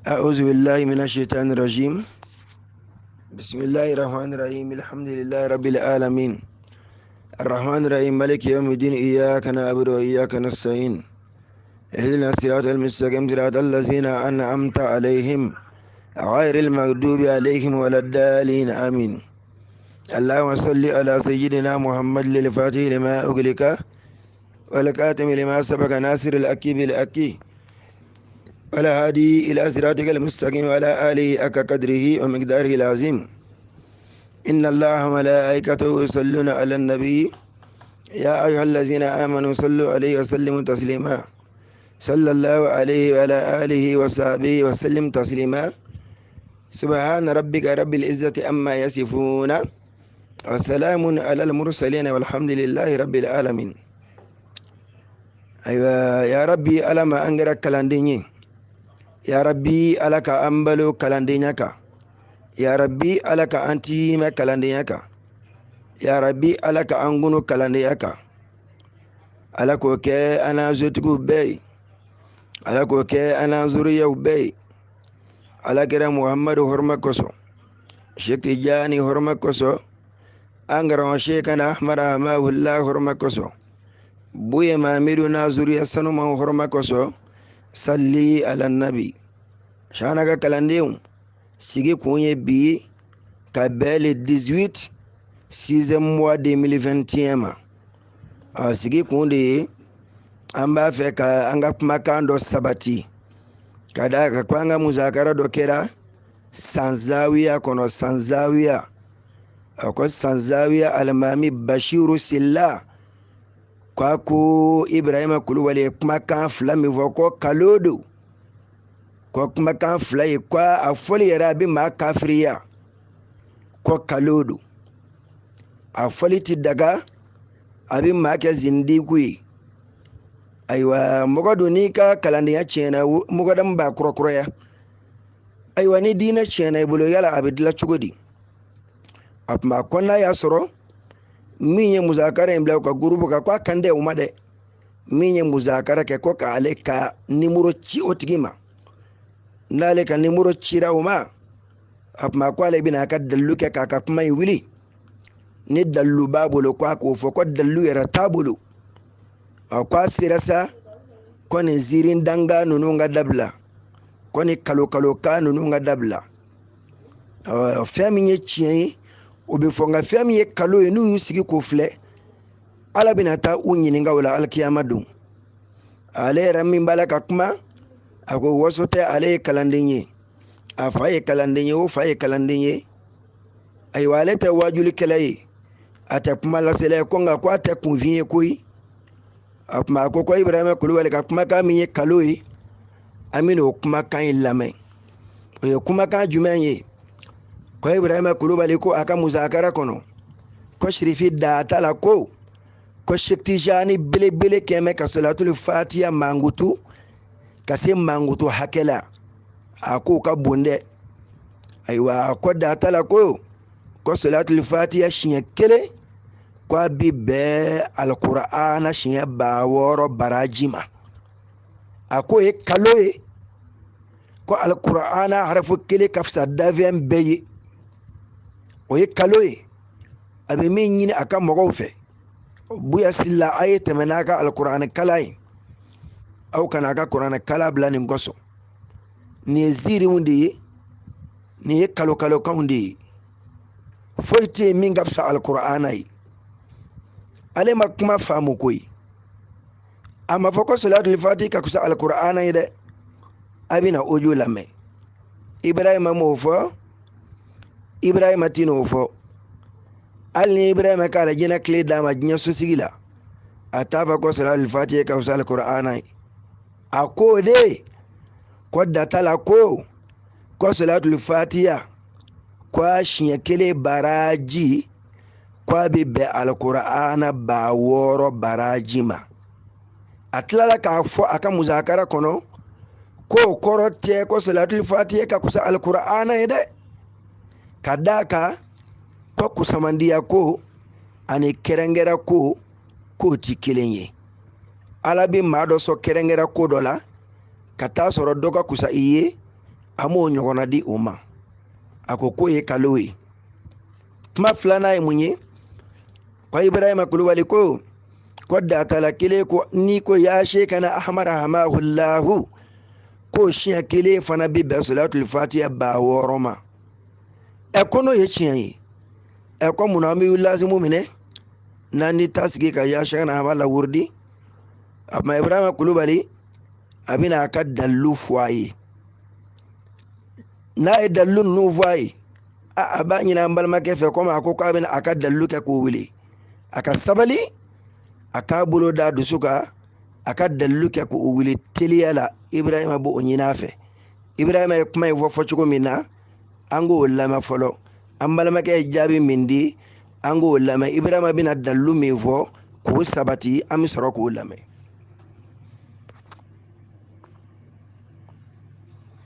أعوذ بالله من الشيطان الرجيم. بسم الله الرحمن الرحيم. الحمد لله رب العالمين الرحمن الرحيم مالك يوم الدين إياك نعبد وإياك نستعين اهدنا الصراط المستقيم صراط الذين أنعمت عليهم غير المغضوب عليهم ولا الضالين آمين. اللهم صل على سيدنا محمد للفاتح لما أغلق والكاتم لما سبق ناصر الأكي بالأكي ولا هادي إلى صراطك المستقيم وعلى آله حق قدره ومقداره العظيم. إن الله وملائكته يصلون على النبي يا أيها الذين آمنوا صلوا عليه وسلموا تسليما. صلى الله عليه وعلى آله وصحبه وسلم تسليما. سبحان ربك رب العزة عما يصفون وسلام على المرسلين والحمد لله رب العالمين. أيوة يا ربي ألا ما أنجرك كلانديني يا ربي ألا كأمبلو كلاندينيكا يا ربي ألا كأنتيما كلاندينيكا يا ربي ألا كأنغونو كلاندينيكا ألا كوكي أنا زوتكو بي ألا كوكي أنا زوريو بي ألا كرا محمد هرمكوسو شيخ تجاني هرمكوسو أنغرون شيخنا أحمد ما الله هرمكوسو بويا ما ميرو زوريا سنو ما هرمكوسو salli ala nabi. Shana ka kalandenw sigi kun ye bi ka bɛn le 18 6e mois 2021 ma. A sigi kun de ye an b'a fɛ ka an ka kumakan dɔ sabati ka d'a kan ko an ka musakara dɔ kɛra Sanzawiya kɔnɔ. Sanzawiya a ko Sanzawiya alimami Bashiru Sila ko a ko Ibrahima Kulubali ye kumakan fila min fɔ ko kalo don, ko kumakan fila ye ko a fɔli yɛrɛ a bɛ maa kafiriya, ko kalo don, a fɔli ti daga, a bɛ maa kɛ zindiku ye. Ayiwa mɔgɔ dun n'i ka kalandenya tiɲɛna mɔgɔ dama b'a kurakuraya. Ayiwa ni diinɛ tiɲɛna i bolo yala a bɛ dilan cogo di? A tuma kɔnɔna y'a sɔrɔ min ye musakara in bila u ka gurupu kan ko a kan dɛ o ma dɛ, min ye musakara kɛ ko k'ale ka nimoro ci o tigi ma, n'ale ka nimoro cira o ma, a tuma ko ale bɛna a ka dalilu kɛ k'a ka kuma in wuli, ni dalilu b'a bolo ko a k'o fɔ, ko dalilu yɛrɛ t'a bolo. A ko a sera sa ko nin ziiri danga ninnu ka dabila, ko nin kalokalokan ninnu ka dabila. Fɛn min ye tiɲɛ ye o bɛ fɔ, nka fɛn min ye kalo ye n'u y'u sigi k'o filɛ, Ala bɛna taa u ɲininka o la alikiyama don. Ale yɛrɛ min b'a la ka kuma, a ko waso tɛ, ale ye kalanden ye, a fa ye kalanden ye, o fa ye kalanden ye. Ayiwa ale tɛ waajulikɛla ye, a tɛ kuma lasela ye, ko nka ko a tɛ kunfin ye koyi. A kuma a ko ko Ibrahima Kulubali ka kumakan min ye kalo ye, an bɛna o kumakan in lamɛn. O ye kumakan jumɛn ye? Ko Ibrahima Kulubali ko a ka musakara kɔnɔ ko Sirifi da t'a la ko Sheikh Tijani belebele kɛmɛ ka solatul fatiya mankutu ka se mankutu hakɛ la, a k'o ka bon dɛ. Ayiwa ko da t'a la ko solatul fatiya siɲɛ kelen ko a bi bɛn alikurana siɲɛ 6000 baraji ma. A k'o ye kalo ye, ko alikurana harafu kelen ka fisa dafɛn bɛɛ ye. O ye kalo ye, a bɛ min ɲini a ka mɔgɔw fɛ. Buya Sila a ye tɛmɛ n'a ka alikuranɛ kalan ye, aw kana a ka kuranɛ kalan bila nin kɔsɔn. Nin ye ziiriw de ye, nin ye kalokalokanw de ye, foyi tɛ yen min ka fisa alikuranɛ ye. Ale ma kuma faamu koyi, a ma fɔ ko solatul fati ka fisa alikuranɛ ye dɛ. A bɛna audio lamɛn. Ibrahima m'o fɔ, Ibrahima ti n'o fɔ. Hali ni Ibrahima k'a la diɲɛ tile d'a ma diɲɛ sosigi la, a t'a fɔ ko solatul fati ka fisa alikuranɛ ye. A ko de ko data la ko solatul fatiya ko a siɲɛ kelen baraji ko a bɛ bɛn alikuranɛ 6000 baraji ma. A tilala k'a fɔ a ka musakara kɔnɔ k'o kɔrɔ tɛ ko solatul fatiya ka fisa alikuranɛ ye dɛ, ka d'a kan ko kusamandiya ko ani kɛrɛnkɛrɛn ko k'o ti kelen ye. Ala bɛ maa dɔ sɔn kɛrɛnkɛrɛn ko dɔ la ka taa sɔrɔ dɔ ka kusa i ye, An b'o ɲɔgɔnna di o ma. A ko k'o ye kalo ye. Kuma filanan ye mun ye? Ko Ibrahima Kulubali ko ko datala kelen ko n'i ko ya shekana Ahmad hamahullahu, ko siɲɛ kelen fana bi bɛn solatul fatiha 6000 ma. Ɛ ko n'o ye tiɲɛ ye, ɛ ko munna an bɛ lazimu minɛ n'an ni ta sigi ka ya shekana Ahmad lawurudi? A ma Ibrahima Kulubali a bɛna a ka dalilu fɔ a ye. N'a ye dalilu ninnu fɔ a ye, a b'a ɲini an balimakɛ fɛ komi a ko k'a bɛna a ka dalilu kɛ k'o wele, a ka sabali, a k'a bolo da dusu kan, a ka dalilu kɛ k'o wele teliya la. Ibrahima b'o ɲini a fɛ. Ibrahima ye kuma in fɔ fɔcogo min na, an k'o lamɛn fɔlɔ. An balimakɛ ye jaabi min di, an k'o lamɛn. Ibrahima bɛna dalilu min fɔ k'o sabati, an bɛ sɔrɔ k'o lamɛn.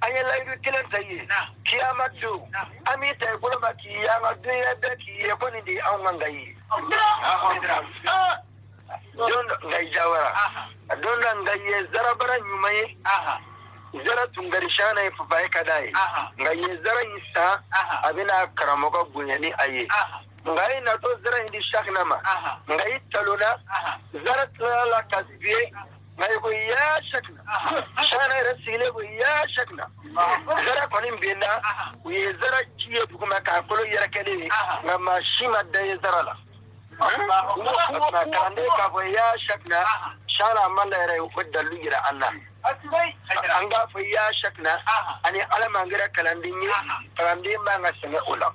An ye layidu kelen ta ye kiyama don, an b'i ta i bolo ma k'i ye an ka dunuya bɛɛ k'i ye ko nin de ye anw ka nka ye. Don dɔ nka jawara, don dɔ nka ye zarabara ɲuman ye, zara tun ka di shana ye, papaye ka d'a ye, nka ye zara in san, a bɛna karamɔgɔ bonya ni a ye. Nka i natɔ zara in di shakina ma, nka i talonna, zara tilala la ka biye. Nka i ko ya shakina, shana yɛrɛ sigilen ko ya shakina, zara kɔni benna, u ye zara ji ye duguma k'a kolo yɛrɛkɛlen ye, nka maa si ma da ye zara la. Kalanden k'a fɔ ya shakina, shana ma la yɛrɛ o dalilu yira an na. An k'a fɔ ya shakina, ani ala man kɛra kalanden ye, kalanden man ka sɛgɛn o la.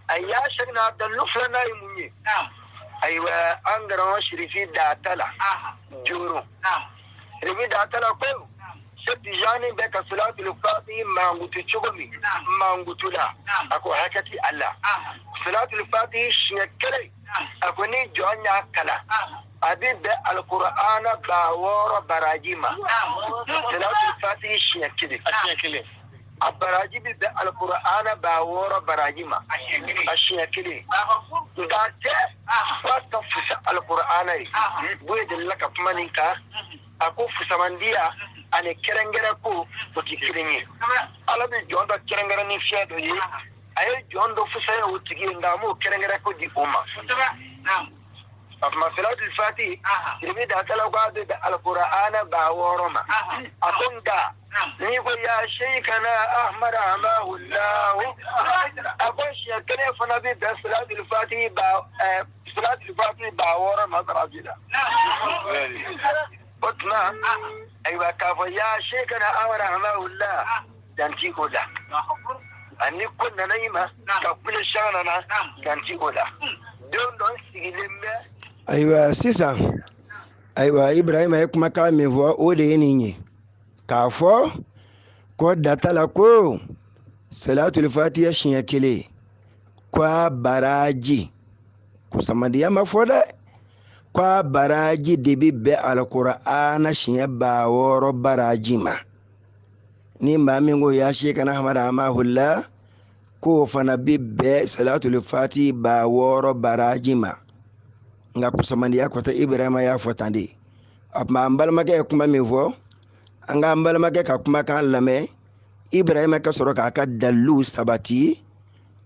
A ya shakina dalilu filanan ye mun ye? Ayiwa, an karamɔgɔ Sirifi da ta la joro. Sirifi da ta la ko Tijani bɛ ka salatul fatihi mankutu cogo min, mankutu la, a ko hakɛ ti a la. Salatul fatihi siɲɛ kelen, a ko ni jɔn y'a kalan, a bɛ bɛn alkur'ana 6000 baraji ma. Salatul fatihi siɲɛ kelen, a baraji bɛ bɛn alkur'ana 6000 baraji ma, a siɲɛ kelen. Nka tɛ f'a ka fusa alkur'ana ye. Boye delila ka kuma nin kan, a ko fusamandiya ani kɛrɛnkɛrɛn ko o tɛ kelen ye. Ala bɛ jɔn dɔ kɛrɛnkɛrɛn ni fiyɛ dɔ ye, a ye jɔn dɔ fusaya o tigi ye, nka a m'o kɛrɛnkɛrɛn ko di o ma. A tuma salatul fatihi, Siribi datala ko a bɛ bɛn alkur'ana 6000 ma. A ko nka n'i ko ya sheikhana Ahmad hamahullahu, a ko siɲɛ kelen fana bɛ bɛn salatul fatihi ba salatul fatihi 6000 ma baraji la. O tuma ayiwa, k'a fɔ ya sheikhana Ahmad hamahullah, dan ti o la. Ani ko nana i ma ka kule shana na, dan ti o la. Don dɔ n sigilen bɛ. Ayiwa sisan, ayiwa Ibrahima ye kumakan min fɔ, o de ye nin ye, k'a fɔ ko data la ko salatul fatiha siɲɛ kelen, ko a baraji ko samandiya ma fɔ dɛ, ko a baraji de bɛ bɛn alkur'ana siɲɛ 6000 baraji ma. Ni maa min ko ya shekana Ahmad hamahullah, k'o fana bɛ bɛn salatul fatiha 6000 baraji ma. Nka kusamandiya kɔtɛ, Ibrahima y'a fɔ tan de. A tuma an balimakɛ ye kuma min fɔ, an k'an balimakɛ ka kumakan lamɛn, Ibrahima ka sɔrɔ k'a ka dalilu sabati,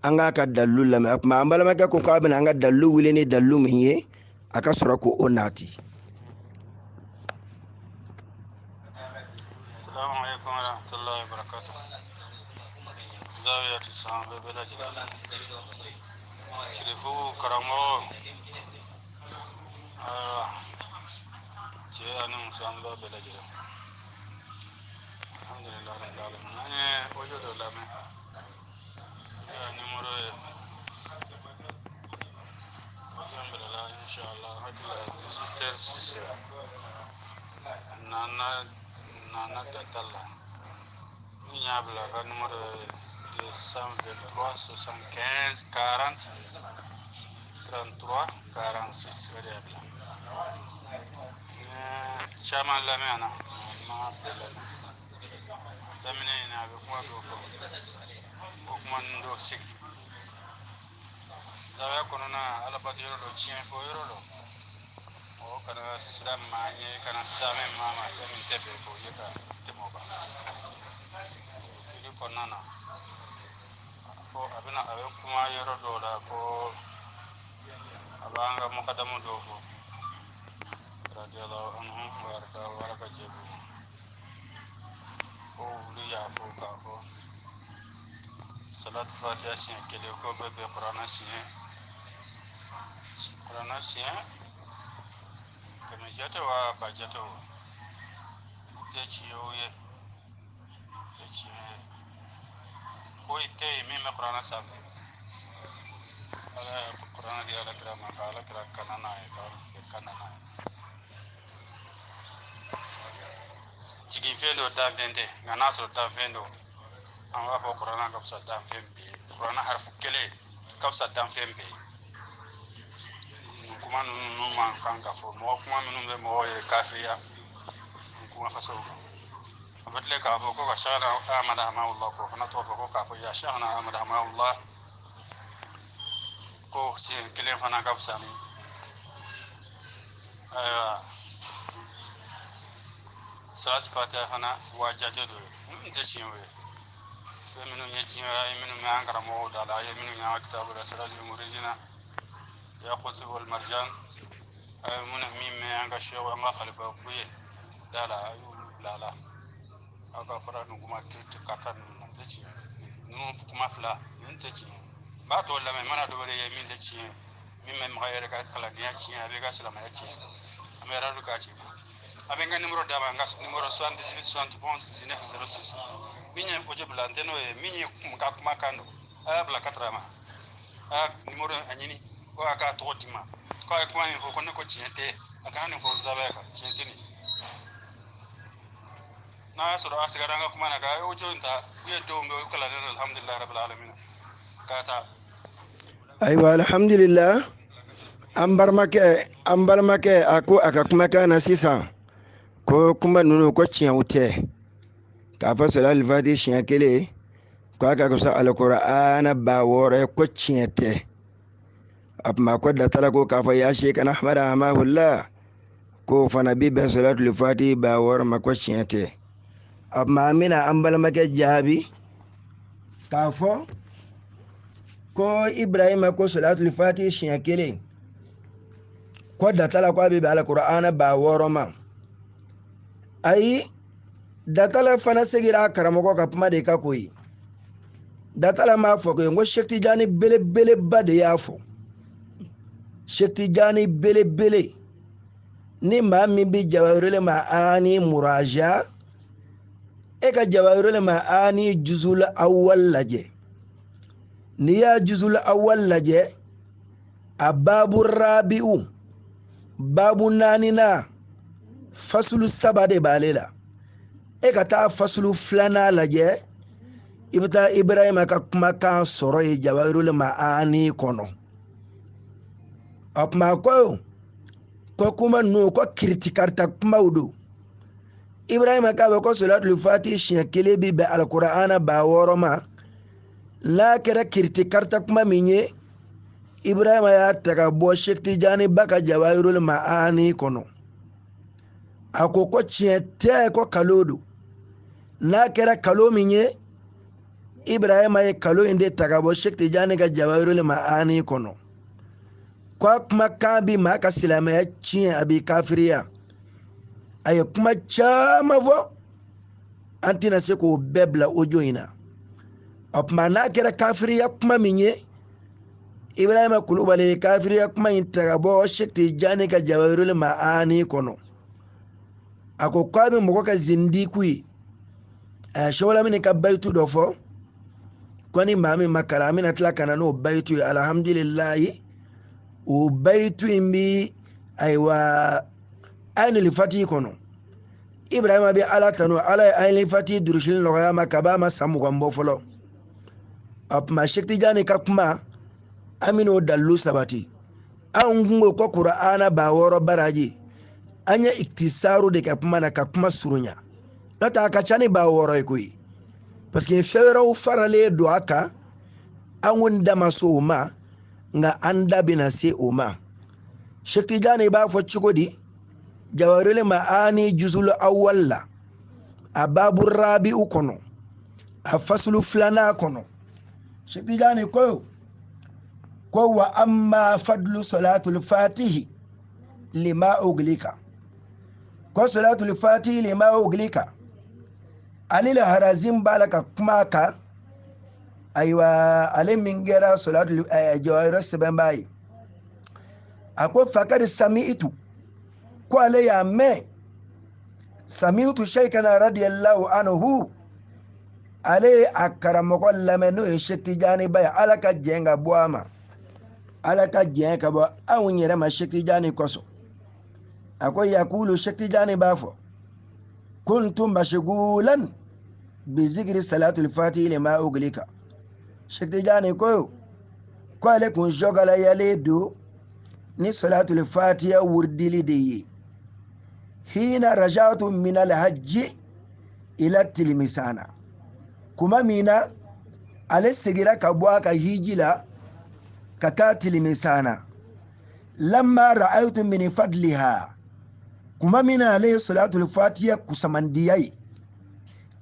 an k'a ka dalilu lamɛn. A tuma an balimakɛ ko k'a bɛna an ka dalilu wuli ni dalilu min ye, a ka sɔrɔ k'o nati. Assalamu alaikum warahmatullahi wabarakatuh. Zawiyati san bɛɛ bɛɛ lajɛlen. Sirifu karamɔgɔ, ayiwa, cɛ ani muso, an b'a bɛɛ lajɛlen. Alhamdulillah rabbil alamin. An ye audio dɔ lamɛn. Ne ka numéro ye audio in bilala inshallah hakili la 18 heures 6 nana nana data la. Min y'a bila a ka numéro ye 223 75 40 33 46, o de y'a bila. N ye caman lamɛn a na, n ma bɛɛ lamɛn. Daminɛ in na, a bɛ kuma dɔw fɔ, o kuma ninnu dɔw sigi zawiya kɔnɔna, alabato yɔrɔ dɔ, tiɲɛ fɔ yɔrɔ dɔ, mɔgɔ kana siran maa ɲɛ, kana samɛ maa ma fɛn min tɛ bɛn k'o ye ka tɛmɛ o kan. kɔnɔna na ko a bɛna a bɛ kuma yɔrɔ dɔw la ko a b'an ka mukadamu dɔw fɔ radiyallahu anhu wa arda wa ala ka jɛ b'u ma ko olu y'a fɔ k'a fɔ salatu fatiha siɲɛ kelen ko bɛ bɛn kuranɛ siɲɛ kuranɛ siɲɛ kɛmɛ jate wa ba jate o tɛ tiɲɛ o ye tɛ tiɲɛ ye foyi tɛ yen min bɛ kuranɛ sanfɛ ala ye kuranɛ di ala kira ma ka ala kira kana n'a ye ka bɛɛ kana n'a ye jiginfɛn dɔ danfɛn tɛ nka n'a sɔrɔ danfɛn don an b'a fɔ kuranɛ ka fisa danfɛn bɛɛ ye kuranɛ harifu kelen ka fisa danfɛn bɛɛ ye nin kuma ninnu man kan ka fɔ mɔgɔ kuma minnu bɛ mɔgɔw yɛrɛ kafiriya nin kuma fasow kan a bɛ tila k'a fɔ ko ka shana amada hamawullah ko fana tɔgɔ fɔ ko k'a fɔ ya shana amada hamawullah ko siɲɛ kelen fana ka fisa ni ayiwa salati fatiha fana wa jate dɔ ye ninnu tɛ tiɲɛ ye fɛn minnu ye tiɲɛ ye a ye minnu mɛn an karamɔgɔw da la a ye minnu ye an ka kitabu la sirajul muridina yakutu wal marjan a ye minnu min mɛn an ka sew an ka khalifa kuye da la a y'olu bila a la aw ka fara nin kuma kiriti karita ninnu na tɛ tiɲɛ ninnu kuma fila ninnu tɛ tiɲɛ n b'a tɔ lamɛn n mana dɔ wɛrɛ ye min tɛ tiɲɛ min bɛ maga yɛrɛ ka kalandenya tiɲɛ a bɛ ka silamɛya tiɲɛ an bɛ radu k'a ci a bɛ n ka nimoro d'a ma n ka nimoro 78 71 19 06 min ye audio bila n tɛ n'o ye min ye ka kuma kan don a y'a bila katara ma a y'a nimoro a ɲini ko a k'a tɔgɔ d'i ma ko a ye kuma min fɔ ko ne ko tiɲɛ tɛ a kana nin fɔ nzabaya kan tiɲɛ tɛ nin n'a y'a sɔrɔ a sigara an ka kuma na ka audio in ta u ye denw bɛ u kalannen don alhamdulilayi rabil alamina k'a ta. Ayiwa, alhamdulillah, an balimakɛ a ko a ka kumakan na sisan ko kuma ninnu ko tiɲɛw tɛ k'a fɔ sɔrɔ alifati siɲɛ kelen ko a ka fisa alikuranɛ 6000 ye ko tiɲɛ tɛ. A tuma ko datala ko k'a fɔ ya shekana ahmada hamahullah ko fana bi bɛn sɔrɔ fati 6000 ma ko tiɲɛ tɛ. A tuma an bɛna an balimakɛ jaabi k'a fɔ ko Ibrahima ko sɔlatul fati siɲɛ kelen ko datala ko a bɛ bɛn alikuranɛ 6000 ma. Ayi, datala fana segira a karamɔgɔ ka kuma de kan koyi. Datala m'a fɔ koyi n ko Sɛki Tijani belebeleba de y'a fɔ. Sɛki Tijani belebele ni maa min bɛ Jawahirul Ma'ani muraja, e ka Jawahirul Ma'ani juzul awwal lajɛ. N'i y'a juzul awwal lajɛ, a babu rabi'u, babu naaninan, fasulu saba de b'ale la. E ka taa fasulu filanan lajɛ, i bɛ taa Ibrahima ka kumakan sɔrɔ yen Jawahirul Ma'ani kɔnɔ. A kuma ko kuma ninnu ko kiritikarita kumaw don. Ibrahima k'a bɛ ko sɔlatul fati siɲɛ kelen bi bɛn alikuranɛ 6000 ma. N'a kɛra kiritikarita kuma min ye, Ibrahima y'a ta ka bɔ Sɛki Tijani ba ka Jawahirul Ma'ani kɔnɔ. A ko ko tiɲɛ tɛ, ko kalo don. N'a kɛra kalo min ye, Ibrahima ye kalo in de ta ka bɔ Sɛki Tijani ka Jawahirul Ma'ani kɔnɔ. Ko a kumakan bi maa ka silamɛya tiɲɛ, a b'i kafiriya. A ye kuma caman fɔ, an tɛna se k'o bɛɛ bila audio in na. O tuma n'a kɛra kafiriya kuma min ye, Ibrahima Kulubali ye kafiriya kuma in ta ka bɔ Sɛki Tijani ka Jawahirul Ma'ani kɔnɔ. A ko k'a bɛ mɔgɔ ka zindiku ye. A ye Sɛwalamini ka bayitu dɔ fɔ ko ni maa min ma kalan, an bɛna tila ka na n'o bayitu ye. Alhamdulilayi, o bayitu in bi ayiwa Ainul Fati kɔnɔ. Ibrahima bɛ Ala tanu, Ala ye Ainul Fati durusili nɔgɔya ma ka b'a ma san 20 bɔ fɔlɔ. A tuma Sɛki Tijani ka kuma, an bɛn'o dalilu sabati. Anw kun ko ko Kurana 6000 baraji, an ye iktisaru de kɛ kuma na ka kuma surunya, n'o tɛ a ka ca ni 6000 ye koyi, parce que fɛn wɛrɛw faralen don a kan. An ko da ma se o ma, nka an da bɛna se o ma. Sɛki Tijani b'a fɔ cogo di? Jawahirul Ma'ani juzul awwal la, a babu rabi'u kɔnɔ, A fasulu filanan kɔnɔ, Cheikh Tijani ko ko wa amma fadlu salatul fatihi lima uglika, ko salatul fatihi lima uglika, ale la harazim b'a la ka kuma kan. Ayiwa, ale min kɛra salatul jawahir sɛbɛnbaa ye, a ko fakari sami'tu, ko ale y'a mɛn, sami'tu shaykhana radiyallahu anhu, ale ye a karamɔgɔ lamɛn n'o ye Cheikh Tijani ba ye, Ala ka jɛn ka bɔ a ma, Ala ka jɛn ka bɔ anw yɛrɛ ma Cheikh Tijani kosɔn. A ko yakulu, Cheikh Tijani b'a fɔ, kuntu mashghulan bi zikri salatul fatihi lima uglika. Cheikh Tijani ko ko ale kun sɔgɔlayalen don ni salatul fatiha wurdili de ye, hina rajatu min alhajji ila tilimisana, kuma min na ale segira ka bɔ a ka hiji la ka taa tilimisana, lamma ra'aytu min fadliha, kuma min na ale ye salatul fatiha kusamandiya ye,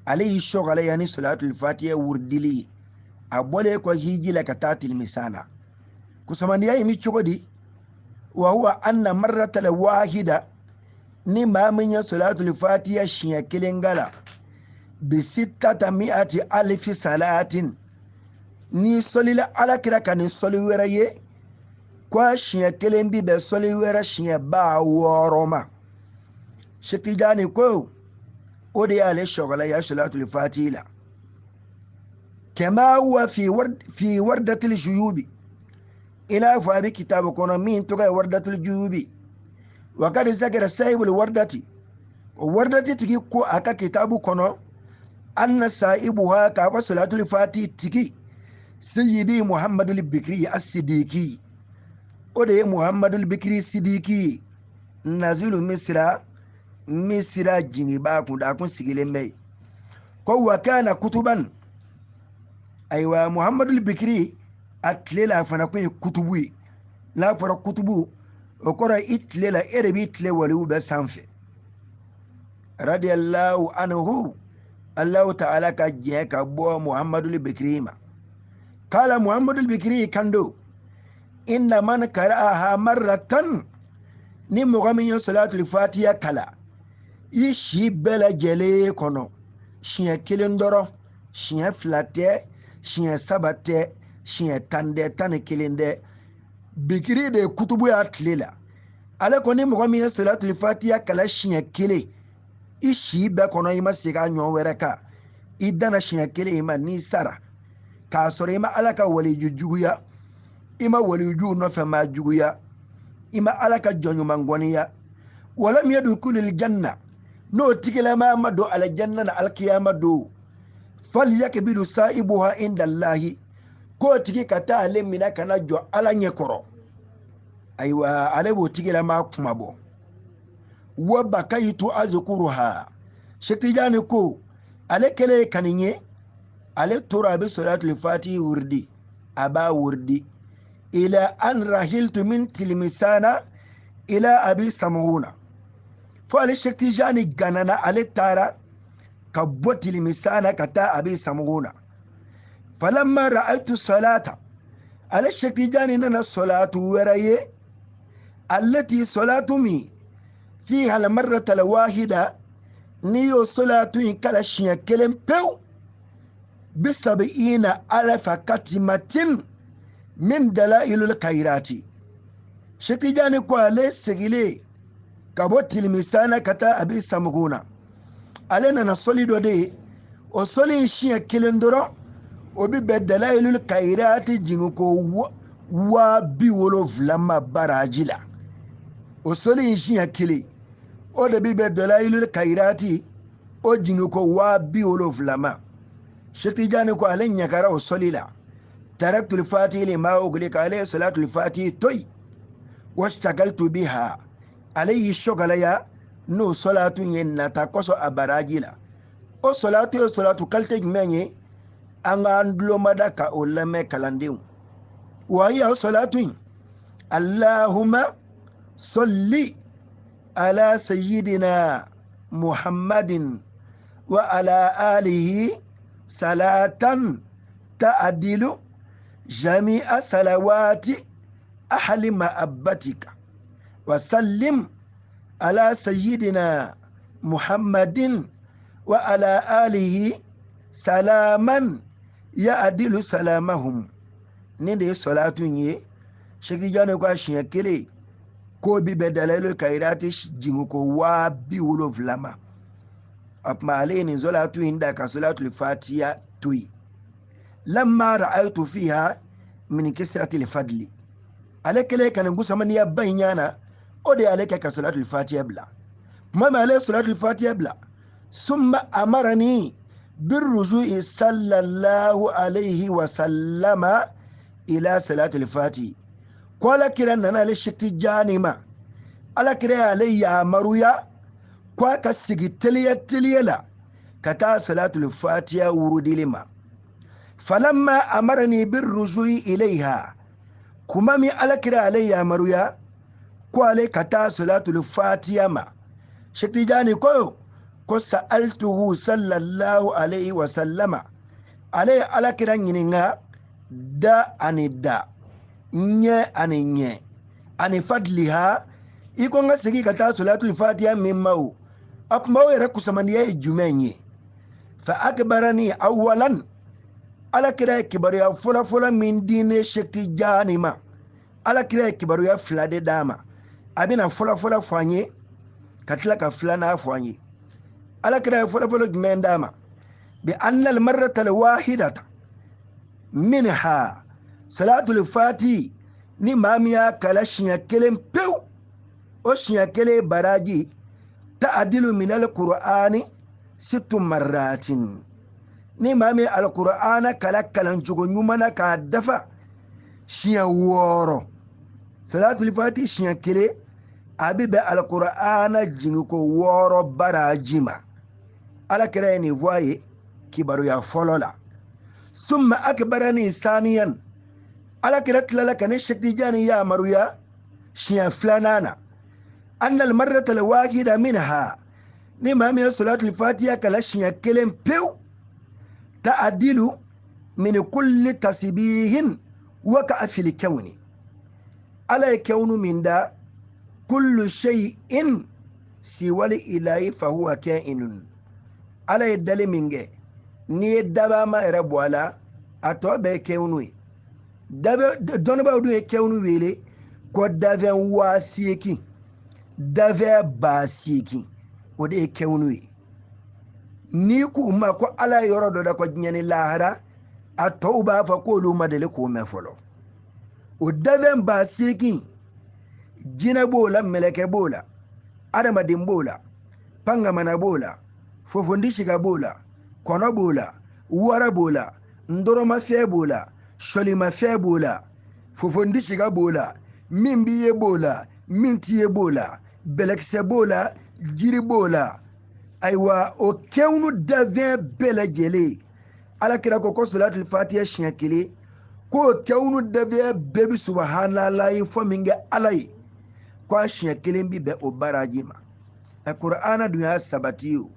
ale y'i sɔgɔlaya ni salatul fatiha wurdili ye, a bɔlen kɔ hiji la ka taa tilimisana. Kusamandiya in bɛ cogo di? Wa huwa anna marratal wahida, ni maa min ye salatul fatiha siɲɛ kelen kala, bi sittata mi'ati alifi salatin, ni sɔlila Ala kira ka ni sɔli wɛrɛ ye, ko a siɲɛ kelen bi bɛn sɔli wɛrɛ siɲɛ 6000 ma. Cheikh Tijani ko o de y'ale sɔgɔlaya salatul fatihi la. Kama huwa fi wardatil juyubi, i n'a fɔ a bɛ kitabu kɔnɔ min tɔgɔ ye wardatul juyubi. Wa kad zakara sahibul wardati, o wardati tigi ko a ka kitabu kɔnɔ, anna sahibuha, k'a fɔ salatul fatihi tigi sayyidi Muhammadul Bikri as-Sidiki, o de ye Muhammadul Bikri Sidiki, nazilu Misira, Misira jigiba kun da kun sigilen bɛ yen. Ko wa kana kutuban, ayiwa Muhammadul Bikri a tile la a fana kun ye kutubu ye. N'a fɔra kutubu, o kɔrɔ i tile la e de b'i tile waliw bɛɛ sanfɛ. Radiyallahu anhu, Allahu ta'ala ka jɛn ka bɔ Muhammadul Bikri ma. Kala Muhammadul Bikri kan don, inna man qara'aha marratan, ni mɔgɔ min ye salatul fatiha kala i si bɛɛ lajɛlen kɔnɔ, siɲɛ kelen dɔrɔn, siɲɛ fila tɛ, siɲɛ saba tɛ, siɲɛ 10 tɛ, 11 tɛ, Bikiri de ye kutubu y'a tile la. Ale ko ni mɔgɔ min ye salatul fatiha kala siɲɛ kelen i si bɛɛ kɔnɔ, i ma segin a ɲɔgɔn wɛrɛ kan, i danna siɲɛ kelen in ma, n'i sara k'a sɔrɔ i ma Ala ka waliju juguya, i ma walijuw nɔfɛ maa juguya, i ma Ala ka jɔn ɲuman gɔniya, walam yadkhulil janna, n'o tigilamaa ma don aljanna na alkiyama don, falyakbidu sa'ibuha indallahi, k'o tigi ka taa ale minɛ ka na jɔ Ala ɲɛ kɔrɔ. Ayiwa, ale b'o tigilamaa kuma bɔ. Wa bakayitu azkuruha, Cheikh Tijani ko ale kɛlen ka nin ye, ale tora a bɛ salatul fatihi wurdi, a b'a wurdi ila an rahiltu min tilimisana ila abi samuna, fo ale Cheikh Tijani ganana, ale taara ka bɔ tilimisana ka taa abi samuna. Falamma ra'aytu salata, ale Cheikh Tijani nana salatu wɛrɛ ye, allati salatu min fiha al-marrata al-wahida, n'i y'o salatu in kala siɲɛ kelen pewu, bi sab'ina alfa katimatin min dalailul khairati. Cheikh Tijani ko ale segilen ka bɔ tilimisana ka taa abi samuguna, ale nana sɔli dɔ de ye, o sɔli in siɲɛ kelen dɔrɔn, o bi bɛn dalailul khairati jigin ko 70,000 ma baraji la. O sɔli in siɲɛ kelen, o de bi bɛn dalailul khairati o jigin ko 70,000 ma. Cheikh Tijani ko ale ɲagara o sɔli la. Taraktul fatihi lima uglika, ale salatul fatihi toyi, wastagaltu biha, ale y'i sɔgalaya n'o salatu ye nata kosɔn a baraji la. O salatu ye salatu kalite jumɛn ye? An k'an tulomada ka o lamɛn kalandenw. Wa hiya o salatu in, Allahumma salli ala sayyidina Muhammadin wa ala alihi Salatan ta'adilu jami'a salawati ahli ma'abbatika wa sallim ala sayyidina Muhammadin wa ala alihi salaman ya'dilu salamahum. Nin de ye salatu in ye. Cheikh Tidiane ko a siɲɛ kelen k'o bi bɛn dalayilu kayirati jigin ko 70000 ma. A tuma ale ye nin salatu in da ka salatul fatiya to yen. Lamma ra'aytu fiha min kisratil fadli, ale kɛlen ka nin kusamaniya ba in ɲana, o de y'ale kɛ ka salatul fatiya bila. Tuma min ale ye salatul fatiya bila, summa amarani birruju'i sallallahu alayhi wa sallama ila salatul fati. Ko ala kira nana ale Cheikh Tidiane ma, ala kira y'ale yamaruya ko a ka sigi teliya teliya la ka taa salatul fatiya wurudili ma. Falamma amarani birruju'i ilayha, kuma min ala kira ale yamaruya ko ale ka taa salatul fatiya ma, Cheikh Tidiane ko sa'altuhu sallallahu alayhi wa sallama, ale ye ala kira ɲininka da ani da, ɲɛ ani ɲɛ ani fadliha, i ko n ka segin ka taa salatul fatiya min ma, o a tuma o yɛrɛ kusamaniya ye jumɛn ye? Fa akbarani awalan, ala kira ye kibaruya fɔlɔfɔlɔ min di ne Cheikh Tidiane ma, ala kira ye kibaruya fila de d'a ma. A bɛna fɔlɔfɔlɔ fɔ an ye ka tila ka filanan fɔ an ye. Ala kira ye fɔlɔfɔlɔ jumɛn d'a ma? Bi anna almarrata alwahidata minha salatul fati, ni maa min y'a kala siɲɛ kelen pewu, o siɲɛ kelen baraji ta'adilu minal qur'ani sittu marratin, ni maa min alqur'ana kala kalancogo ɲuman na k'a dafa siɲɛ 6, salatul fati siɲɛ kelen a bɛ bɛn alqur'ana jiginko 6 baraji ma. Ala kira ye nin fɔ a ye kibaruya fɔlɔ la. Summa akbarani saniyan, ala kira tilala ka ne Cheikh Tidiane yamaruya siɲɛ filanan na, anna almarrata alwahida minha, ni maa min ye salatul fatiya kala siɲɛ kelen pewu, ta'adilu min kulli tasbihin waqa'a fil kawni, ala ye kawnu min da, kullu shay'in siwali ilahi fahuwa kainun, ala ye dali min kɛ, n'i ye dabama yɛrɛ bɔ a la, a tɔ bɛɛ ye kawnu ye. Dɔnnibaaw dun ye kawnu wele ko dafɛn 8000, dafɛn 8000, o de ye kawnu ye. N'i k'u ma ko ala ye yɔrɔ dɔ da ko diɲɛ ni lahara, a tɔw b'a fɔ k'olu ma deli k'o mɛn fɔlɔ. O dafɛn 8000, jinɛ b'o la, mɛlɛkɛ b'o la, adamaden b'o la, pangamana b'o la, fofondisiga b'o la, kɔnɔ b'o la, wara b'o la, ndɔrɔmafɛn b'o la, sɔlimafɛn b'o la, fofondisiga b'o la, min b'i ye b'o la, min t'i ye b'o la, bɛlɛkisɛ b'o la, jiri b'o la. Ayiwa o kɛwunu dafɛn bɛɛ lajɛlen, ala kira ko salatul fatiha siɲɛ kelen, k'o kɛwunu dafɛn bɛɛ bi subahanalayi fɔ min kɛ ala ye, ko a siɲɛ kelen bi bɛn o baraji ma. Ɛ kur'ana dun y'a sabati o,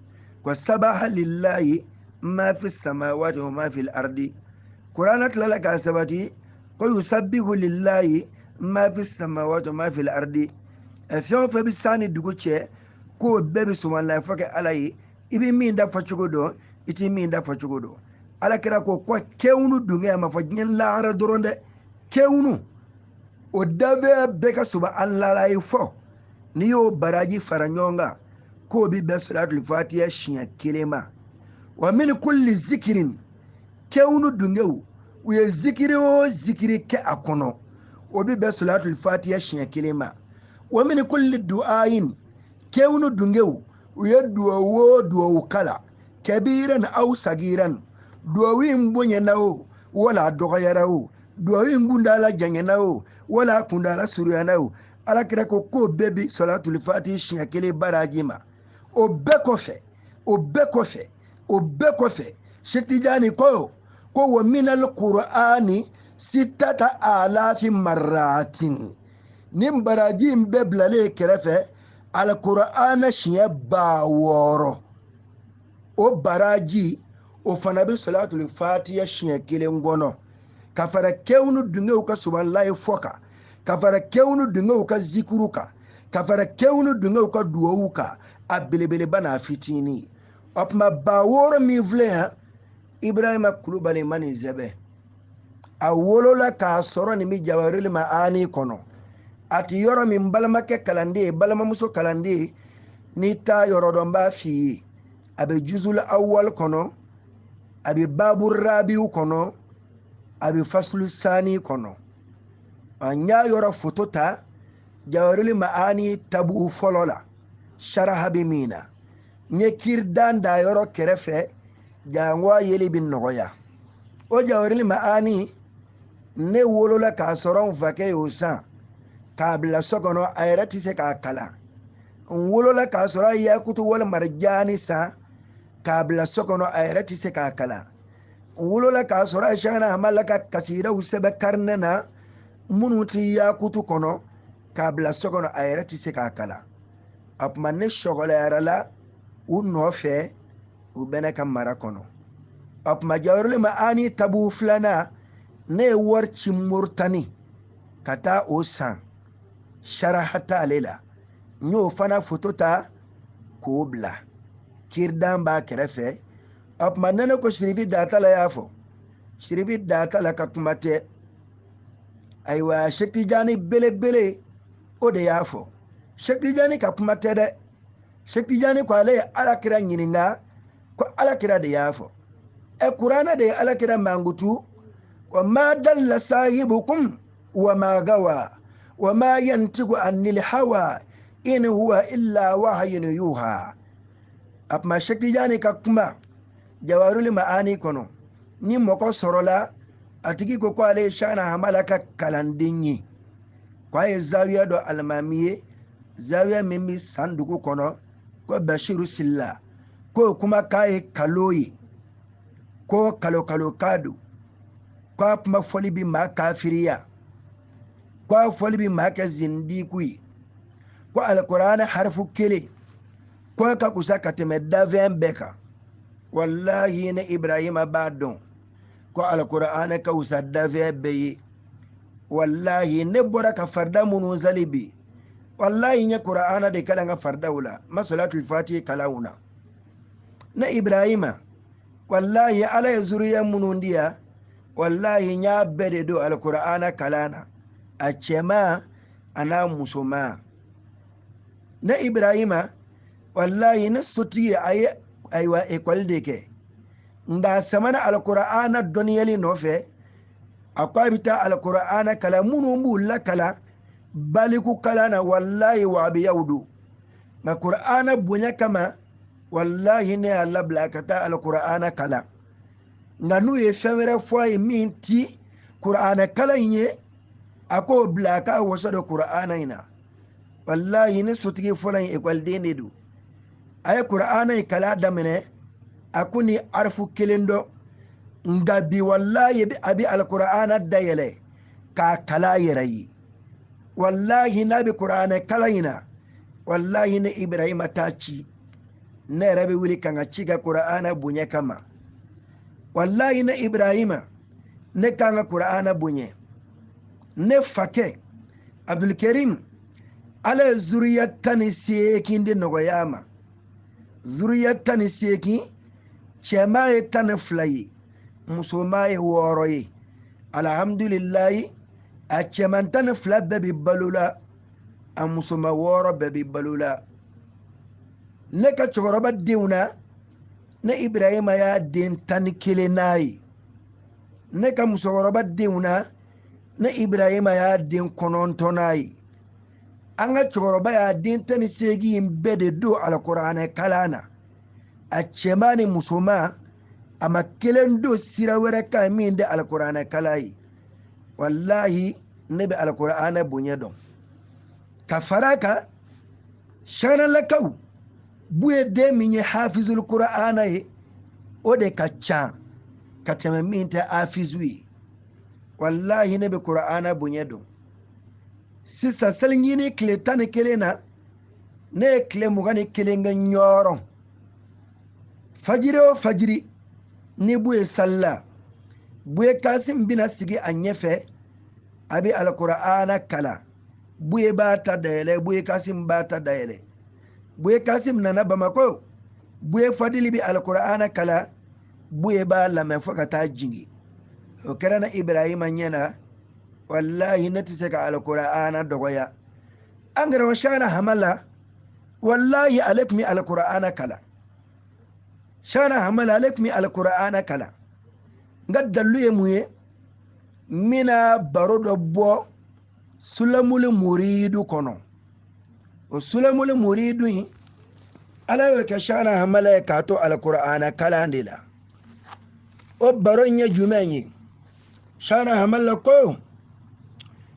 ko sabaha lillahi ma fi samawati wa ma fi al-ardi. Kur'ana tilala k'a sabati ko yusabbihu lillahi ma fi samawati wa ma fi al-ardi. Ɛ fɛn o fɛn bi san ni dugu cɛ, k'o bɛɛ bi subahanalayi fɔ kɛ ala ye, i bi min da fɔ cogo dɔn, i ti min da fɔ cogo dɔn. Ala kira ko kɛwunu dungɛ, a ma fɔ diɲɛ lahara dɔrɔn dɛ, kɛwunu o dafɛn bɛɛ ka subahanalayi fɔ, n'i y'o baraji fara ɲɔgɔn kan, k'o bi bɛn salatul fatiha siɲɛ kelen ma. Wa min kulli zikirin, kɛwunu dungew u ye zikiri o zikiri kɛ a kɔnɔ, o bi bɛn salatul fatiha siɲɛ kelen ma. Wa min kulli du'ayin, kɛwunu dungew u ye duwawu o duwawu kala, kabiran aw sagiran, duwawu in bonyana o wala a dɔgɔyara o, duwawu in kundala janyana o wala a kundala surunyana o, ala kira ko k'o bɛɛ bi salatul fatiha siɲɛ kelen baraji ma. O bɛɛ kɔfɛ, o bɛɛ kɔfɛ, o bɛɛ kɔfɛ, Cheikh Tidiane ko wa minal qur'ani sittata alafi marratin, nin baraji in bɛɛ bilalen kɛrɛfɛ, alqur'ana siɲɛ 6000, o baraji O fana bɛ salatul fatiya siɲɛ kelen kɔnɔ, ka fara kɛwunu dungew ka subahanallahi fɔ kan, ka fara kɛwunu dungew ka zikuru kan, ka fara kɛwunu dungew ka duwawu kan, a belebeleba n'a fitinin. O tuma 6000 min filɛ yan, Ibrahima Kulubali ma nin sɛbɛn. A wolola k'a sɔrɔ nin bɛ Jawahirul Ma'ani kɔnɔ. A ti yɔrɔ min balimakɛ kalanden ye, balimamuso kalanden ye, n'i t'a yɔrɔ dɔn n b'a f'i ye. A bɛ Juzul Awwal kɔnɔ, a bɛ Babu Rabiw kɔnɔ, a bɛ Fasulu Sani kɔnɔ. N y'a yɔrɔ foto ta Jawahirul Ma'ani tabu fɔlɔ la, saraha bɛ min na. N ye kiridan da yɔrɔ kɛrɛfɛ, jango a yeli bɛ nɔgɔya. O Jawahirul Ma'ani, ne wolola k'a sɔrɔ n fakɛ y'o san k'a bila so kɔnɔ, a yɛrɛ tɛ se k'a kalan. N wolola k'a sɔrɔ a ye Yakutu wal Marjani san k'a bila so kɔnɔ, a yɛrɛ tɛ se k'a kalan. N wolola k'a sɔrɔ a ye Shɛkina Hamala ka kasidaw sɛbɛn karinɛ na minnu tɛ Yakutu kɔnɔ k'a bila so kɔnɔ, a yɛrɛ tɛ se k'a kalan. A tuma ne sɔgɔlayara la u nɔfɛ, u bɛ ne ka mara kɔnɔ. A tuma Jawahirul Ma'ani tabu filanan, ne ye wari ci Moritani ka taa o san, saraha t'ale la. N y'o fana foto ta k'o bila, kiridan b'a kɛrɛfɛ. A tuma ne ko Sirifi Datala y'a fɔ, Sirifi Datala ka kuma tɛ. Ayiwa, Sɛki Tijani belebele o de y'a fɔ. Sɛki Tijani ka kuma tɛ dɛ. Sɛki Tijani ko ale ye Alakira ɲininka, ko Alakira de y'a fɔ. Kuranɛ de ye Alakira mankutu, ko ma dalla sahibukum wa ma gawa wa ma yantiku anil hawa in huwa illa wahyun yuha. A tuma Sɛki Tijani ka kuma Jawahirul Ma'ani kɔnɔ, ni mɔgɔ sɔrɔla a tigi ko ko ale ye Shɛkina Hamala ka kalanden ye, ko a ye zawiya dɔ alimami ye, zawiya min bɛ san dugu kɔnɔ, ko Bashiru Sila, k'o kuma k'a ye kalo ye, ko kalo kalo ka don, k'a kuma fɔli bɛ maa kafiriya, k'a fɔli bɛ maa kɛ zindiku ye, ko alikuranɛ harifu kelen ko ka kusa ka tɛmɛ dafɛn bɛɛ kan. Walahi ne Ibrahima b'a dɔn ko alikuranɛ ka kusa dafɛn bɛɛ ye. Walahi ne bɔra ka farida minnu sali bi, walahi n ye kuranɛ de kalan ka faridaw la, n ma salatul fatihi kalan u na. Ne Ibrahima, walahi Ala ye zuriya minnu di yan, walahi n y'a bɛɛ de don alikuranɛ kalan na, a cɛman a n'a musoman. Ne Ibrahima, walahi ne sotigi a ye ayiwa ekɔli de kɛ, nka a samana alikuranɛ dɔnniyali nɔfɛ, a ko a bɛ taa alikuranɛ kalan. Minnu b'u lakalan baliku kalan na, walahi wahabiyaw don, nka kuranɛ bonya kama, walahi ne y'a labila ka taa alikuranɛ kalan. Nka n'u ye fɛn wɛrɛ fɔ a ye min ti kuranɛ kalan in ye, a k'o bila a k'a wasa don kuranɛ in na. Walahi ne sotigi fɔlɔ in ekɔliden de don, a ye kuranɛ in kalan daminɛ, a ko ni arifu kelen dɔn, nka bi walahi a bɛ alikuranɛ dayɛlɛ k'a kalan a yɛrɛ ye. Walahi n'a bɛ kuranɛ kalan in na, walahi ne Ibrahima t'a ci, ne yɛrɛ bɛ wuli ka n ka ci kɛ kuranɛ bonya kama. Walahi ne Ibrahima, ne kan ka kuranɛ bonya. Ne fakɛ Abdulkarim, Ala ye zuriya 18 de nɔgɔya a ma. Zuriya 18, cɛman ye 12 ye, musoman ye 6 ye. Alhamdulilayi, a cɛman 12 bɛɛ bɛ balo la, a musoman 6 bɛɛ bɛ balo la. Ne ka cɛkɔrɔba denw na, ne Ibrahima y'a den 11 n'a ye. Ne ka musokɔrɔba denw na, ne Ibrahima y'a den 9 n'a ye. An ka cɛkɔrɔba y'a den 18 in bɛɛ de don alikuranɛ kalan na. A cɛman ni musoman, a ma kelen don sira wɛrɛ kan min tɛ alikuranɛ kalan ye. Walahi ne bɛ alikuranɛ bonya dɔn. Ka fara a kan, Sɛkinalakaw bu ye den min ye hafizul kuranɛ ye, o de ka ca ka tɛmɛ min tɛ hafizu ye. Walahi ne bɛ kuranɛ bonya dɔn. Sisan seliɲini tile 11 na, ne ye tile 21 kɛ ɲɔrɔn. Fajiri o fajiri, Ni Buye salila, Buye Kasim bɛna sigi a ɲɛfɛ, a bɛ Alkur'ana kalan. Buye b'a ta dayɛlɛ, Buye Kasim b'a ta dayɛlɛ. Buye Kasim nana Bamakɔ, Buye Fadili bɛ Alkur'ana kalan, Buye b'a lamɛn fo ka taa jigin. O kɛra na Ibrahima ɲɛna, wallahi ne tɛ se ka Alkur'ana dɔgɔya. An karamɔgɔ Shana Hamala, wallahi ale tun bɛ Alkur'ana kalan. Shana Hamala ale tun bɛ Alkur'ana kalan. N ka dalilu ye mun ye? N bɛna baro dɔ bɔ Sulamuli Muridu kɔnɔ. O Sulamuli Muridu in, Ala y'o kɛ Shana Hamala ye k'a to Alkur'ana kalan de la. O baro in ye jumɛn ye? Shana Hamala ko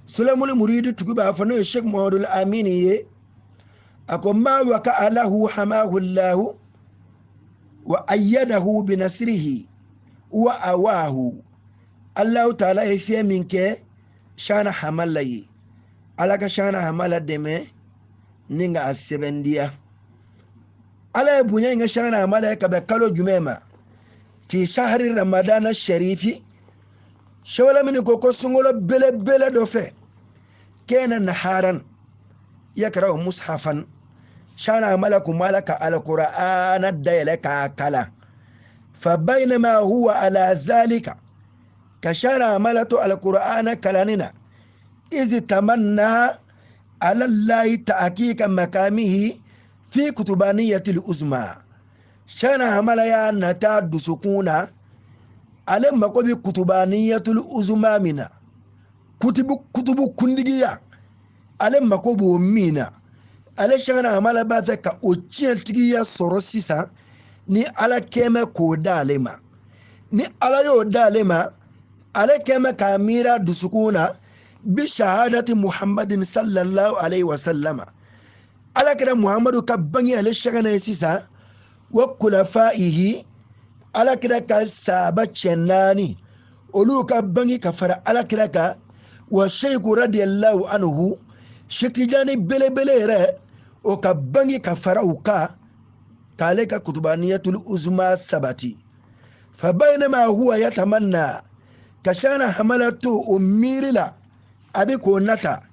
Sulamuli Muridu tigi b'a fɔ n'o ye Sheikh Muhammadu Amini ye, a ko ma waka alahu hamahu lahu wa ayyadahu bi nasrihi wa awahu. Allahu ta'ala ye fɛn min kɛ Shana Hamala ye, Ala ka Shana Hamala dɛmɛ ni ka a sɛbɛndiya. Ala ye bonya in kɛ Shana Hamala ye ka bɛn kalo jumɛn ma? Fi sahari Ramadana sharifi. Shawala min ko ko sunkalo belebele dɔ fɛ, kɛnɛ naharan yakra'u mushafan. Shana Hamala kun b'a la ka Alkur'ana dayɛlɛ k'a kalan. Fa bainama huwa ala zalika, ka Shana Hamala to Alkur'ana kalanni na, izi tamanna ala Allahi ta'akika makamihi fi kutubaniyatil uzma. Shana Hamala y'a nata dusukun na, ale mako bɛ kutubaniyatul uzma min na, kutubu kundigiya, ale mako b'o min na. Ale Shana Hamala b'a fɛ ka o tiɲɛtigiya sɔrɔ sisan ni Ala kɛmɛ k'o d'ale ma. Ni Ala y'o d'ale ma, ale kɛmɛ k'a miiri a dusukun na bi shahadati Muhammadin sallallahu alaihi wa sallama. Ala kɛra Muhammadu ka bange ale Shana ye sisan, wa kulafaihi, Ala kɛra ka sahaba cɛ naani olu ka bange ka fara Ala kɛra kan, wa Sheikhu radiyallahu anhu, Sheikh Tijani belebele yɛrɛ o ka bange ka fara u kan, k'ale ka kutubaniyatul uzma sabati. Fa bainama huwa yatamanna, ka Shana Hamala to o miiri la, a bɛ k'o nata,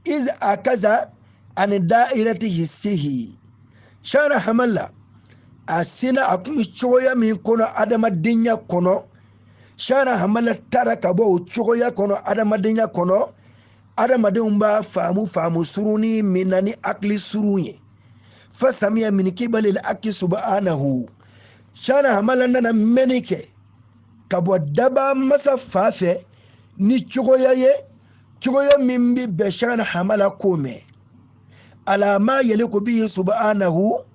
iz akaza ani da'irati hissihi. Shana Hamala a sina a kun bɛ cogoya min kɔnɔ adamadenya kɔnɔ, Shana Hamala taara ka bɔ o cogoya kɔnɔ adamadenya kɔnɔ. Adamadenw b'a faamu faamu surunin min na ni hakili surun ye. Fa samiya min kibali al-haqi subhanahu. Shana Hamala nana mɛnni kɛ ka bɔ daba masa fa fɛ ni cogoya ye, cogoya min bɛ bɛn Shana Hamala ko mɛn. Ala ma yaliku bihi subhanahu,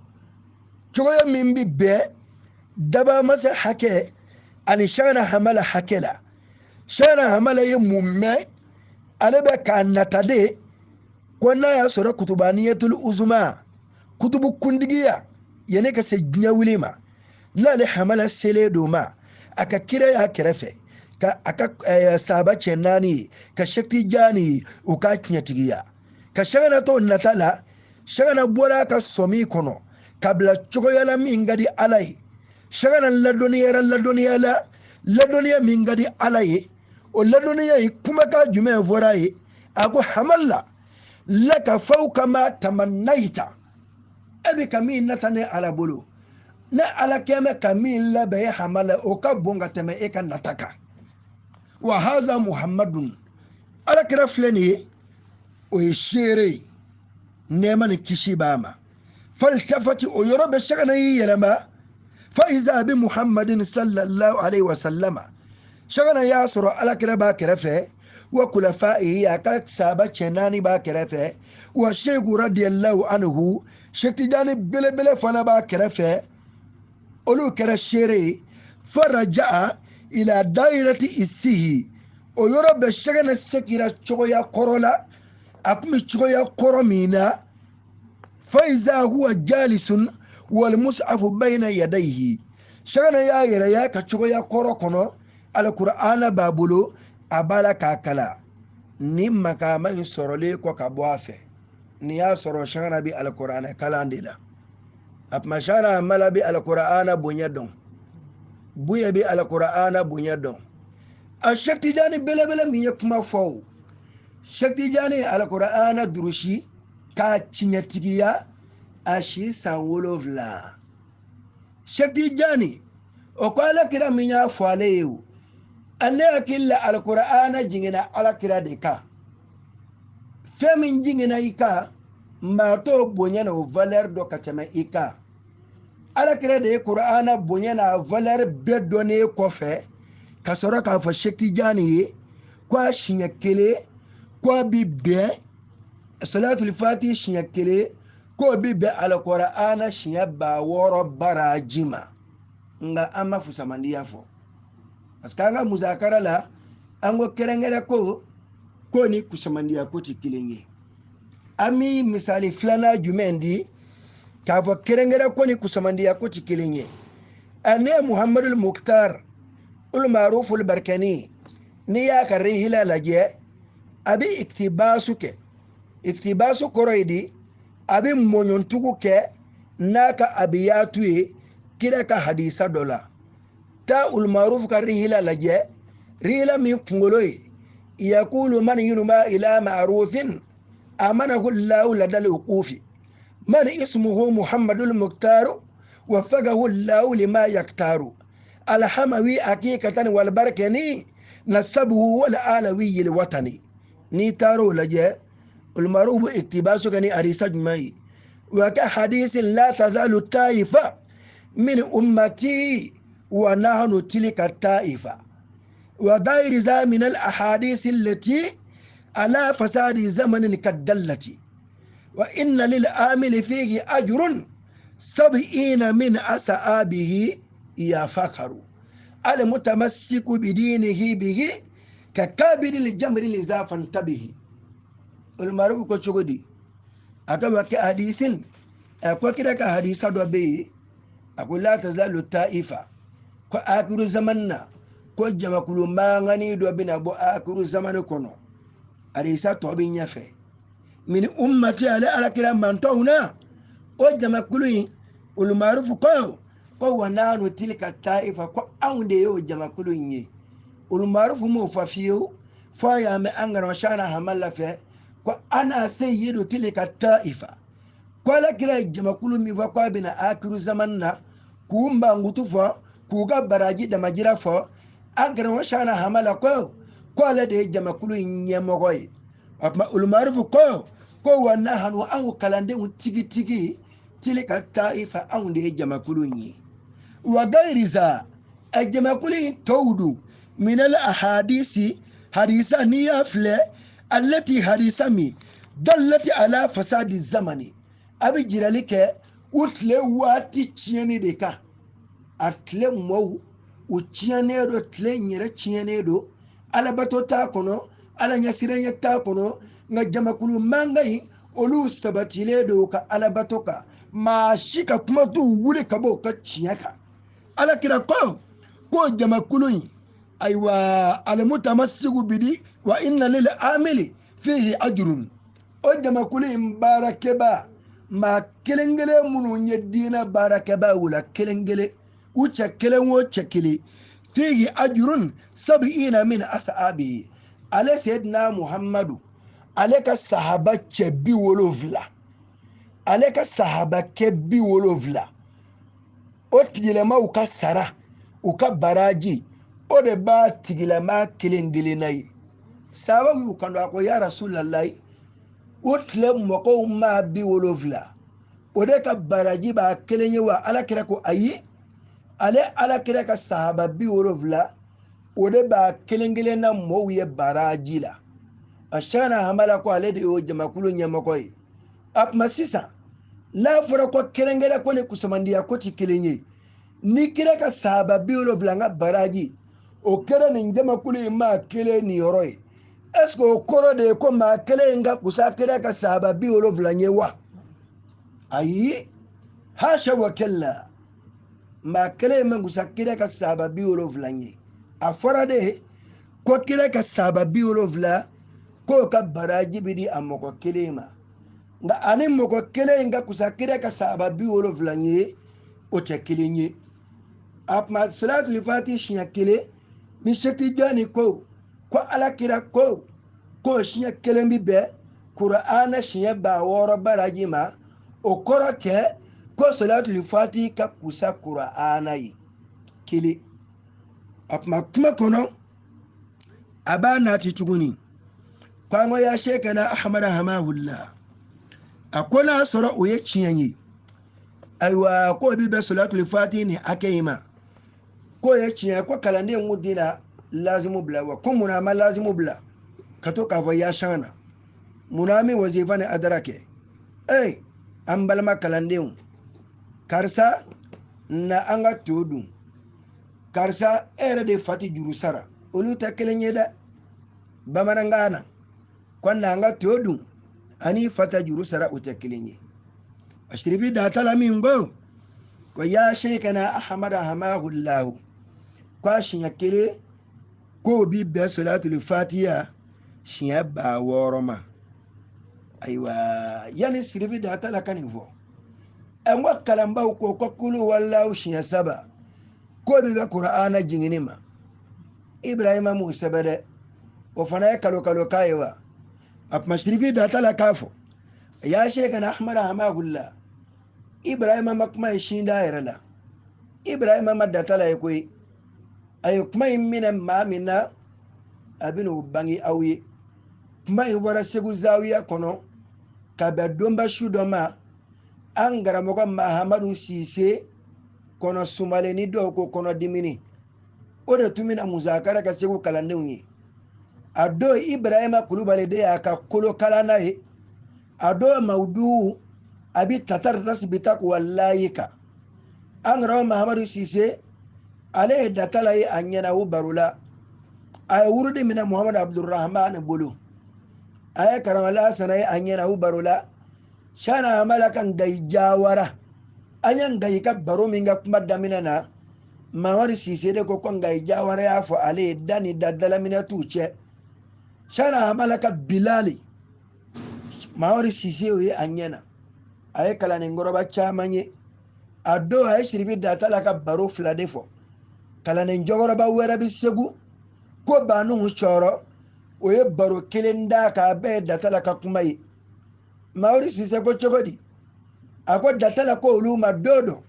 cogoya min bɛ bɛn daba masa hakɛ ani Shana Hamala hakɛ la. Shana Hamala ye mun mɛn? Ale bɛ k'a nata de ko n'a y'a sɔrɔ kutubaniyatul uzma, kutubu kundigiya, yanni ka se diɲɛ wuli ma, n'ale Hamala selen don ma, a ka kira y'a kɛrɛfɛ, ka a ka sahaba cɛ naani ye, ka Sheikh Tijani ye, o k'a tiɲɛtigiya. Ka Shana to nata la, Shana bɔra a ka sɔmi kɔnɔ ka bila cogoya la min ka di Ala ye. Shana ladɔnniyara ladɔnniya la, ladɔnniya min ka di Ala ye. O ladɔnniya in kumakan jumɛn fɔra a ye? A ko Hamala laka fawka ma tamannayita, e bɛ ka min nata ne Ala bolo, ne Ala kɛmɛ ka min labɛn e Hamala, o ka bon ka tɛmɛ e ka nata kan. Wa haza Muhammadun, Ala kɛra filɛ nin ye, o ye seere ye, nɛɛma ni kisi b'a ma. Faltafati, o yɔrɔ bɛ Shana y'i yɛlɛma, fa iza bi Muhammadin sallallahu alaihi wa sallama. Shana y'a sɔrɔ Ala kɛra b'a kɛrɛfɛ, wa kulafaihi, a ka sahaba cɛ naani b'a kɛrɛfɛ, wa Sheikhu radiyallahu anhu, Sheikh Tijani belebele fana b'a kɛrɛfɛ, olu kɛra seere ye. Faraja'a ila dairati issihi, o yɔrɔ bɛ Shana segira cogoya kɔrɔ la, a kun bɛ cogoya kɔrɔ min na. Fa iza huwa jalisun wal mus'afu bayna yadayhi, Shana y'a yɛrɛ y'a ka cogoya kɔrɔ kɔnɔ, Alkur'ana b'a bolo, a b'a la k'a kalan. Ni makama in sɔrɔlen kɔ ka bɔ a fɛ, n'i y'a sɔrɔ Shana bɛ Alkur'ana kalan de la. A tuma Shana Hamala bɛ Alkur'ana bonya dɔn. Bonya bɛ Alkur'ana bonya dɔn. A Cheikh Tijani belebele min ye kuma fɔ o, Cheikh Tijani ye Alkur'ana durusi k'a tiɲɛtigiya a si san 7. Cheikh Tijani o ko Alakira min y'a fɔ ale ye o, ne hakili la Alkur'ana jiginna Alakira de kan. Fɛn min jiginna i kan, maa t'o bonya n'o valeur dɔn ka tɛmɛ i kan. Alakira de ye Kur'ana bonya n'a valeur bɛɛ dɔnnen kɔfɛ ka sɔrɔ k'a fɔ Cheikh Tijani ye ko a siɲɛ kelen ko a bi bɛn salatul fati siɲɛ kelen k'o bi bɛn Alkur'ana siɲɛ 6000 baraji ma. Nka an ma fusamandiya fɔ parce que an ka musakara la an ko kɛrɛnkɛrɛn ko ko ni kusamandiya ko tɛ kelen ye. An bɛ misali filanan jumɛn di k'a fɔ kɛrɛnkɛrɛn ko ni kusamandiya ko tɛ kelen ye? Ne ye Muhamadul Mukhtar ul Maruful Barkani, n'i y'a ka rihila lajɛ a bɛ iktibasu kɛ. Iktibasu kɔrɔ ye di, a bɛ mɔɲɔntugu kɛ n'a ka abiyatu ye kira ka hadisa dɔ la. Taa ul Maruf ka rihila lajɛ, rihila min kunkolo ye yakulu man yunuma ila ma'rufin amanahu Allahu ladal uqufi man ismuhu Muhammadul Mukhtaru waffaqahu Allahu lima yaktaru alhamawi hakikatan wal barkani nasabuhu wal alawi al watani. Ni taar'o lajɛ ul Maruf iktibasu kɛ ni hadisa jumɛn ye? Wa ka hadisin la tazalu taifa min ummati wa nahnu tilka taifa wa ghairi za min al ahadith allati ala fasadi zamanin kaddallati wa inna lil amili fihi ajrun 70 min asaabihi ya fakaru al mutamassiku bidinihi bihi ka kabiri li jamri li zafan tabihi. Ul Maruf ko cogo di? A ka wa kɛ hadisin ko kira ka hadisa dɔ bɛ yen, a ko la tazalu taifa, ko akiru zaman na ko jamakulu mangani dɔ bɛna bɔ akiru zamani kɔnɔ. Hadisa tɔ bɛ ɲɛfɛ min ummati ale Alakira mantɔw na o jamakulu in. Ul Maruf ko ko wa nahnu tilka taifa, ko anw de y'o jamakulu in ye. Ul Maruf m'o fɔ fiyewu fo a y'a mɛn an karamɔgɔ Shana Hamala fɛ ko ana sayyidu tilka taifa, ko Alakira ye jamakulu min fɔ k'a bɛna akiru zaman na k'u mankutu fɔ k'u ka baraji damajira fɔ, an karamɔgɔ Shana Hamala ko ko ale de ye jamakulu in ɲɛmɔgɔ ye. O tuma Ul Maruf ko ko wa nahnu anw kalandenw tigitigi tilka taifa, anw de ye jamakulu in ye. Wa gairiza a jamakulu in tɔw dun minal ahadisi hadisa n'i y'a filɛ allati hadisa min dallati ala fasadi zamani, a bɛ jirali kɛ u tile waati tiɲɛni de kan. A tile mɔw u tiɲɛnen don, tile in yɛrɛ tiɲɛnen don, alabato t'a kɔnɔ, ala ɲɛsiranɲɛ t'a kɔnɔ, nka jamakulu mankan in olu sabatilen don u ka alabato kan, maa si ka kuma t'u wuli ka bɔ u ka tiɲɛ kan. Alakira ko ko jamakulu in ayiwa alimutamassiku bidi wa inna lil amili fihi ajrun, o jamakulu in baarakɛba maa kelen kelen minnu ye diinɛ baarakɛba u la kelen kelen, u cɛ kelen o cɛ kelen, fihi ajrun 70 min asaabi, ale Seydina Muhammadu ale ka sahaba cɛ 70, ale ka sahaba cɛ 70, o tigilamaw ka sara u ka baraji o de b'a tigilama kelen kelenna ye. Sahabaw y'u kanto a ko ya Rasulalayi, o tile mɔgɔw maa 70 o de ka baraji b'a kelen ye wa? Alakira ko ayi, ale Alakira ka sahaba 70 o de b'a kelen kelenna mɔgɔw ye baraji la. A Shana Hamala ko ale de y'o jamakulu ɲɛmɔgɔ ye. A tuma sisan n'a fɔra ko kɛrɛnkɛrɛn ko ni kusamandiya ko tɛ kelen ye, ni kira ka sahaba 70 ka baraji o kɛra nin jamakulu in maa kelen niyɔrɔ ye, est ce que o kɔrɔ de ye ko maa kelen in ka kusa kira ka sahaba 70 ye wa? Ayi, hasha wa kella, maa kelen in ma kusa kira ka sahaba 70 ye. A fɔra de ko kira ka sahaba 70 k'o ka baraji bɛ di a mɔgɔ kelen ma, nka ani mɔgɔ kelen in ka kusa kira ka sahaba 70 ye o tɛ kelen ye. A kuma salatul fati siɲɛ kelen ni Sɛki ko ko ala kira ko ko siɲɛ kelen bi bɛn Kur'ana siɲɛ 6000 baraji ma, o kɔrɔ tɛ ko salatul fati ka kusa Kur'ana ye. Kelen. A kuma kuma kɔnɔ a b'a nati tuguni ko an ko ya Sheikhana Ahmad Hamahullah, a ko n'a sɔrɔ o ye tiɲɛ ye, ayiwa k'o bi bɛn salatul fati ni hakɛ in ma, k'o ye tiɲɛ, ko kalanden kun tɛna lazimu bila wa, ko munna a ma lazimu bila ka to k'a fɔ ya Shana, munna an bɛ wazifa ni adara kɛ? Ee an balima kalandenw, karisa na an ka to dun, karisa e yɛrɛ de fa ti juru sara, olu tɛ kelen ye dɛ. Bamanankan na ko na an ka to dun ani fa ta juru sara, o tɛ kelen ye. A Sirifi Datala min ko ko ya Sheikhana Ahmad Hamahullahu, ko a siɲɛ kelen k'o bi bɛn salatul fatiya siɲɛ 6000 ma. Ayiwa yanni Sirifi Datala ka nin fɔ, n ko kalanbaw ko ko kulu walahu siɲɛ 3 k'o bi bɛn Kur'ana jiginni ma. Ibrahima m'o sɛbɛn dɛ, o fana ye kalo kalo k'a ye wa. A kuma Sirifi Datala k'a fɔ ya Sheikhana Ahmad Hamahullah, Ibrahima ma kuma in sin da yɛrɛ la, Ibrahima ma Datala ye koyi, a ye kuma in minɛ maa min na a bɛn'o bange aw ye. Kuma in bɔra Segu zawiya kɔnɔ ka bɛn donba su dɔ ma, an karamɔgɔ Mahamadu Sise kɔnɔ sumalen ni dɔw ko kɔnɔ dimini, o de tun bɛna musakara ka Segu kalandenw ye. A don Ibrahima Kulubali de y'a ka kolo kalanna ye, a don mawudu a bi tatar nasibita walayi kan. An karamɔgɔ Mahamadu Sise ale ye Datala ye a ɲɛna o baro la, a ye wurudi minɛ Muhamadu Abdurahman bolo, a ye karamɔgɔ Lasana ye a ɲɛna o baro la. Shana Hamala ka Ngayi Jawara, an ye Ngayi ka baro min ka kuma daminɛ na, Mamadu Sise de ko ko Ngayi Jawara y'a fɔ ale ye da ni da dalaminɛ t'u cɛ. Shana Hamala ka Bilali, Mamadu Sise o ye a ɲɛna, a ye kalandenkɔrɔba caman ye. A don a ye Sirifi Datala ka baro 2 de fɔ. Kalanden jɔkɔrɔba wɛrɛ bɛ Segu ko Banuhu Cɔrɔ, o ye baro kelen d'a kan, a bɛɛ ye Datala ka kuma ye. Mamadu Sise ko cogo di? A ko Datala ko olu ma don dɔ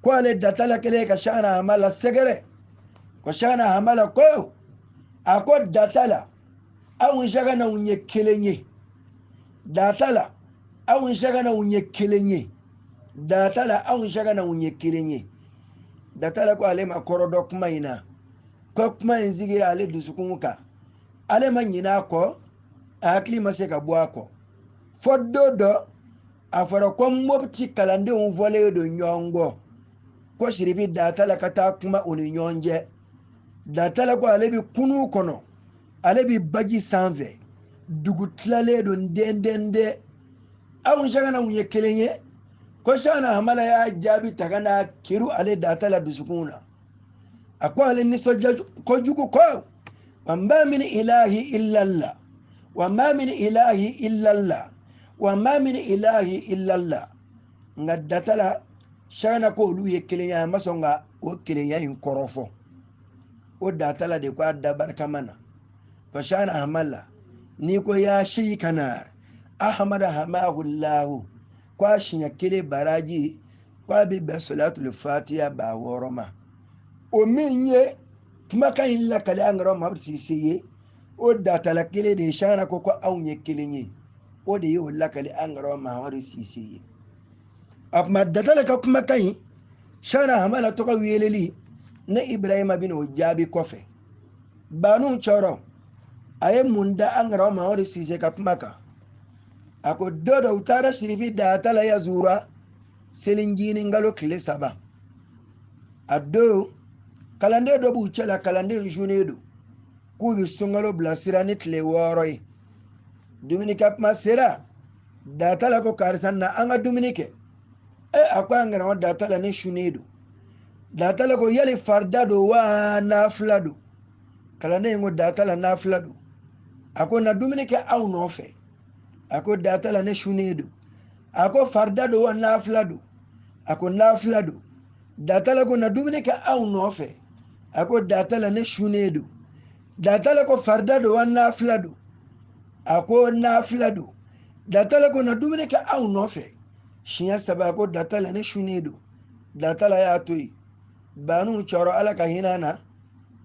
ko ale Datala kɛlen ka Shana Hamala sɛgɛrɛ, ko Shana Hamala ko a ko Datala anw Shakanaw ye kelen ye, Datala anw Shakanaw ye kelen ye, Datala anw Shakanaw ye kelen ye. Datala ko ale ma kɔrɔ dɔn kuma in na, ko kuma in sigira ale dusukun kan, ale ma ɲinɛ a kɔ, a hakili ma se ka bɔ a kɔ. Fɔ don dɔ a fɔra ko Mopti kalandenw fɔlen don ɲɔgɔn kɔ, ko Sirifi Datala ka taa kuma u ni ɲɔgɔn cɛ. Datala ko ale bi kunun kɔnɔ, ale bi baji sanfɛ, dugu tilalen don den den den, anw Shakanaw ye kelen ye. Ko Shana Hamala y'a jaabi ta ka na kiru ale Datala dusukun na. A ko ale nisɔndiya kojugu ko wa ma min ilahi illallah, wa ma min ilahi illallah, wa ma min ilahi illallah. Nka Datala Shana ko olu ye kelen ye, a ma sɔn ka o kelenya in kɔrɔ fɔ. O Datala de ko a da barikama na ko Shana Hamala n'i ko ya Sheikhana Ahmad Hamahullahu, ko a siɲɛ kelen baraji ko a bɛ bɛn salatul fatiya 6000 ma. O min ye kumakan in lakale an karamɔgɔ Mamadu Sise ye, o Datala kelen de ye Shana ko ko anw ye kelen ye, o de y'o lakale an karamɔgɔ Mamadu Sise ye. A kuma Datala ka kumakan in, Shana Hamala tɔgɔ weleli ne Ibrahima bɛna o jaabi kɔfɛ. Banu Cɔrɔ a ye mun da an karamɔgɔ Mamadu Sise ka kuma kan? A ko don dɔ u taara Sirifi Datala Yazura selinjinin kalo tile 3. A don kalanden dɔ b'u cɛ la, kalanden sunnen don, k'u bɛ sunkalo bilasira ni tile 6 ye. Dumunikɛ kuma sera, Datala ko karisa na an ka dumuni kɛ. E a ko an karamɔgɔ Datala ne sunnen don. Datala ko yali farida don wa nafila don? Kalanden in ko Datala nafila don. A ko na dumuni kɛ aw nɔfɛ. A ko Datala ne sunnen don. A ko farida don wa nafila don? A ko nafila don. Datala ko na dumuni kɛ anw nɔfɛ. A ko Datala ne sunnen don. Datala ko farida don wa nafila don? A ko nafila don. Datala ko na dumuni kɛ anw nɔfɛ. Siɲɛ 3 a ko Datala ne sunnen don. Datala y'a to yen. Banu cɔrɔ Ala ka hinɛ na.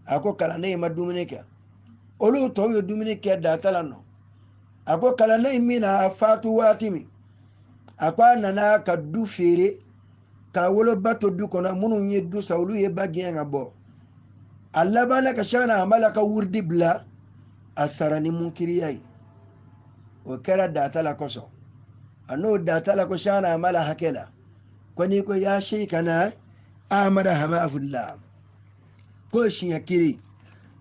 A ko kalanden in ma dumuni kɛ. Olu tɔw ye dumuni kɛ Datala nɔ. A ko kalanden in min na fatu waati min, a ko a nana ka du feere k'a woloba to du kɔnɔ. Minnu ye du san olu ye ba gɛn ka bɔ. A labanna ka Shana Hamala ka wurudi bila a sara ni munkiriya ye. O kɛra Datala kosɔn. A n'o Datala ko Shana Hamala hakɛ la, ko n'i ko ya Sheikhana Ahmada Hamahullah, ko siɲɛ 1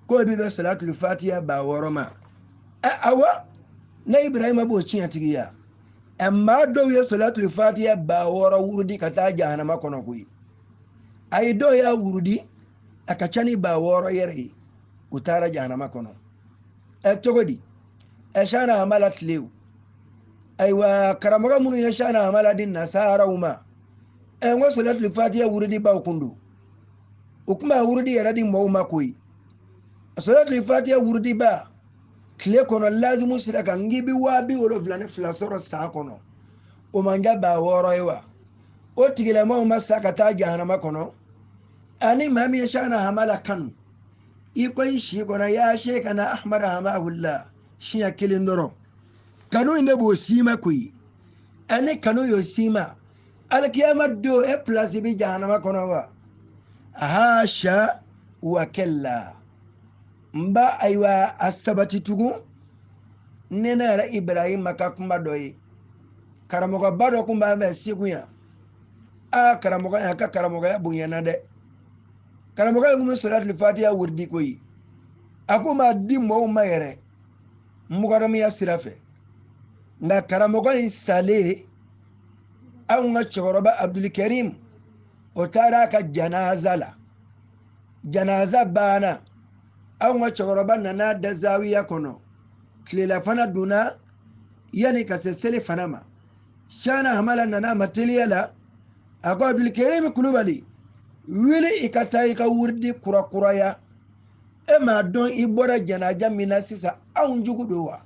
ko bi bɛ salatul fatiha 6000 ma. Awa ne Ibrahima b'o tiɲɛtigiya. Maa dɔw ye salatul fatiha 6000 wurudi ka taa jahanama kɔnɔ koyi. Ayi, dɔw y'a wurudi a ka ca ni 6000 yɛrɛ ye, u taara jahanama kɔnɔ. Cogo di? Shana Hamala tilew. Ayiwa, karamɔgɔ minnu ye Shana Hamala di nasaraw ma, n ko salatul fatiha wurudi baw kun don. U kun b'a wurudi yɛrɛ di mɔgɔw ma koyi. Salatul fatiha wurudi ba tile kɔnɔ lazimu sira kan, n k'i bi 72000 sɔrɔ san kɔnɔ. O man ca 6000 ye wa? O tigilamɔgɔw ma sa ka taa jahanama kɔnɔ. Ani maa min ye Shana Hamala kanu, i ko i si kɔnɔ ya Sheikhana Ahmada Hamahullah siɲɛ 1 dɔrɔn. Kanu in de b'o s'i ma koyi. Ani kanu y'o s'i ma, alikiyama don e pilasi bi jahanama kɔnɔ wa? Hasha wa kella. N ba ayiwa a sabati tugun ne ne yɛrɛ Ibrahima ka kuma dɔ ye. Karamɔgɔba dɔ kun b'an fɛ Segu yan. Aa, karamɔgɔ a ka karamɔgɔya bonyana dɛ. Karamɔgɔ in kun bɛ salatul fatiha wurudi koyi. A ko m'a di mɔgɔw ma yɛrɛ mugadamuya sira fɛ. Nka karamɔgɔ in salen, anw ka cɛkɔrɔba Abdulkarim, o taara a ka janaza la. Janaza banna, anw ka cɛkɔrɔba nana da zawiya kɔnɔ. Tilelafana donna yanni ka se seli fana ma. Shana Hamala nana a ma teliya la. A ko Abdulkarim Kulubali, wuli i ka taa i ka wurudi kurakuraya. E m'a dɔn i bɔra janaja min na sisan, anw jugu don wa?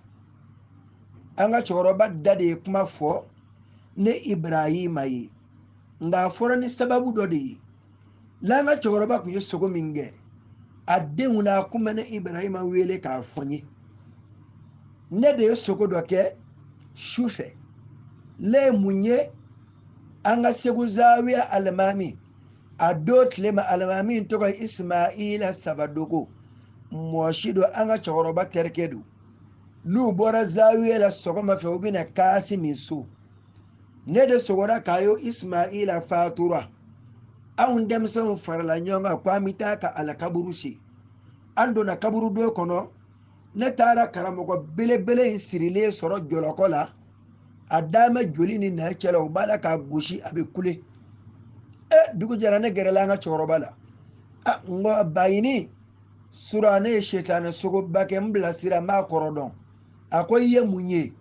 An ka cɛkɔrɔba da de ye kuma fɔ ne Ibrahima ye. Nka a fɔra ni sababu dɔ de ye. N'an ka cɛkɔrɔba tun ye sogo min kɛ, a denw na kun bɛ ne Ibrahima wele k'a fɔ n ye. Ne de ye sogo dɔ kɛ su fɛ. Ne ye mun ye? An ka Segu zawiya alimami, a don tile ma alimami in tɔgɔ ye Ismaila Sabadogo. Mɔsi don, an ka cɛkɔrɔba terikɛ don. N'u bɔra zawiya la sɔgɔma fɛ, u bɛna kaasi min so. Ne de sɔgɔra k'a ye Ismaila fatura. Anw denmisɛnw farala ɲɔgɔn kan ko an bɛ taa ka alakaburu se. An donna kaburudo kɔnɔ, ne taara karamɔgɔ belebele in sirilen sɔrɔ jɔlɔkɔ la. A dama joli ni nɛn cɛ la, u b'a la k'a gosi, a bɛ kule. Dugu jɛra, ne gɛrɛla an ka cɛkɔrɔba la. A, n ko Bayini, sura ne ye sitanɛ sogoba kɛ, n bilasira, n b'a kɔrɔ dɔn. A ko i ye mun ye?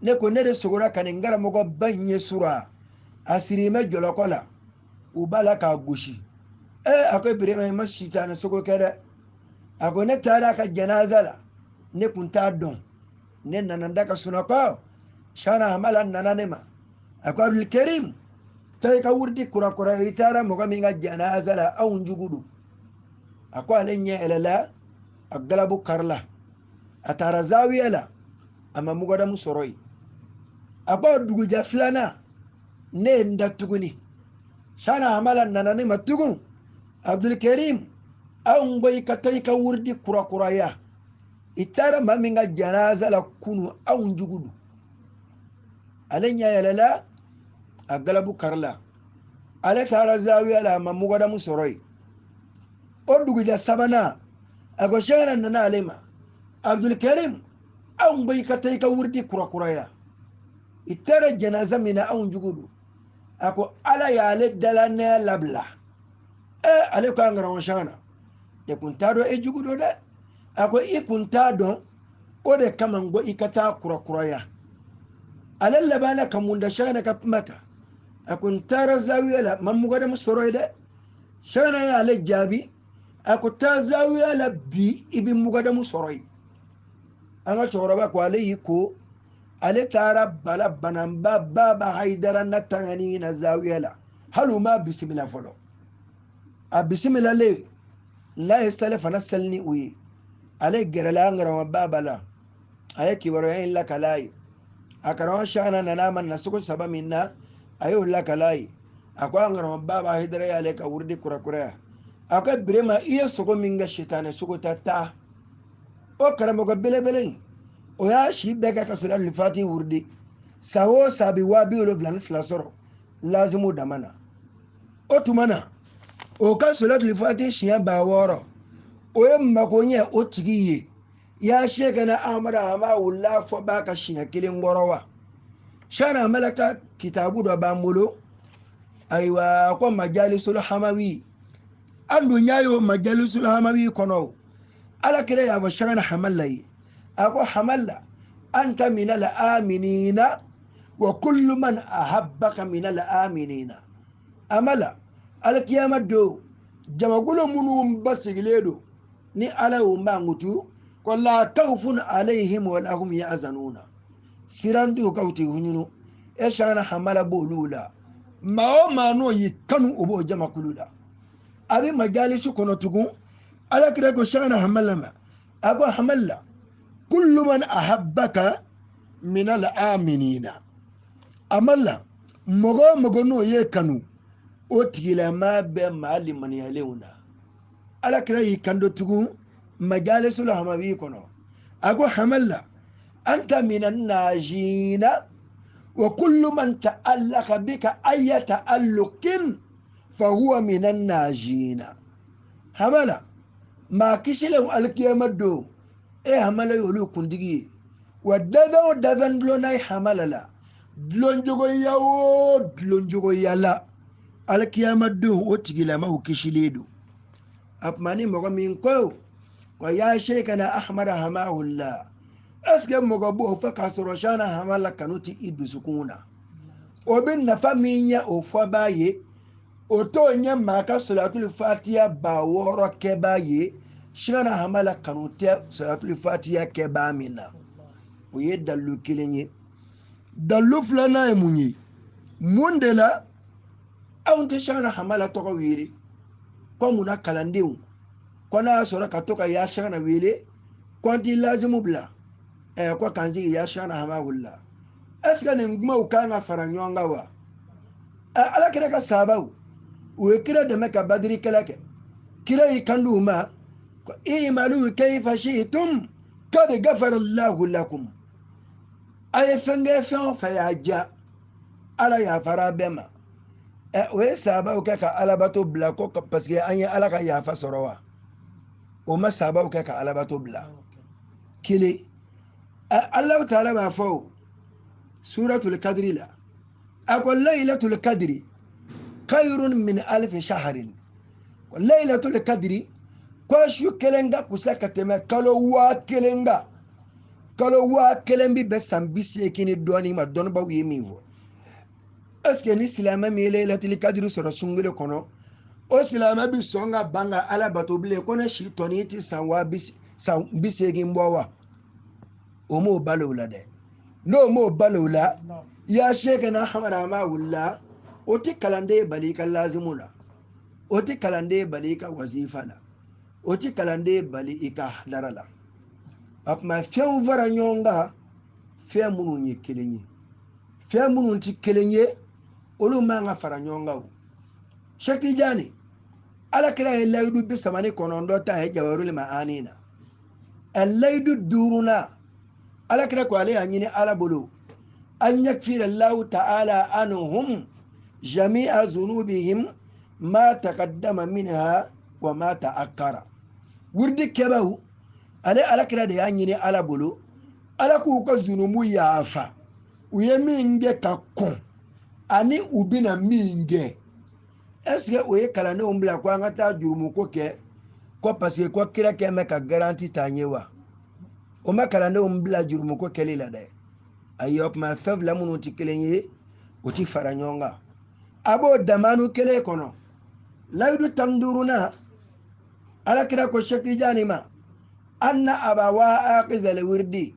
Ne ko ne de sogora ka nin karamɔgɔba in ye sura. A sirilen bɛ jɔlɔkɔ la, u b'a la k'a gosi. A ko Ibrahima, i ma sitanɛ sogo kɛ dɛ. A ko ne taara a ka janaza la, ne kun t'a dɔn. Ne nana n da ka sunɔgɔ. Shana Hamala nana ne ma. A ko Abdulkarim, taa i ka wurudi kurakura, i taara mɔgɔ min ka janaza la, anw jugu don. A ko ale ɲɛ yɛlɛla, a galabu karila. A taara zawiya la, a ma mugadamu sɔrɔ yen. A ko dugujɛ filanan, ne ye n da tuguni. Shana Hamala nana ne ma tugun. Abdulkarim, anw ko i ka taa i ka wurudi kurakuraya. I taara maa min ka janaza la kunu, anw jugu don. Ale ɲɛ yɛlɛla, a galabu karila. Ale taara zawiya la, a ma mugadamu sɔrɔ yen. O dugujɛ sabanan, a ko Shana nana ale ma. Abdulkarim, anw ko i ka taa i ka wurudi kurakuraya. I taara janaza min na, anw jugu don. A ko Ala y'ale dala nɛ labila. Ale ko an karamɔgɔ Shana, ne kun t'a dɔn e jugu don dɛ. A ko i kun t'a dɔn, o de kama n ko i ka taa kurakuraya. Ale labanna ka mun da Shana ka kuma kan. A ko n taara zawiya la, ma mugadamu sɔrɔ yen dɛ. Sɛgɛnɛ y'ale jaabi a ko taa zawiya la bi i bɛ mugadamu sɔrɔ yen. An ka cɛkɔrɔba ko ale y'i ko ale taara bala bananba baba hayidara na tangani na zawiya la hali u ma bisimila fɔlɔ. A bisimilalen n'a ye sali fana sali ni u ye, ale gɛrɛla an karamɔgɔ baba la, a ye kibaruya in lakala ye. A karamɔgɔ Sɛgɛnɛ nana a ma nasogo saba min na, a y'o lakala ye. A ko an karamɔgɔ baba hayidara y'ale ka wurudi kurakuraya. A ko Birema, i ye sogo min kɛ sitanɛ sogo ta taa. O karamɔgɔ belebele in, o y'a si bɛɛ kɛ ka sɔrɔ alifati wurudi. San o san a bɛ 72 sɔrɔ lazimu dama na. O tuma na, o ka sɔrɔ alifati siɲɛ 6000, o ye mako ɲɛ o tigi ye. Ya Sɛgɛnɛ Amadu Hamawula fɔ b'a ka siɲɛ kelen kɔrɔ wa? Sɛgɛnɛ Amala ka kitabu dɔ b'an bolo. Ayiwa, ko Majalisul Hamawi. An dun y'a ye o Majalisul Hamawi kɔnɔ o. Ala kira y'a fɔ Sɛgɛnɛ Hamala ye. A ko Hamala, anta minal aminina wa kullu man ahabbaka minal aminina. Amala, alkiyama don, jamakulu minnu basigilen don ni Ala y'o mankutu, ko la khawfun alayhim wa la hum yahzanuna. Siran t'u kan, u tɛ ɲunu. E Sɛgɛnɛ Hamala b'olu la. Maa o maa n'o y'i kanu, o b'o jamakulu la. A bɛ majalisu kɔnɔ tugun. Ala kira ko Sɛgɛnɛ Hamala ma, a ko Hamala, kullu man ahabbaka minal aminina. Amala, mɔgɔ o mɔgɔ n'o ye kanu, o tigilamaa bɛ maa limaniyalenw na. Ala kira y'i kanto tugun majalisul hamawi kɔnɔ. A ko Hamala, anta minan najina wa kullu man ta'allaka bika ayya ta'alluqin fa huwa minan najina. Hamala, maa kisilenw alikiyama don, e Hamala y'olu kuntigi ye. Wa dafɛn o dafɛn dulonna ye Hamala la, dulonjogoya o dulonjogoya la, alikiyama don o tigilamaw kisilen don. A tuma ni mɔgɔ min ko ko ya Sɛkɛna Ahmada Hamawula, est ce que mɔgɔ b'o fɛ k'a sɔrɔ Sɛkɛna Hamala kanu tɛ i dusukun na? O bɛ nafa min ɲɛ o fɔbaa ye, o t'o ɲɛ maa ka sɔlatul fatiya 6000 kɛbaa ye. Sɛkɛna Hamala kanu tɛ sɔlatul fatiya kɛbaa min na. O ye dalilu kelen ye. Dalilu filanan ye mun ye? Mun de la anw tɛ Sɛkɛna Hamala tɔgɔ wele? Ko munna kalandenw ko n'a y'a sɔrɔ ka to ka ya Sɛkɛna wele, ko an t'i lazimu bila, ko k'an sigi ya Sɛkɛna Hamawula. Est ce que nin kumaw kan ka fara ɲɔgɔn kan wa? Ala kira ka sahabaw, u ye kira dɛmɛ ka badiri kɛlɛ kɛ. Kira y'i kan d'u ma ko imalu kayfa shi'tum qad ghafara Allahu lakum. A ye fɛn kɛ fɛn o fɛn y'a diya, Ala yafara bɛɛ ma. O ye sahabaw kɛ ka alabato bila ko parce que an ye Ala ka yafa sɔrɔ wa? O ma sahabaw kɛ ka alabato bila. Kelen, Alahu taala b'a fɔ o suratul kadiri la, a ko laylatul kadiri khayrun min alfi shahrin. Ko laylatul kadiri, ko su kelen ka kusa ka tɛmɛ kalo 1000 kan. Kalo 1000 bi bɛn san 80 ni dɔɔnin ma, dɔnnibaw ye min fɔ. Est ce que ni silamɛ min ye laylatul kadiri sɔrɔ sunkalo kɔnɔ, o silamɛ bi sɔn ka ban ka Ala bato bilen ko ne si tɔni ti san waa bi san 80 bɔ wa? O m'o balo o la dɛ. N'o m'o balo o la, ya Sɛkɛna Hamada Hamawula, o ti kalanden bali i ka lazimu la, o ti kalanden bali i ka wazifa la, o ti kalanden bali i ka hadara la. O tuma fɛnw fara ɲɔgɔn kan, fɛn minnu ye kelen ye, fɛn minnu ti kelen ye, olu man ka fara ɲɔgɔn kan o. Sɛki Tijani, Ala kira ye layidu 39 ta ye Jawahirul Ma'ani na. A layidu duurunan, Ala kira ko ale y'a ɲini Ala bolo, an yakfira Allahu ta'ala anhum jami'a zunubihim ma taqaddama minha wa ma ta'akkara. Wurdi kɛbaw, ale Ala kira de y'a ɲini Ala bolo, Ala k'u ka zunumu yafa, u ye min kɛ ka kɔn ani u bɛna min kɛ. Est ce que o ye kalandenw bila ko an ka taa jurumuko kɛ ko parce que ko kira kɛ mɛ ka garanti t'an ye wa? O ma kalandenw bila jurumuko kɛli la dɛ. Ayi, o tuma fɛn fila minnu tɛ kelen ye, o ti fara ɲɔgɔn kan. A b'o damanu kelen kɔnɔ. Layidu 15nan ala kira ko Cheikh Tijani ma anna abawa aqizal wirdi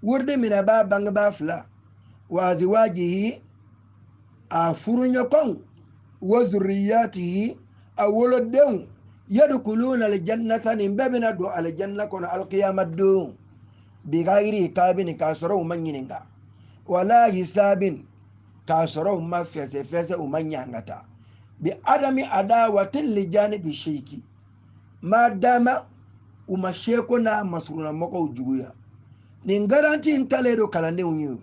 wirdi mina ba bangebaa fila wa azwajihi a furuɲɔgɔnw wa zurriyatihi a wolodenw yadkuluna aljannata nin bɛɛ bɛna don aljanna kɔnɔ alkiyama don bigayiri hikabin k'a sɔrɔ u ma ɲininka wala hisabin k'a sɔrɔ u ma fɛsɛfɛsɛ u ma ɲangata bi adami adawatin li janibi sheiki ma dama u ma seko n'a masurunamɔgɔw juguya nin garanti in talen don kalandenw ye.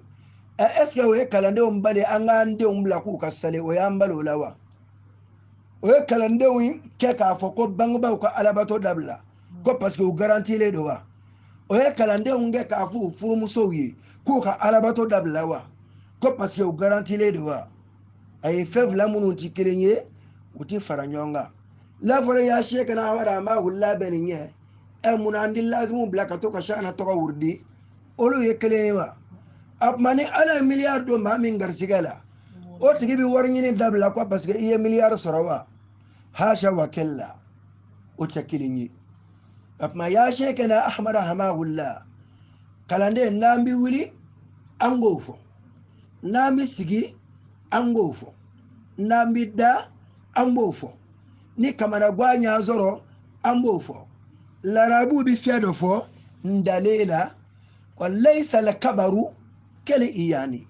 Est ce que o ye kalandenw bali an k'an denw bila k'u ka sali o y'an bali o la wa? O ye kalandenw kɛ k'a fɔ ko bangebaaw ka alabato dabila ko parce que u garantilen don wa? O ye kalandenw kɛ k'a fɔ u furumusow ye k'u ka alabato dabila wa? Ko parce que u garantilen don wa? A ye fɛn fila minnu ti kelen ye u ti fara ɲɔgɔn kan. N'a fɔra ya seka na Ahmada ma wula bɛ nin ɲɛ ɛ munna an di lazimu bila ka to ka Shana tɔgɔ wurudi olu ye kelen ye wa? A tuma ni ala ye miliyari don maa min garisigɛ la o tigi bɛ wari ɲini dabila ko parce que i ye miliyari sɔrɔ wa? Hasha wa kella o tɛ kelen ye. A tuma ya seka na Ahmada hamahullah kalanden n'an bɛ wuli an k'o fɔ n'an bɛ sigi an k'o fɔ n'an bɛ da an b'o fɔ ni kamanagan y'an sɔrɔ an b'o fɔ. Larabu bɛ fɛn dɔ fɔ ndalen la wa laysa al-kabaru kɛli iyani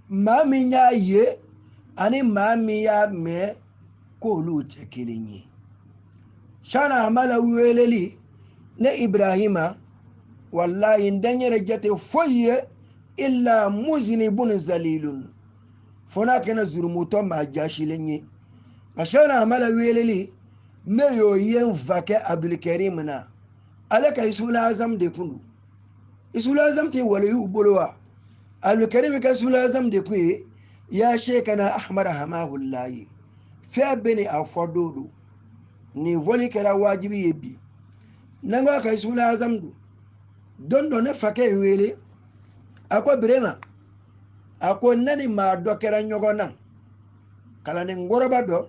maa min y'a ye ani maa min y'a mɛn k'olu tɛ kelen ye. Shana Hamala weleli ne Ibrahima wallahi n tɛ n yɛrɛ jate foyi ye illa muzinibun zalilun fo n'a kɛra zurumutɔ maa jasilen ye. Nka Shana Hamala weleli ne y'o ye n fakɛ Abdulkarim na ale ka Isula Azam de kun don. Isula Azam tɛ waliyu bolo wa? Abdulkarim ka Isula Azam de kun ye ya Shekana Ahmada Hamahullahi fɛn bɛ ni a fɔ don don nin fɔli kɛra wajibi ye bi. N'an ko a ka Isula Azam don don dɔ ne fakɛ ye wele a ko Birema a ko ne ni maa dɔ kɛra ɲɔgɔn na kalanden kɔrɔba dɔ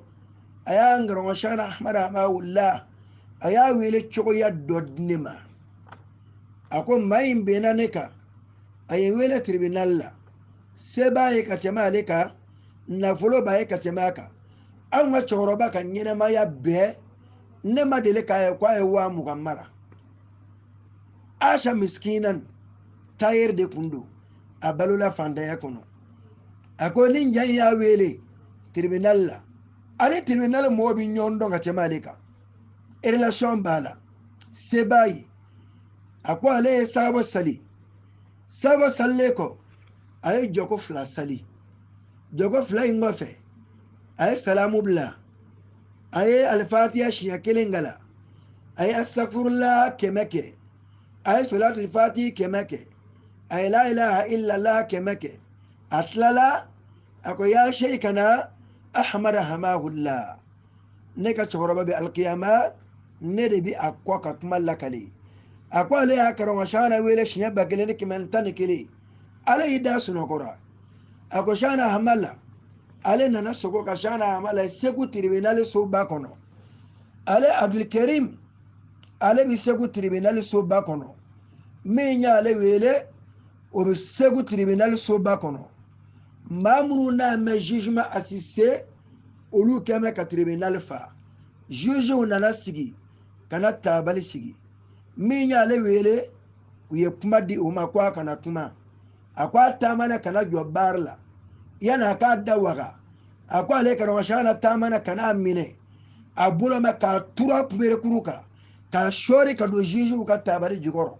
a y'a karamɔgɔ Shana Ahmada Hamahullah a y'a wele cogoya dɔ di ne ma a ko maa in bɛnna ne kan a ye wele tribunal la se b'a ye ka tɛmɛ ale kan nafolo b'a ye ka tɛmɛ a kan anw ka cɛkɔrɔba ka ɲɛnɛmaya bɛɛ ne ma deli k'a ye k'a ye 20,000 mara. Asha miskinan tayɛri de kun don a balola fantanya kɔnɔ. A ko ni jan y'a wele tribunal la ani tribunal mɔgɔw bɛ ɲɔgɔn dɔn ka tɛmɛ ale kan relation b'a la se b'a ye. A ko ale ye saabo sali saabo salilen kɔ a ye jɔko fila sali jɔko fila in kɔfɛ a ye salamu bila a ye alifatiya siɲɛ kelen kala a ye asafurula 100 kɛ a ye salatul fati 100 kɛ a ye la ilaha illallah 100 kɛ a tilala a ko ya Sheikhana Ahmada Hamahullah ne ka cɛkɔrɔba bɛ alikiyama ne de bɛ a kɔ ka kuma lakale. A ko ale y'a karamɔgɔ Shana wele siɲɛ 1111 ale y'i da sunɔgɔra. A ko Shana Hamala ale nana sogo ka Shana Hamala Segu tribunal soba kɔnɔ ale Abdulkarim ale bɛ Segu tribunal soba kɔnɔ min y'ale wele o bɛ Segu tribunal soba kɔnɔ maa minnu n'a mɛn jugement assisté olu kɛn bɛ ka tribunal fa jugew nana sigi ka na tabali sigi min y'ale wele u ye kuma di o ma ko a kana kuma a ko a taamana ka na jɔ baara la yanni a k'a da waga a ko ale karamɔgɔ Shana taamana ka n'a minɛ a bolo ma k'a turu a kunberekuru kan k'a sɔɔri ka don jugew ka tabali jukɔrɔ.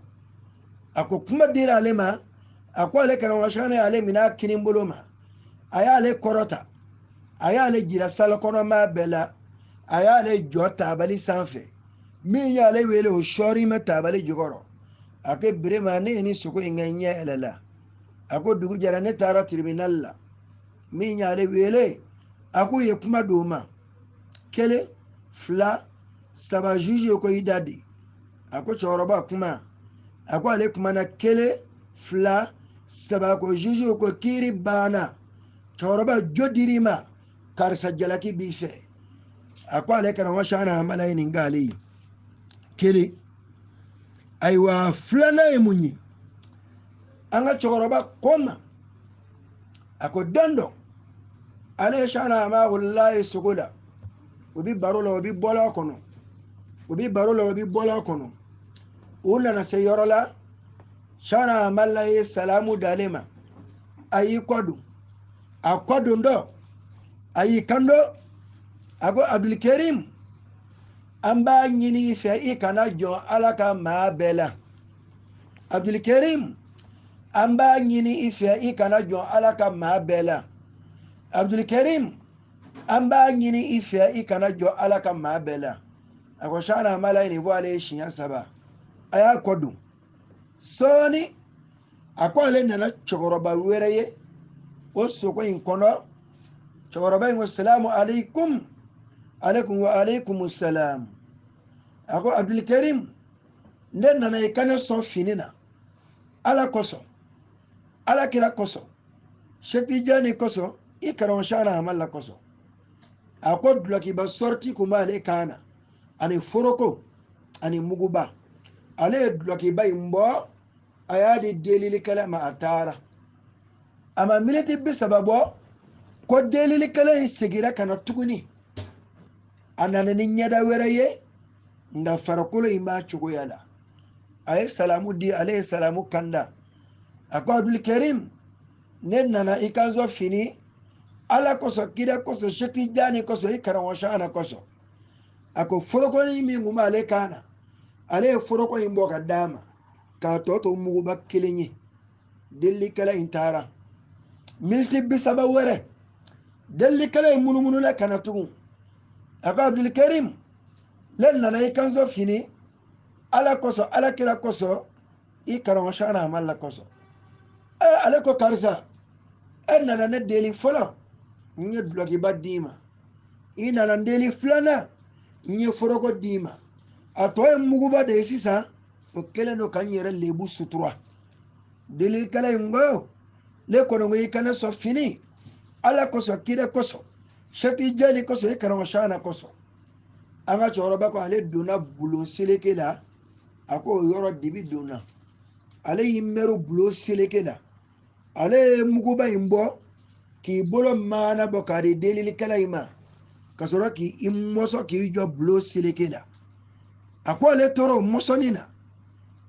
A ko kuma dira ale ma a ko ale karamɔgɔ Shana y'ale minɛ a kinin bolo ma a y'ale kɔrɔta a y'ale jira salle kɔnɔ maa bɛɛ la a y'ale jɔ tabali sanfɛ min y'ale wele o sɔɔri ma tabali jukɔrɔ. A ko Birema ne ye ni sogo in kɛ ɲɛ yɛlɛ la. A ko dugu jɛra ne taara tribunal la min y'ale wele a k'u ye kuma d'o ma 1 2 3 juge ko i da di. A ko cɛkɔrɔba kuma a ko ale kumana 1 2 3 ko juge ko kiiri banna cɛkɔrɔba jo dir'i ma karisa jalaki b'i fɛ. A ko ale karamɔgɔ Shana Hamala ye nin k'ale ye. Kelen. Ayiwa, filanan ye mun ye? An ka cɛkɔrɔba ko n ma, a ko don dɔ ale ye Shana Hamala ye sogo la, u bi baro la, u bi bɔlɔ kɔnɔ, u bi baro la, u bi bɔlɔ kɔnɔ. U nana se yɔrɔ la, Shana Hamala ye salamu d'ale ma. A y'i kɔ don, a kɔ don dɔ, a y'i kan don, a ko Abdulkarim, an b'a ɲini i fɛ i kana jɔn Ala ka maa bɛɛ la. Abdulkarim, an b'a ɲini i fɛ i kana jɔn Ala ka maa bɛɛ la. Abdulkarim, an b'a ɲini i fɛ i kana jɔn Ala ka maa bɛɛ la. A ko Shana Hamala ye nin fɔ ale ye siɲɛ 3. A y'a kɔ don. Sɔɔni a ko ale nana cɛkɔrɔba wɛrɛ ye o sogo in kɔnɔ. Cɛkɔrɔba in ko salamu aleykum. Aleykum wa aleykum salam. A ko Abdulkarim, ne nana i ka ne sɔn fini na Ala kosɔn, Ala kira kosɔn, Cheikh Tijani kosɔn, i karamɔgɔ Shana Hamala kosɔn. A ko dulɔkiba sɔriti kun b'ale kan na, ani foroko ani muguba. Ale ye dulɔkiba in bɔ, a y'a di delilikɛla ma, a taara. A ma miniti 30 bɔ ko delilikɛla in seginna ka na tuguni. A nana ni ɲɛda wɛrɛ ye, nka farikolo in b'a cogoya la. A ye salamu di, ale ye salamu kanda. A ko Abdulkarim, ne nana i ka zɔ fini Ala kosɔn, kira kosɔn, Cheikh Tijani kosɔn, i karamɔgɔ Shana kosɔn. A ko foroko in min kun b'ale kan na, ale ye foroko in bɔ ka d'a ma, k'a tɔ to muguba kelen ye. Delilikɛla in taara. Miniti 30 wɛrɛ, delilikɛla in munumununa ka na tugun. A ko Abdulkarim, ne nana i ka zɔ fini Ala kosɔn, Ala kira kosɔn, i karamɔgɔ Shana Hamala kosɔn. Ale ko karisa, e nana ne deli fɔlɔ, n ye dulɔkiba d'i ma. I nana n deli filanan, n ye foroko d'i ma. A tɔ ye muguba de ye sisan, o kɛlen don ka n yɛrɛ lebu sutura. Delilikɛla in ko, ne kɔni ko i ka ne sɔn fini Ala kosɔn, kira kosɔn, Cheikh Tijani kosɔn, i karamɔgɔ Shana kosɔn. An ka cɛkɔrɔba ko ale donna bulon seleke la, a ko o yɔrɔ dibi donna. Ale y'i mɛru bulon seleke la, ale ye muguba in bɔ k'i bolo maana bɔ k'a di delilikɛla in ma, ka sɔrɔ k'i mɔsɔn k'i jɔ bulon seleke la. A ko ale tora o mɔsɔnni na.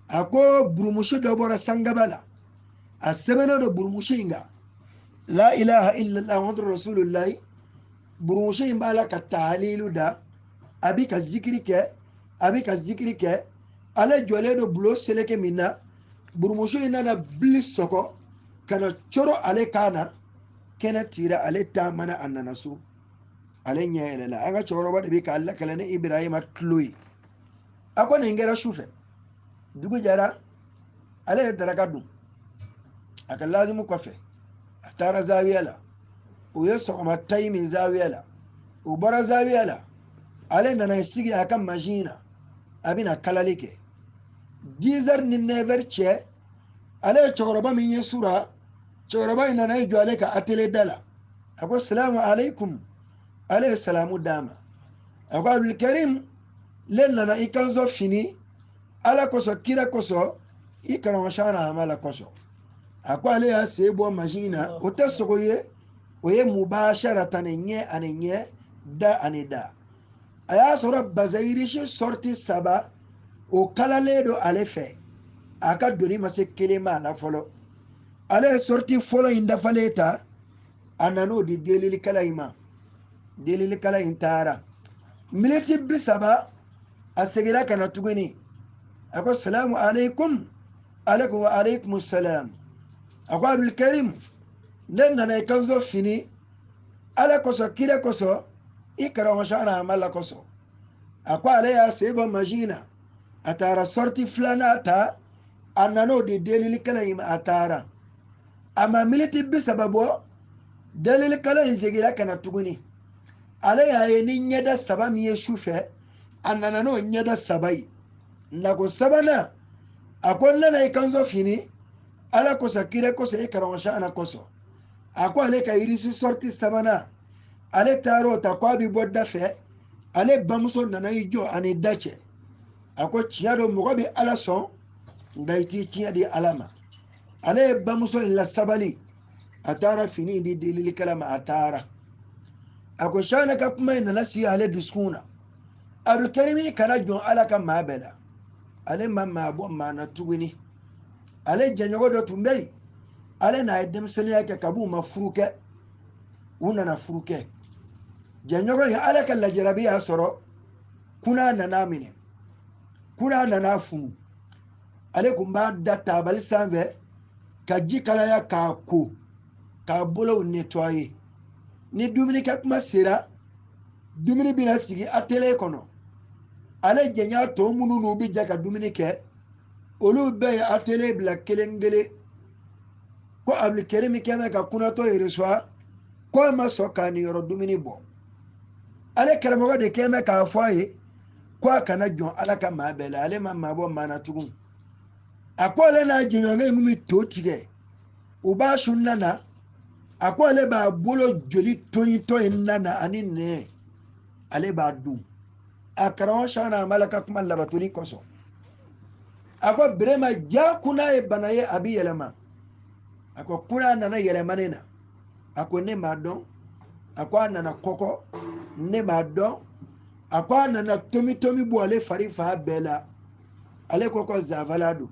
A ko burumusi dɔ bɔra sangaba la, a sɛbɛnnen don burumusi in kan, la ilaha illallah muhammadu rasulullah. Burumusi in b'a la ka tahalilu da, a bi ka zikiri kɛ, a bi ka zikiri kɛ. Ale jɔlen don bulon seleke min na, burumusi in nana bili sɔgɔ ka na coro ale kan na. Kɛnɛ tira, ale taamana, a nana so, ale ɲɛ yɛlɛla. An ka cɛkɔrɔba de bɛ k'a lakale ni Ibrahima tulo ye. A ko nin kɛra su fɛ, dugu jɛra, ale ye daraka dun. A ka lazimu kɔfɛ, a taara zawiya la. U ye sɔgɔma tayi min zawiya la, u bɔra zawiya la, ale nana sigi a ka mansin na, a bɛna kalali kɛ. 10 heures ni 9 heures cɛ, ale ye cɛkɔrɔba min ye sura, cɛkɔrɔba in nana i jɔ ale ka atelier da la. A ko salamu aleykum. Ale ye salamu d'a ma. A ko Abdulkarim, ne nana i ka nzɔ fini Ala kosɔn, kira kosɔn, i karamɔgɔ Shana Hamala kosɔn. A ko ale y'a sen bɔ mansin na, o tɛ sogo ye, o ye mubasharatan ni ɲɛ ani ɲɛ, da ani da. A y'a sɔrɔ bazayirisi sɔriti 3 o kalalen don ale fɛ, a ka doni ma se kelen ma a la fɔlɔ. Ale ye sɔriti fɔlɔ in dafalen ta, a nan'o di delilikɛla in ma. Delilikɛla in taara. Miniti 30, a seginna ka na tuguni. A ko salamu aleykum. Aleykum wa aleykum salam. A ko Abdulkarim, ne nana i ka nzɔ fini Ala kosɔn, kira kosɔn, i karamɔgɔ Shana Hamala kosɔn. A ko ale y'a sen bɔ mansin na, a taara sɔriti filanan ta, a nan'o di delilikɛla in ma, a taara. A ma miniti 30 bɔ, delilikɛla in seginna ka na tuguni. Ale y'a ye ni ɲɛda 3 min ye su fɛ, a nana n'o ɲɛda 3 ye. Nako sabanan, a ko n nana i ka nzɔ fini Ala kosɔn, kira kosɔn, i karamɔgɔ Shana kosɔn. A ko ale ka yirisi sɔriti sabanan, ale taara o ta k'a bi bɔ da fɛ, Ale bamuso nana i jɔ ani da cɛ. A ko tiɲɛ don, mɔgɔ bɛ Ala sɔn, nka i t'i tiɲɛ di Ala ma. Ale ye bamuso in lasabali. A taara fini in di delilikɛla ma, a taara. A ko Shana ka kuma in nana sigi ale dusukun na. Abdulkarimi kana jɔn Ala ka maa bɛɛ la. Ale ma maa bɔ maa na tuguni. Ale jɛɲɔgɔn dɔ tun bɛ yen. Ale n'a ye denmisɛnninya kɛ kab'u ma furu kɛ. U nana furu kɛ. Jɛɲɔgɔn in Ala ka lajarabi y'a sɔrɔ. Kuna nana minɛ. Kuna nana funu. Ale kun b'a da tabali sanfɛ ka ji kalaya k'a ko, k'a bolow nettoyer. Ni dumunikɛ kuma sera, dumuni bɛna sigi atelier kɔnɔ. Ale jɛɲa tɔ minnu n'u bɛ jɛ ka dumuni kɛ, olu bɛɛ ye atelier bila kelen kelen. Ko Abdulkarimi kɛmɛ ka kunatɔ reçoit, ko a ma sɔn k'a niyɔrɔ dumuni bɔ. Ale karamɔgɔ de kɛmɛ k'a fɔ a ye ko a kana jɔn Ala ka maa bɛɛ la. Ale ma maa bɔ maa na tugun. A ko ale n'a jɛɲɔgɔnkɛ min bɛ to tigɛ, u b'a sun na. A ko ale b'a bolo joli tonitɔ in nana ani nɛn, ale b'a dun. A karamɔgɔ Shana Hamala ka kuma labatoli kosɔn. A ko Birema ja kuna ye bana ye, a bɛ yɛlɛma. A ko kuna nana yɛlɛma ne na. A ko ne m'a dɔn. A ko a nana kɔkɔ, ne m'a dɔn. A ko a nana tomi tomi bɔ ale fari fan bɛɛ la. Ale ko ko zavala don.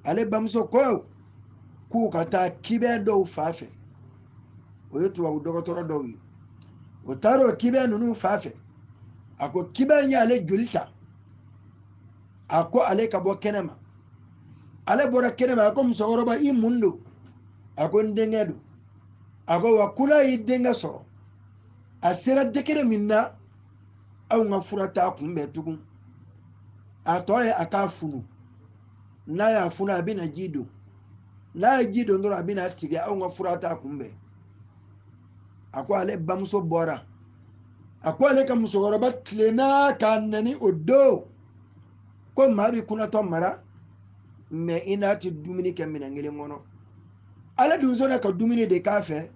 Ale bamuso ko k'u ka taa kibɛn dɔw fa fɛ. O ye tubabu dɔgɔtɔrɔ dɔw ye. O taara o kibɛn ninnu fa fɛ. A ko kibɛn y'ale joli ta. A ko ale ka bɔ kɛnɛma. Ale bɔra kɛnɛma, a ko musokɔrɔba i mun don? A ko n denkɛ don. A ko wa kuna y'i denkɛ sɔrɔ. A sera degré min na, anw ka fura t'a kunbɛn tugun. A tɔ ye a k'a funu. N'a y'a funu, a bɛna ji don. N'a ye ji don dɔrɔn, a bɛna tigɛ, anw ka fura t'a kunbɛn. A ko ale bamuso bɔra. A ko ale ka musokɔrɔba tilenna k'a nɛni o don. Ko maa bɛ kunatɔ mara, mɛ i n'a tɛ dumuni kɛ minɛn kelen kɔnɔ. Ale dun sɔnna ka dumuni de k'a fɛ.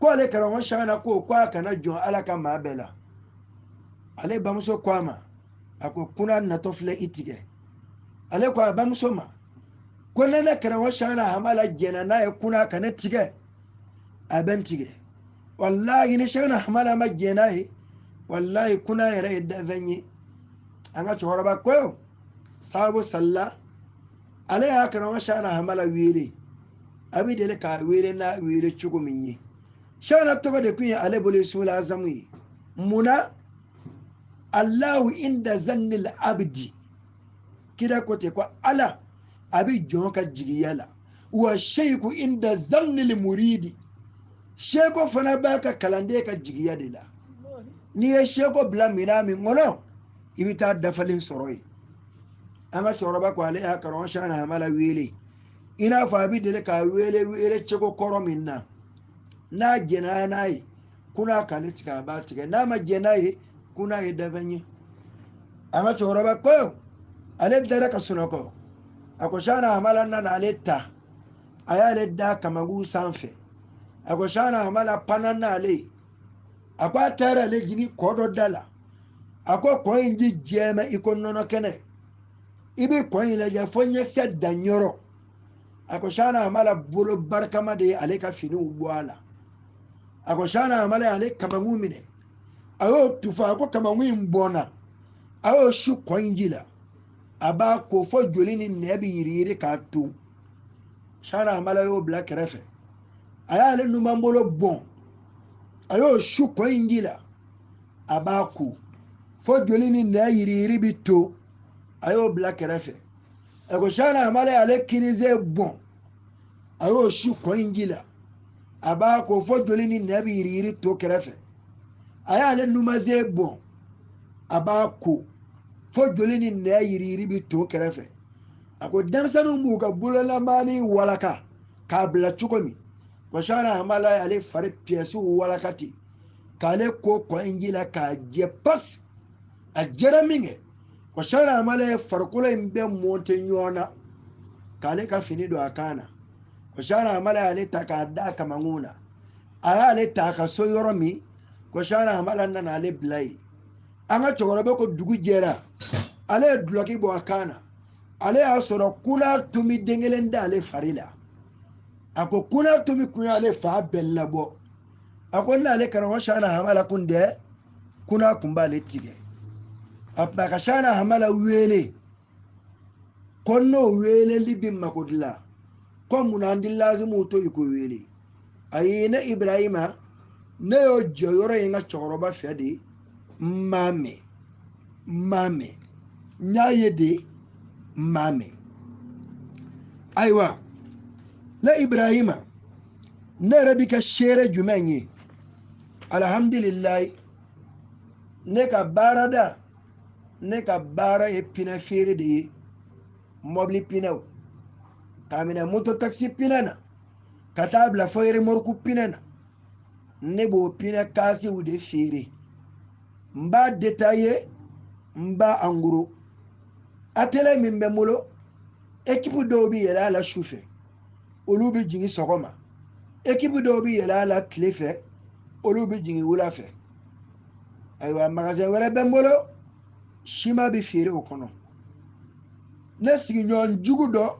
Ko ale karamɔgɔ Shana ko a kana jɔn Ala ka maa bɛɛ la. Ale bamuso ko a ma, a ko kuna natɔ filɛ i tigɛ. Ale ko a bamuso ma, ko ne ne karamɔgɔ Shana Hamala jɛnna n'a ye kuna ka ne tigɛ, a bɛ n tigɛ. Walahi ni Shana Hamala ma jɛn n'a ye, walahi kuna yɛrɛ ye danfɛn ye. An ka cɛkɔrɔba ko sababu salila, ale y'a karamɔgɔ Shana Hamala wele. A bɛ deli k'a wele n'a wele cogo min ye. Shana tɔgɔ de kun ye ale bolo Isula Azamu ye. Munna? Allahu inda zannil abdi. Kira ko ten ko Ala a bɛ jɔn ka jigiya la. Wa sheyiku inda zannil muridi. Seko fana b'a ka kalanden ka jigiya de la. N'i ye seko bila minɛn min kɔnɔ, i bɛ taa dafalen sɔrɔ yen. An ka cɛkɔrɔba ko ale y'a karamɔgɔ Shana Hamala wele. I n'a fɔ a bɛ deli k'a wele wele cogo kɔrɔ min na. N'a jɛnna n'a ye, kuna k'ale tigɛ, a b'a tigɛ. N'a ma jɛn n'a ye, kuna ye dafɛn ye. An ka cɛkɔrɔba ko ale dara ka sunɔgɔ. A ko Shana Hamala nana ale ta. A y'ale da kamankun sanfɛ. A ko Shana Hamala panna n'ale ye. A ko a taara ale jigin kɔ dɔ da la. A ko kɔ in ji jɛmɛ i ko nɔnɔ kɛnɛ. I bɛ kɔ in lajɛ fo ɲɛkisɛ danyɔrɔ. A ko Shana Hamala bolo barikama de ye ale ka finiw bɔ a la. A ko Shana Hamala y'ale kamankun minɛ. A y'o tufa, a ko kamankun in bɔnna. A y'o su kɔ in ji la. A b'a ko fo joli ni nɛ bɛ yiriyiri k'a ton. Shana Hamala y'o bila kɛrɛfɛ. A y'ale numanbolo bɔn. A y'o su kɔ in ji la. A b'a ko fo joli ni nɛ yiriyiri bɛ to. A y'o bila kɛrɛfɛ. A ko Shana Hamala y'ale kinize bɔn. A y'o su kɔ in ji la. A b'a ko fo joli ni nɛ bɛ yiriyiri to kɛrɛfɛ. A y'ale numaze bɔn. A b'a ko fo joli ni nɛ yiriyiri bɛ to kɛrɛfɛ. A ko denmisɛnninw b'u ka bololamaani walaka k'a bila cogo min. Ko Shana Hamala y'ale fari piyɛsiw walaka ten. K'ale ko kɔ in ji la k'a jɛ pasi. A jɛra min kɛ, ko Shana Hamala ye farikolo in bɛɛ mɔnte ɲɔgɔn na. K'ale ka fini don a kan na. Ko Shana Hamala y'ale ta k'a da kamankun na. A y'ale ta a ka so yɔrɔ min, ko Shana Hamala nana ale bila yen. An ka cɛkɔrɔba ko dugu jɛra, ale ye dulɔki bɔ a kan na, ale y'a sɔrɔ kuna tomi den kelen da ale fari la. A ko kuna tomi kun y'ale fa bɛɛ labɔ. A ko n'ale karamɔgɔ Shana Hamala kun dɛ, kuna kun b'ale tigɛ. A tun ka Shana Hamala wele ko n'o weleli bɛ mako dilan, ko munna an ti lazimuw to i ko wele. Ayi, ne Ibrahima, ne y'o jɔyɔrɔ ye n ka cɛkɔrɔba fɛ de, n m'a mɛn, n m'a mɛn, n y'a ye de, n m'a mɛn. Ayiwa, ne Ibrahima, ne yɛrɛ bi kɛ seere jumɛn ye? Alhamdulilayi, ne ka baarada, ne ka baara ye pinɛ feere de ye, mɔbili pinɛw, k'a minɛ moto takisi pinɛ na, ka taa bila fo remorque pinɛ na, ne b'o pinɛ kaasiw de feere. N b'a détaillé, n b'a en gros. Atelier min bɛ n bolo, équipe dɔw bɛ yɛlɛ a la su fɛ, olu bɛ jigin sɔgɔma. Équipe dɔw bɛ yɛlɛ a la tile fɛ, olu bɛ jigin wula fɛ. Ayiwa, magasin wɛrɛ bɛ n bolo, siman bɛ feere o kɔnɔ. Ne sigiɲɔgɔn jugu dɔ,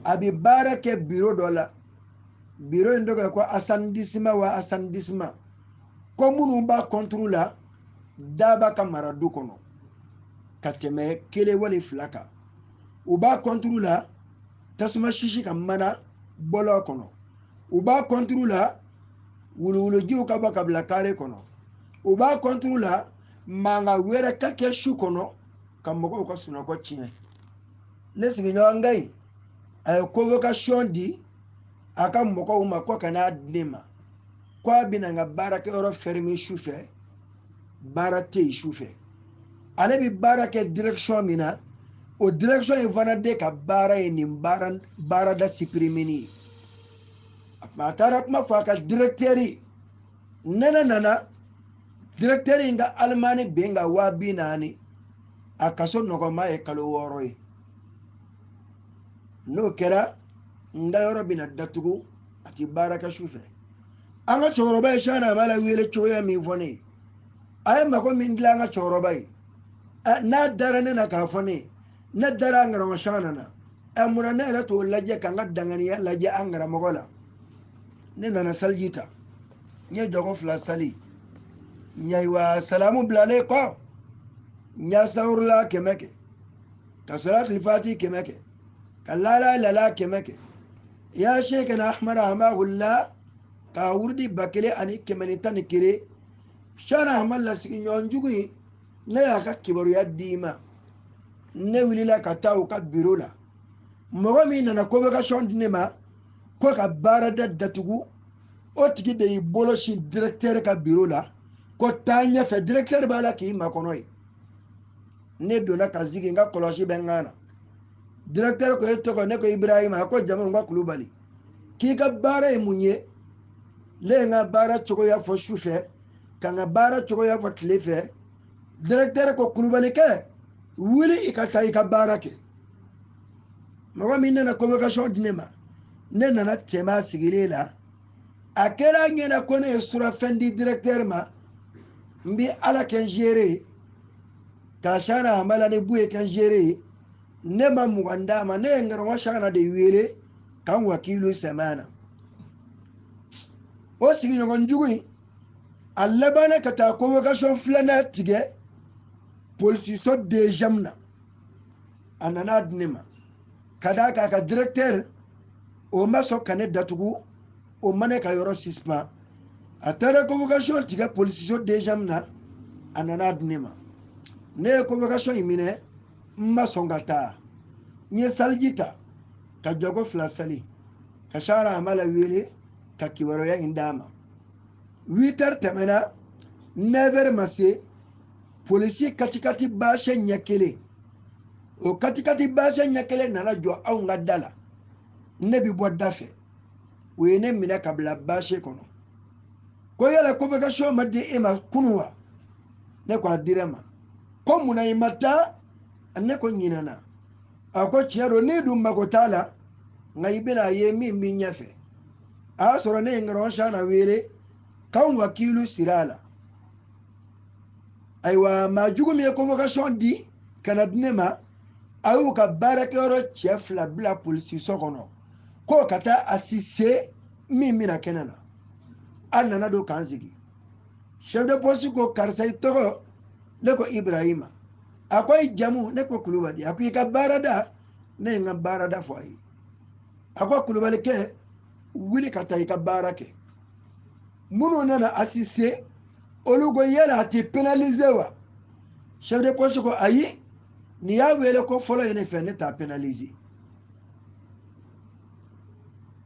a bɛ baara kɛ biro dɔ la. Biro in tɔgɔ ye ko asandisima wa asandisima. Ko minnu b'a kɔnturu la, daba ka mara du kɔnɔ ka tɛmɛ kelen wali fila kan. U b'a kɔnturu la, tasuma sisi ka mana bɔlɔ kɔnɔ. U b'a kɔnturu la, wuluwulujiw ka bɔ ka bila kare kɔnɔ. U b'a kɔnturu la, mankan wɛrɛ ka kɛ su kɔnɔ ka mɔgɔw ka sunɔgɔ tiɲɛ. Ne sigiɲɔgɔn ka ɲi, a ye convocation di a ka mɔgɔw ma ko ka n'a di ne ma, ko a bɛna n ka baarakɛyɔrɔ fermer su fɛ, baara tɛ yen su fɛ. Ale bɛ baara kɛ direction min na, o direction in fana de ka baara ye nin baarada supprimer ye. A taara kuma fɔ a ka directeur ye. Nɛnɛ nana, directeur in ka alimani ben ka 40,000, a kaso nɔgɔma ye kalo 6 ye. N'o kɛra, n ka yɔrɔ bɛna datugu, a ti baara kɛ su fɛ. An ka cɛkɔrɔba ye Shana Hamala wele cogoya min fɔ ne ye, a ye mako min dilan an ka cɛkɔrɔba ye, n'a dara ne na k'a fɔ ne ye, ne dara an karamɔgɔ Shana na, munna ne yɛrɛ t'o lajɛ ka n ka danganiya lajɛ an karamɔgɔ la. Ne nana saliji ta, n ye jɔgo 2 sali, ayiwa salamu bilalen kɔ, n y'a sawurula 100 kɛ, ka salatul fati 100 kɛ, ka lala lala 100 kɛ, ya shekana Ahmad Hamahullah ka wurudi 1111. Shana Hamala sigiɲɔgɔn jugu in, ne y'a ka kibaruya d'i ma. Ne wulila ka taa u ka biro la. Mɔgɔ min nana convocation di ne ma ko ka baarada datugu, o tigi de y'i bolo sin directeur ka biro la ko taa ɲɛfɛ, directeur b'a la k'i makɔnɔ ye. Ne donna ka sigi, n ka kɔlɔsi bɛ n kan na. Directeur ko e tɔgɔ? Ne ko Ibrahima. A ko jamu? N ka Kulubali. K'i ka baara ye mun ye? Ne ye n ka baara cogoya fɔ su fɛ, ka n ka baara cogoya fɔ tile fɛ. Directeur ko Kulubalikɛ, wuli i ka taa i ka baara kɛ. Mɔgɔ min nana convocation di ne ma, ne nana tɛmɛ a sigilen la. A kɛra n ɲɛna ko ne ye surafɛn di directeur ma, n bɛ Ala kɛ n seere ye, ka Shana Hamala ni Buye kɛ n seere ye. Ne ma 20 d'a ma, ne ye n karamɔgɔ Shana de wele k'an wakilu sɛmɛ na. O sigiɲɔgɔn jugu in, a labanna ka taa convocation filanan tigɛ polisiso DGM na. A nana di ne ma, ka d'a kan a ka directeur o ma sɔn ka ne datugu, o ma ne ka yɔrɔ suspend. A taara convocation tigɛ polisiso DGM na, a nana di ne ma. Ne ye convocation in minɛ, n ma sɔn ka taa. N ye saliji ta ka jɔgo 2 sali, ka Shana Hamala wele ka kibaruya in d'a ma. 8 heures tɛmɛna, 9 heures ma se, polisi katikati baase ɲɛ kelen, o katikati baase ɲɛ kelen nana jɔ anw ka da la. Ne bi bɔ da fɛ, u ye ne minɛ ka bila baase kɔnɔ. Ko yala convocation ma di e ma kunun wa? Ne ko a dira ma. Ko munna i ma taa? Ne ko ɲinɛna. A ko tiɲɛ don, n'i dun mako t'a la, nka i bɛna ye min b'i ɲɛfɛ. A y'a sɔrɔ ne ye n karamɔgɔ Shana wele k'anw wakilu sira a la. Ayiwa maa jugu min ye convocation di ka na di ne ma, a y'u ka baarakɛyɔrɔ cɛ 2 bila polisiso kɔnɔ k'o ka taa assister min bɛna kɛnɛ na. A nana don k'an sigi. Chef de poste ko karisa i tɔgɔ? Ne ko Ibrahima. A ko i jamu? Ne ko Kulubali. A ko i ka baarada? Ne ye n ka baarada fɔ a ye. A ko Kulubalikɛ, wuli ka taa i ka baara kɛ. Minnu nana assister, olu ko yala a tɛ pénaliser wa? Chef de poste ko ayi, n'i y'a wele ko fɔlɔ ye ne fɛ, ne t'a pénaliser.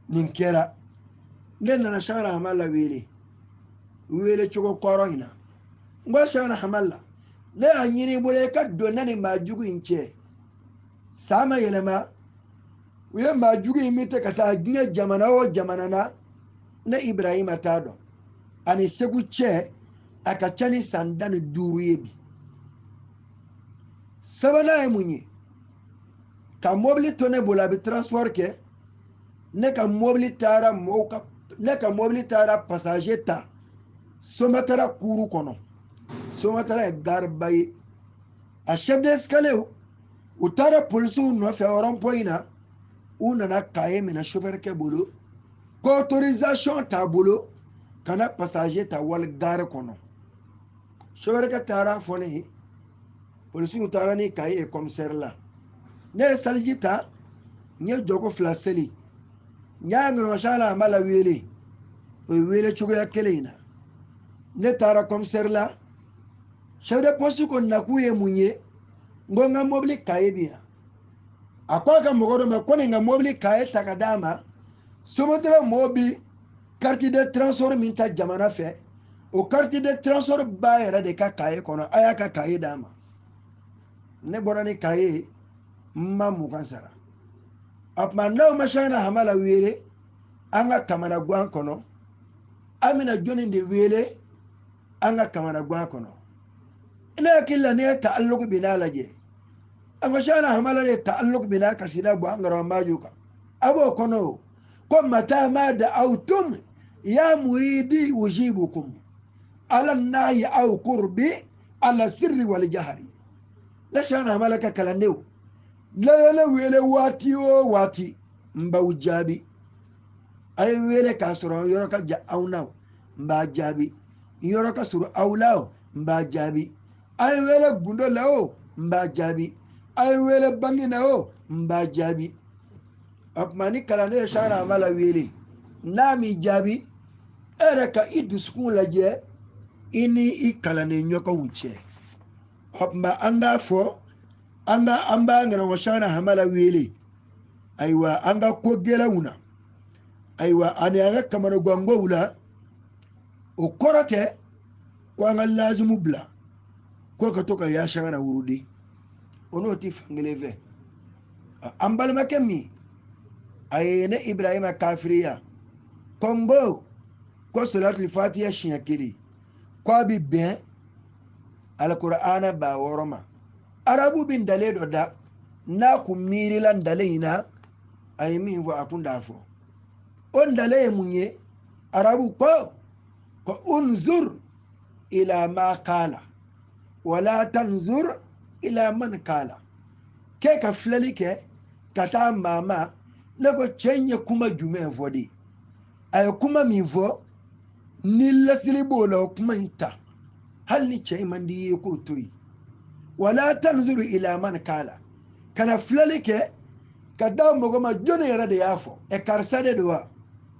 Nin kɛra. Ne nana Shara Hamala wele, wele cogo kɔrɔ in na. N ko Shara Hamala, ne y'a ɲini i bolo i ka don ne ni maa jugu in cɛ. San ma yɛlɛma, u ye maa jugu in min ta ka taa diɲɛ jamana o jamana na, ne Ibrahima t'a dɔn. Ani Segu cɛ, a ka ca ni san 15 ye bi. Sabanan ye mun ye? Ka mobili to ne bolo, a bɛ transport kɛ. Ne ka mobili taara mɔgɔw ka, ne ka mobili taara passager ta Somatara kuru kɔnɔ. Somatara ye gariba ye. A chef d'escalier, u taara polisiw nɔfɛ rond-point in na. U nana kaye minɛ chauffeur kɛ bolo, ko autorisation t'a bolo ka na passager ta wali gare kɔnɔ. Chauffeur kɛ taara fɔ ne ye, polisiw taara ni kaye ye commissaire la. Ne ye saliji ta, n ye jɔko 2 seli. N y'a ŋɔrɔsala la, a ma la wele. O ye wele cogoya kelen in na. Ne taara commissaire la. Chef de poste ko nakun ye mun ye? N ko n ka mobili kaye bi yan. A ko a ka mɔgɔ dɔ ma ko nin ka mobili kaye ta ka d'a ma. Somatara mɔgɔw bi carte de transport min ta jamana fɛ, o carte de transport ba yɛrɛ de ka kaye kɔnɔ, a y'a ka kaye d'a ma. Ne bɔra ni kaye ye, n ma 20 sara. A tuma n'aw ma Shana Hamala wele, an ka kamanagan kɔnɔ, an bɛna jɔnni de wele an ka kamanagan kɔnɔ? Ne hakili la n'i ye ta'alluq bina lajɛ, an ka Shana Hamala de ta'alluq bina kasida bɔ an karamɔgɔ Maju kan. A b'o kɔnɔ o, ko mata ma da'awtum ya muridi ujibukum ala nahi aw qurbi ala sirri wal jahri. La Shana Hamala ka kalandenw, ne ye ne wele waati o waati, n b'aw jaabi. A ye n wele k'a sɔrɔ yɔrɔ ka jan aw na o, n b'a jaabi. N yɔrɔ ka surun aw la o, n b'a jaabi. A ye n wele gundo la o, n b'a jaabi. A ye n wele bange na o, n b'a jaabi. O tuma ni kalanden ye Shana Hamala wele, n'a m'i jaabi, e yɛrɛ ka i dusukun lajɛ i ni i kalanden ɲɔgɔnw cɛ. O tuma an k'a fɔ, an ka an b'an karamɔgɔ Shana Hamala wele, ayiwa an ka ko gɛlɛnw na, ayiwa ani an ka kamanagankow la, o kɔrɔ tɛ ko an ka lazimu bila ko ka to ka ya Shana wurudi, o n'o tɛ fankelen fɛ. An balimakɛ min a ye ne Ibrahima kafiriya, ko n ko ko salatul fatiha siɲɛ kelen k'a bi bɛn alikurana 6000 ma. Arabu bi ntalen dɔ da, n'a kun miirila ntalen in na, a ye min fɔ a kun t'a fɔ. O ntalen ye mun ye? Arabu ko ko unzur ila ma kala wala tanzur ila man kala. K'e ka filɛli kɛ ka taa maa ma. Ne ko cɛ in ye kuma jumɛn fɔ de? A ye kuma min fɔ, ni lasili b'o la, o kuma in ta. Hali ni cɛ in man di i ye, k'o to yen. Wala tanzuru ila man kala. Kana filɛli kɛ ka da mɔgɔ ma, jɔnni yɛrɛ de y'a fɔ? Ɛ karisa de don wa?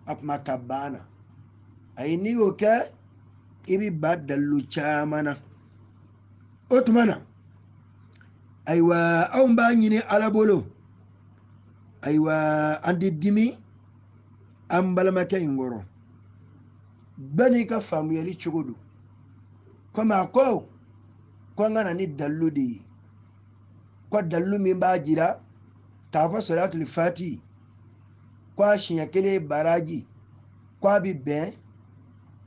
A kuma ka banna. Ayi, n'i y'o kɛ, i bɛ ba dalilu caman na. O tuma na, ayiwa anw b'a ɲini Ala bolo, ayiwa an tɛ dimi an balimakɛ in kɔrɔ. Bɛɛ n'i ka faamuyali cogo don. Komi a ko ko an ka na ni dalilu de ye, ko dalilu min b'a jira k'a fɔ salatul fati ko a siɲɛ kelen ye baraji, ko a bɛ bɛn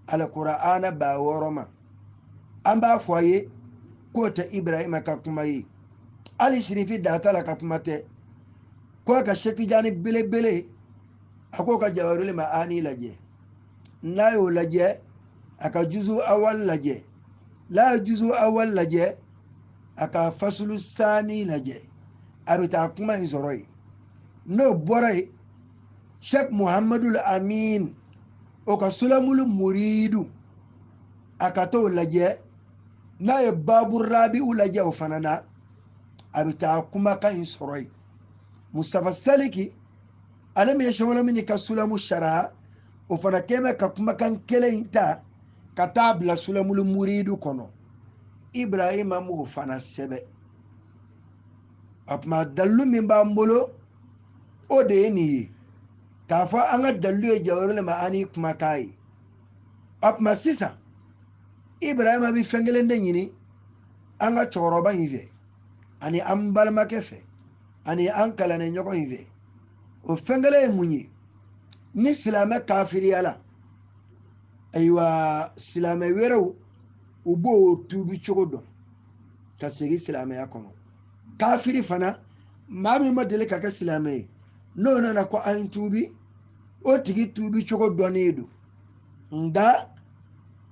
alikurana 6000 ma. An b'a fɔ a ye k'o tɛ Ibrahima ka kuma ye, hali Sirifi Datala ka kuma tɛ. Ko a ka Sekijani belebele, a k'o ka Jawahirul Ma'ani lajɛ. N'a y'o lajɛ, a ka juzu awal lajɛ. N'a ye juzu awal lajɛ, a ka fasulu sani lajɛ, a bɛ taa kuma in sɔrɔ yen. N'o bɔra yen, Sheikh Muhammadu Amin o ka Sulamulu Muridu, a ka t'o lajɛ. N'a ye Babu Rabi'u lajɛ o fana na, a bɛ taa kumakan in sɔrɔ yen. Mustafa Saliki, ale min ye Sɛwɛlɛmini ka Sulamu sara, o fana kɛn bɛ ka kumakan kelen in ta ka taa bila Sulamulu Muridu kɔnɔ. Ibrahima m'o fana sɛbɛn. A tuma dalilu min b'an bolo, o de ye nin ye, k'a fɔ an ka dalilu ye Jawahirul Ma'ani kumakan ye. A tuma sisan Ibrahima bɛ fɛn kelen de ɲini an ka cɛkɔrɔba in fɛ, ani an balimakɛ fɛ, ani an kalannen ɲɔgɔn in fɛ. O fɛn kelen ye mun ye? Ni silamɛ kafiriyala, ayiwa, silamɛ wɛrɛw u b'o tuubi cogo dɔn ka segin silamɛya kɔnɔ. Kafiri fana, maa min ma deli ka kɛ silamɛ ye, n'o nana ko an tuubi, o tigi tuubi cogo dɔnnen don. Nka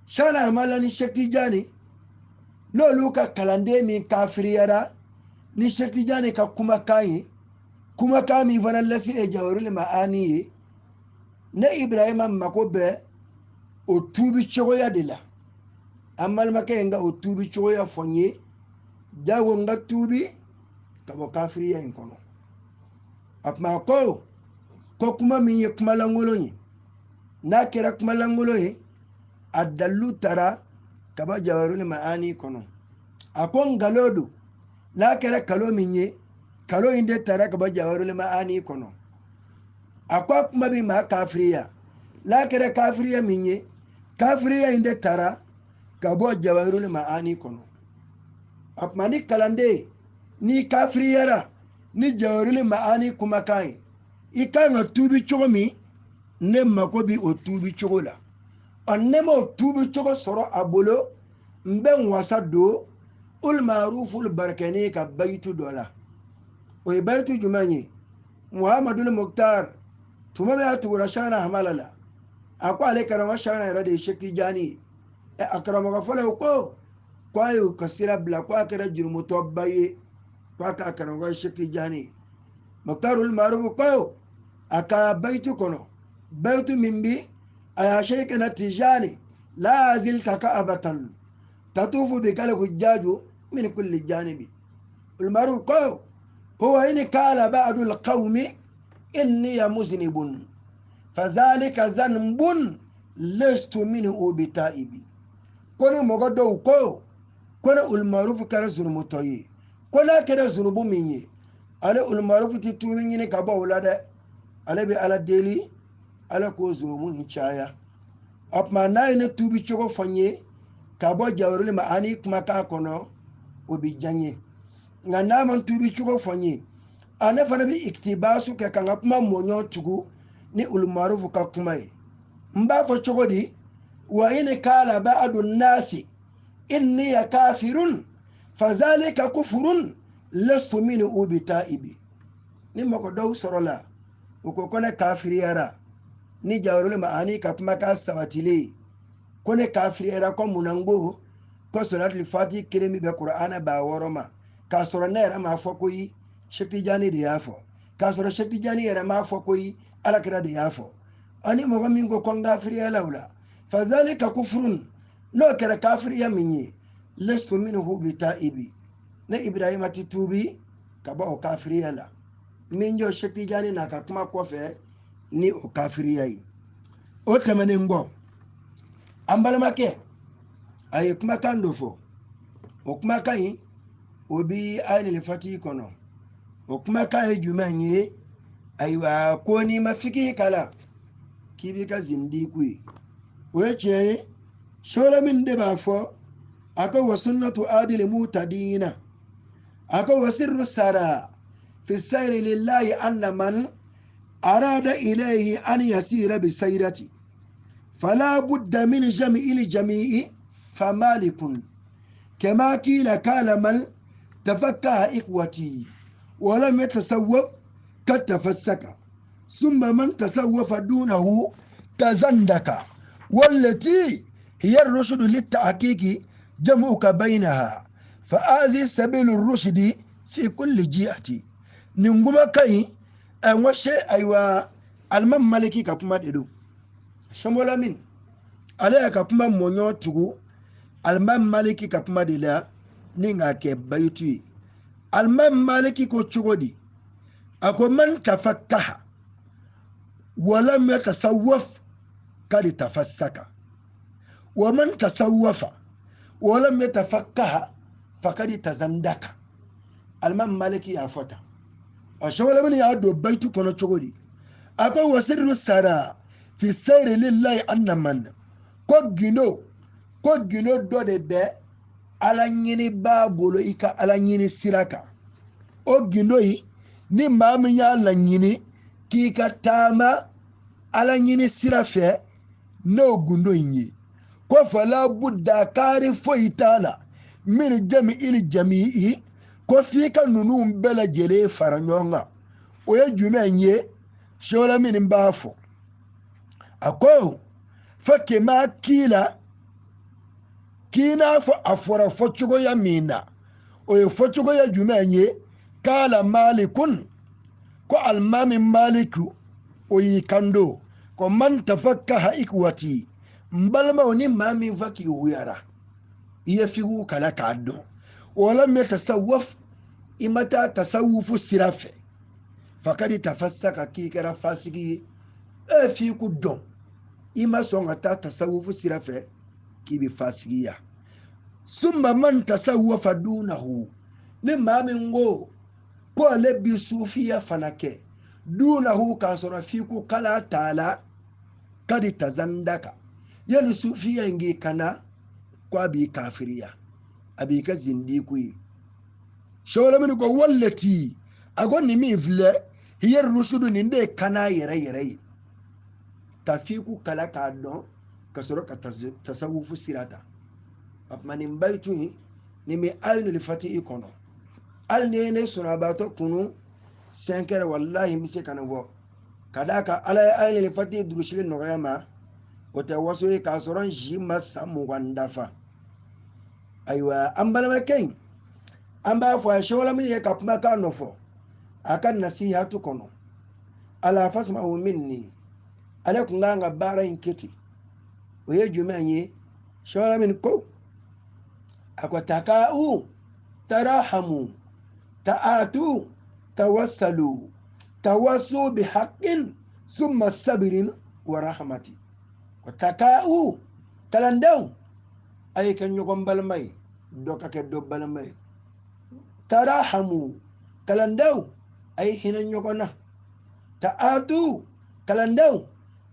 Shana Hamala ni Sheikh Tijani, n'olu ka kalanden min kafiriyara ni Sheikh Tijani ka kumakan ye, kumakan min fana lase e Jawahirul Ma'ani ye, ne Ibrahima mako bɛ o tuubi cogoya de la. An balimakɛ in ka o tuubi cogoya fɔ n ye, jago n ka tuubi ka bɔ kafiriya in kɔnɔ. A tuma ko kuma min ye kuma lankolon ye, n'a kɛra kuma lankolon ye, a dalilu tara ka bɔ Jawahirul Ma'ani kɔnɔ. A ko nkalon don, n'a kɛra kalo min ye, kalo in de tara ka bɔ Jawahirul Ma'ani kɔnɔ. A ko a kuma bɛ maa kafiriya, n'a kɛra kafiriya min ye, kafiriya in de tara ka bɔ Jawahirul Ma'ani kɔnɔ. A tuma ni kalanden n'i kafiriyara ni Jawahirul Ma'ani kumakan ye, i kan ka tuubi cogo min, ne mako bi o tuubi cogo la. Ɔ, ne m'o tuubi cogo sɔrɔ a bolo, n bɛ n wasa don ul ma'ruful barakani ka bayitu dɔ la. O ye bayitu jumɛn ye? Muhamadul Mukhtar tuma min a tugura Shana Hamala la, a ko ale karamɔgɔ Shana yɛrɛ de ye Sheikh Tijani ye. A karamɔgɔ fɔlɔ ko a y'u ka sira bila, ko a kɛra jurumutɔba ye, ko a k'a karamɔgɔ ye Sheikh Tijani ye. Mukhtarul Ma'ruf ko a ka bayitu kɔnɔ, bayitu min bi a ya Sheikhina Tijani la zilta ka'abatan tatufu bikal hujjaju min kulli janibi. Ulmaru ko wa in kala ba'dul qawmi inni muznibun fazalika zanbun lastu minhu bitaibi. Ko ni mɔgɔ dɔw ko ne ulmarufu kɛra zurumutɔ ye, ko n'a kɛra zurubu min ye, ale ulmarufu tɛ tuubi ɲini ka bɔ o la dɛ, ale bɛ Ala deli Ala k'o zurumu in caya. O tuma n'a ye ne tuubi cogo fɔ n ye ka bɔ Jawahirul Ma'ani kumakan kɔnɔ, o bɛ diya n ye. Nka n'a ma tuubi cogo fɔ n ye, a ne fana bɛ ikitibasu kɛ ka n ka kuma mɔɲɔ tugu ni ulmarufu ka kuma ye. N b'a fɔ cogo di? Wa in kala ba'du nasi inni kafirun fazalika kufurun lastu minhu bitaibi. Ni mɔgɔ dɔw sɔrɔla u ko ne kafiriyara ni Jawahirul Ma'ani ka kumakan sabatilen, ko ne kafiriyara ko mun na n ko salatul fati kelen min bɛ Kur'ana ba wɔɔrɔ ma, k'a sɔrɔ ne yɛrɛ m'a fɔ koyi, Sheikh Tijani de y'a fɔ, k'a sɔrɔ Sheikh Tijani yɛrɛ m'a fɔ koyi, Alakira de y'a fɔ. Ani mɔgɔ min ko n kafiriyala o la, fazalika kufurun, n'o kɛra kafiriya min ye, lastu minhu bitaibi, ne Ibrahima ti tuubi ka bɔ o kafiriya la. Min jɔ Sheikh Tijani n'a ka kuma kɔfɛ ni o kafiriya ye. O tɛmɛnen kɔ, an balimakɛ a ye kumakan dɔ fɔ, o kumakan in o bi Ainul Fati kɔnɔ. O kumakan ye jumɛn ye? Ayiwa, ko n'i ma fiki kalan k'i b'i ka zindiku ye. O ye tiɲɛ ye. Sɛwɛlɛ min de b'a fɔ, a ko wa sunnatu adili mutadina, a ko wa sirru sara fi sayri lillahi anna man arada ilayhi an yasira bi sayrati fala budda min jami'il jami'i famalikun kama kila kala man tafakkaha ikwati wa lam yatasawwaf kad tafassaka ثم من tasawwafa dunahu tazandaka wallati hiya ar-rushd lit-tahqiqi Jamuka bainaha fa azi sabilu rushdi fi kulli ji'ati. Nin kuma kan an washe aiwa alman maliki ka kuma de do shamola min ale ka kuma mɔɲɔ tugu alman maliki ka kuma de la ni nka kɛ bayitu ye. Alman maliki ko cogo di? A ko man tafakkaha walam yatasawwaf kadi tafassaka wa man tasawwafa walam yatafakkaha fakadi tazandaka. Alman maliki y'a fɔ tan. A shamola min y'a don bayitu kɔnɔ cogo di? A ko wasirru sara fi sayri lillahi annaman. Ko gindo dɔ de bɛ ala ɲini b'a bolo i ka ala ɲini sira kan. O gindo in ni maa min y'a laɲini k'i ka taama ala ɲini sira fɛ n'o gundo in ye, ko fala budda kaari foyi t'a la min jami ili jami'i, ko f'i ka ninnu bɛɛ lajɛlen fara ɲɔgɔn kan. O ye jumɛn ye? Sɛwala min b'a fɔ a ko fa kema kila k'i n'a fɔ a fɔra fɔcogoya min na, o ye fɔcogoya jumɛn ye? Kala malikun, ko alimami maliku o y'i kando ko man tafakkaha ikwati, n balimaw ni maa min fa k'i wuyara i ye figu kala k'a dɔn, walam yatasawwaf, i ma taa tasawufu sira fɛ, fakadi tafassaka, k'i kɛra fasigi ye. E f'i ku dɔn i ma sɔn ka taa tasawufu sira fɛ k'i bɛ fasigiya. Summa man tasawwafa dunahu, ni maa min ko ko ale bi sufiya fana kɛ dunahu k'a sɔrɔ f'i ko kala t'a la kadi tazandaka, yani sufiya in k'i kana ko a b'i kafiriya, a b'i kɛ zindiku ye. Sɛwala min ko wallati, a ko nin min filɛ hiya rusudu, nin de ye kana yɛrɛ yɛrɛ ye, ka f'i ku kala k'a dɔn ka sɔrɔ ka tasawufu sira ta. A tuma nin bayitu in nin bɛ ayinul fatihi kɔnɔ. Hali ni ye ne sɔnnabaatɔ kunu 5 heures, walahi n bɛ se ka nin fɔ ka d'a kan ala ye ayinul fatihi durusili nɔgɔya ma, o tɛ waso ye k'a sɔrɔ n si ma san 20 dafa. Ayiwa an balimakɛ in an b'a fɔ a ye sɛwala min ye ka kumakan dɔ fɔ a ka nasihatu kɔnɔ, ala fasma'u minni, ale kun kan ka baara in kɛ ten. O ye jumɛn ye? Sɛwala min ko a ko taka'u tarahamu ta'atu tawassalu tawassu bi haqqin summa sabirin wa rahmati. Ko taka'u, kalandenw a ye kɛ ɲɔgɔn balima ye, dɔ ka kɛ dɔ balima ye. Tarahamu, kalandenw a ye hinɛ ɲɔgɔn na. Ta'atu, kalandenw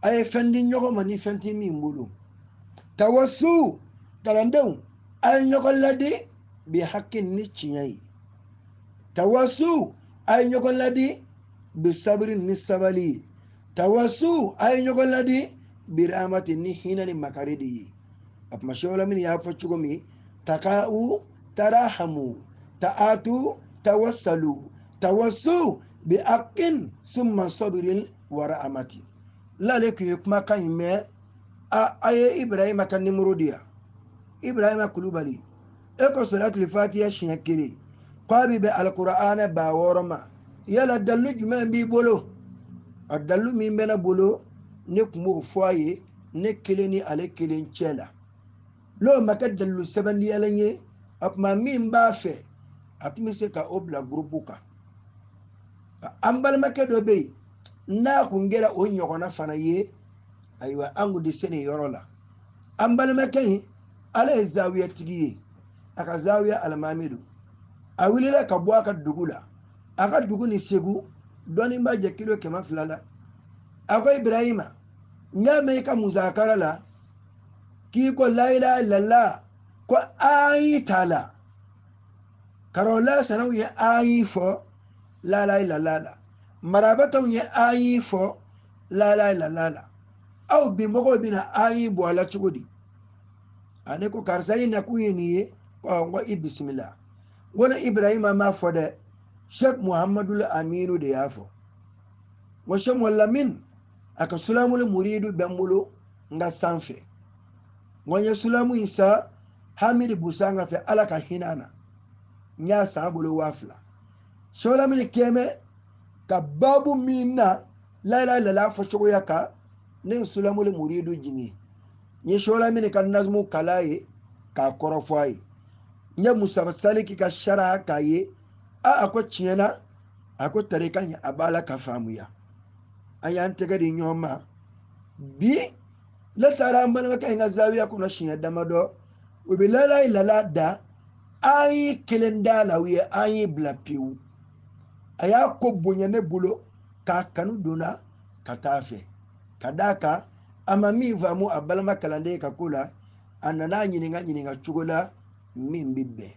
a ye fɛn di ɲɔgɔn ma ni fɛn tɛ min bolo. Tawassu, kalandenw a ye ɲɔgɔn ladi bi haqqin, ni tiɲɛ ye. Tawassu, a ye ɲɔgɔn ladi bi sabiri, ni sabali ye. Tawassu, a ye ɲɔgɔn ladi bi rahmati, ni hinɛ ni makari de ye. A kuma sɛwala min y'a fɔ cogo min, taka'u tarahamu ta'atu tawassalu tawassu bi haqqin summa sabirin wa rahmati. L'ale kun ye kumakan in mɛn, a ye Ibrahima ka nimoro di yan, Ibrahima Kulubali, e ko salatul fatiha siɲɛ 1 k'a bɛ bɛn alikuranɛ 6000 ma, yala dalilu jumɛn b'i bolo? A dalilu min bɛ ne bolo, ne kun b'o fɔ a ye ne kelen ni ale kelen cɛ la. N'o ma kɛ dalilu sɛbɛndiyalen ye, a tuma min b'a fɛ a tun bɛ se ka o bila gurupu kan. An balimakɛ dɔ bɛ yen n'a kun kɛra o ɲɔgɔnna fana ye, ayiwa an kun tɛ se nin yɔrɔ la. An balimakɛ in ala ye zawiyatigi ye, a ka zawiya alimami don. A wulila ka bɔ a ka dugu la, a ka dugu ni Segu dɔɔnin b'a jɛ kilo 200 la. A ko Ibrahima, n y'a mɛn i ka musakara la k'i ko la ilaha illallah, ko ayi t'a la. Karola sanaw ye ayi fɔ la ilaha illallah la, marabataw ye ayi fɔ la ilaha illallah la, aw bi mɔgɔw bɛna ayi bɔ a la cogo di? A ne ko karisa i nakun ye nin ye, ko i bisimila. N ko ne Ibrahima m'a fɔ dɛ, Sheikh Muhammadul Aminu de y'a fɔ. N ko Sheikh Lamin a ka sulamul muridu bɛ n bolo n ka sanfɛ. N ko n ye sulamu in sa Hamidi Busanga fɛ, Ala ka hinɛ na, n y'a san a bolo 2000. Sɔlamini kɛmɛ ka babu min na la ilaha illallah fɔ cogoya kan, ne ye Sulamuli Muridu jigin, n ye Sɔlamini ka nazumu kala ye k'a kɔrɔ fɔ a ye, n ye Mustafa Saliki ka sara k'a ye. A ko tiɲɛ na, a ko tarika ɲɛ a b'a la ka faamuya. An y'an tɛgɛ di ɲɔgɔn ma bi. Ne taara an balimakɛ in ka zawiya kɔnɔ siɲɛ damadɔ, u bɛ la ilaha illallah da, an ye kelen da la, u ye an ye bila pewu. A y'a ko bonya ne bolo k'a kanu donna ka taa fɛ, ka d'a kan a ma min faamu a balima kalanden ka ko la, a nana ɲininka ɲininka cogo la min bɛ bɛn.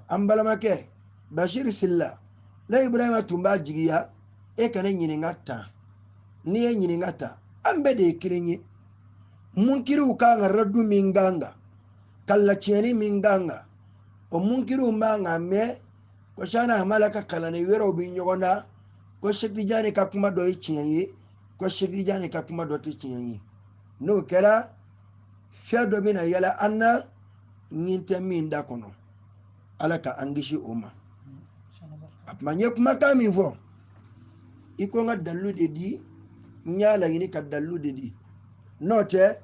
An balimakɛ Bashir Silla, ne Ibrahima tun b'a jigiya e kana ɲininka tan, n'i ye ɲininka tan, an bɛɛ de ye kelen ye. Munkiriw kan ka radu min kan kan, ka latiɲɛni min kan kan, o munkiriw man kan mɛn ko Shana Hamala ka kalanden wɛrɛw bɛ ɲɔgɔn na, ko Cheikh Tidiane ka kuma dɔ ye tiɲɛ ye, ko Cheikh Tidiane ka kuma dɔ tɛ tiɲɛ ye. N'o kɛra, fɛn dɔ bɛna yɛlɛ an na ɲin tɛ min da kɔnɔ. Ala ka an kisi o ma. A tuma n ye kumakan min fɔ, i ko n ka dalilu de di, n y'a laɲini ka dalilu de di, n'o tɛ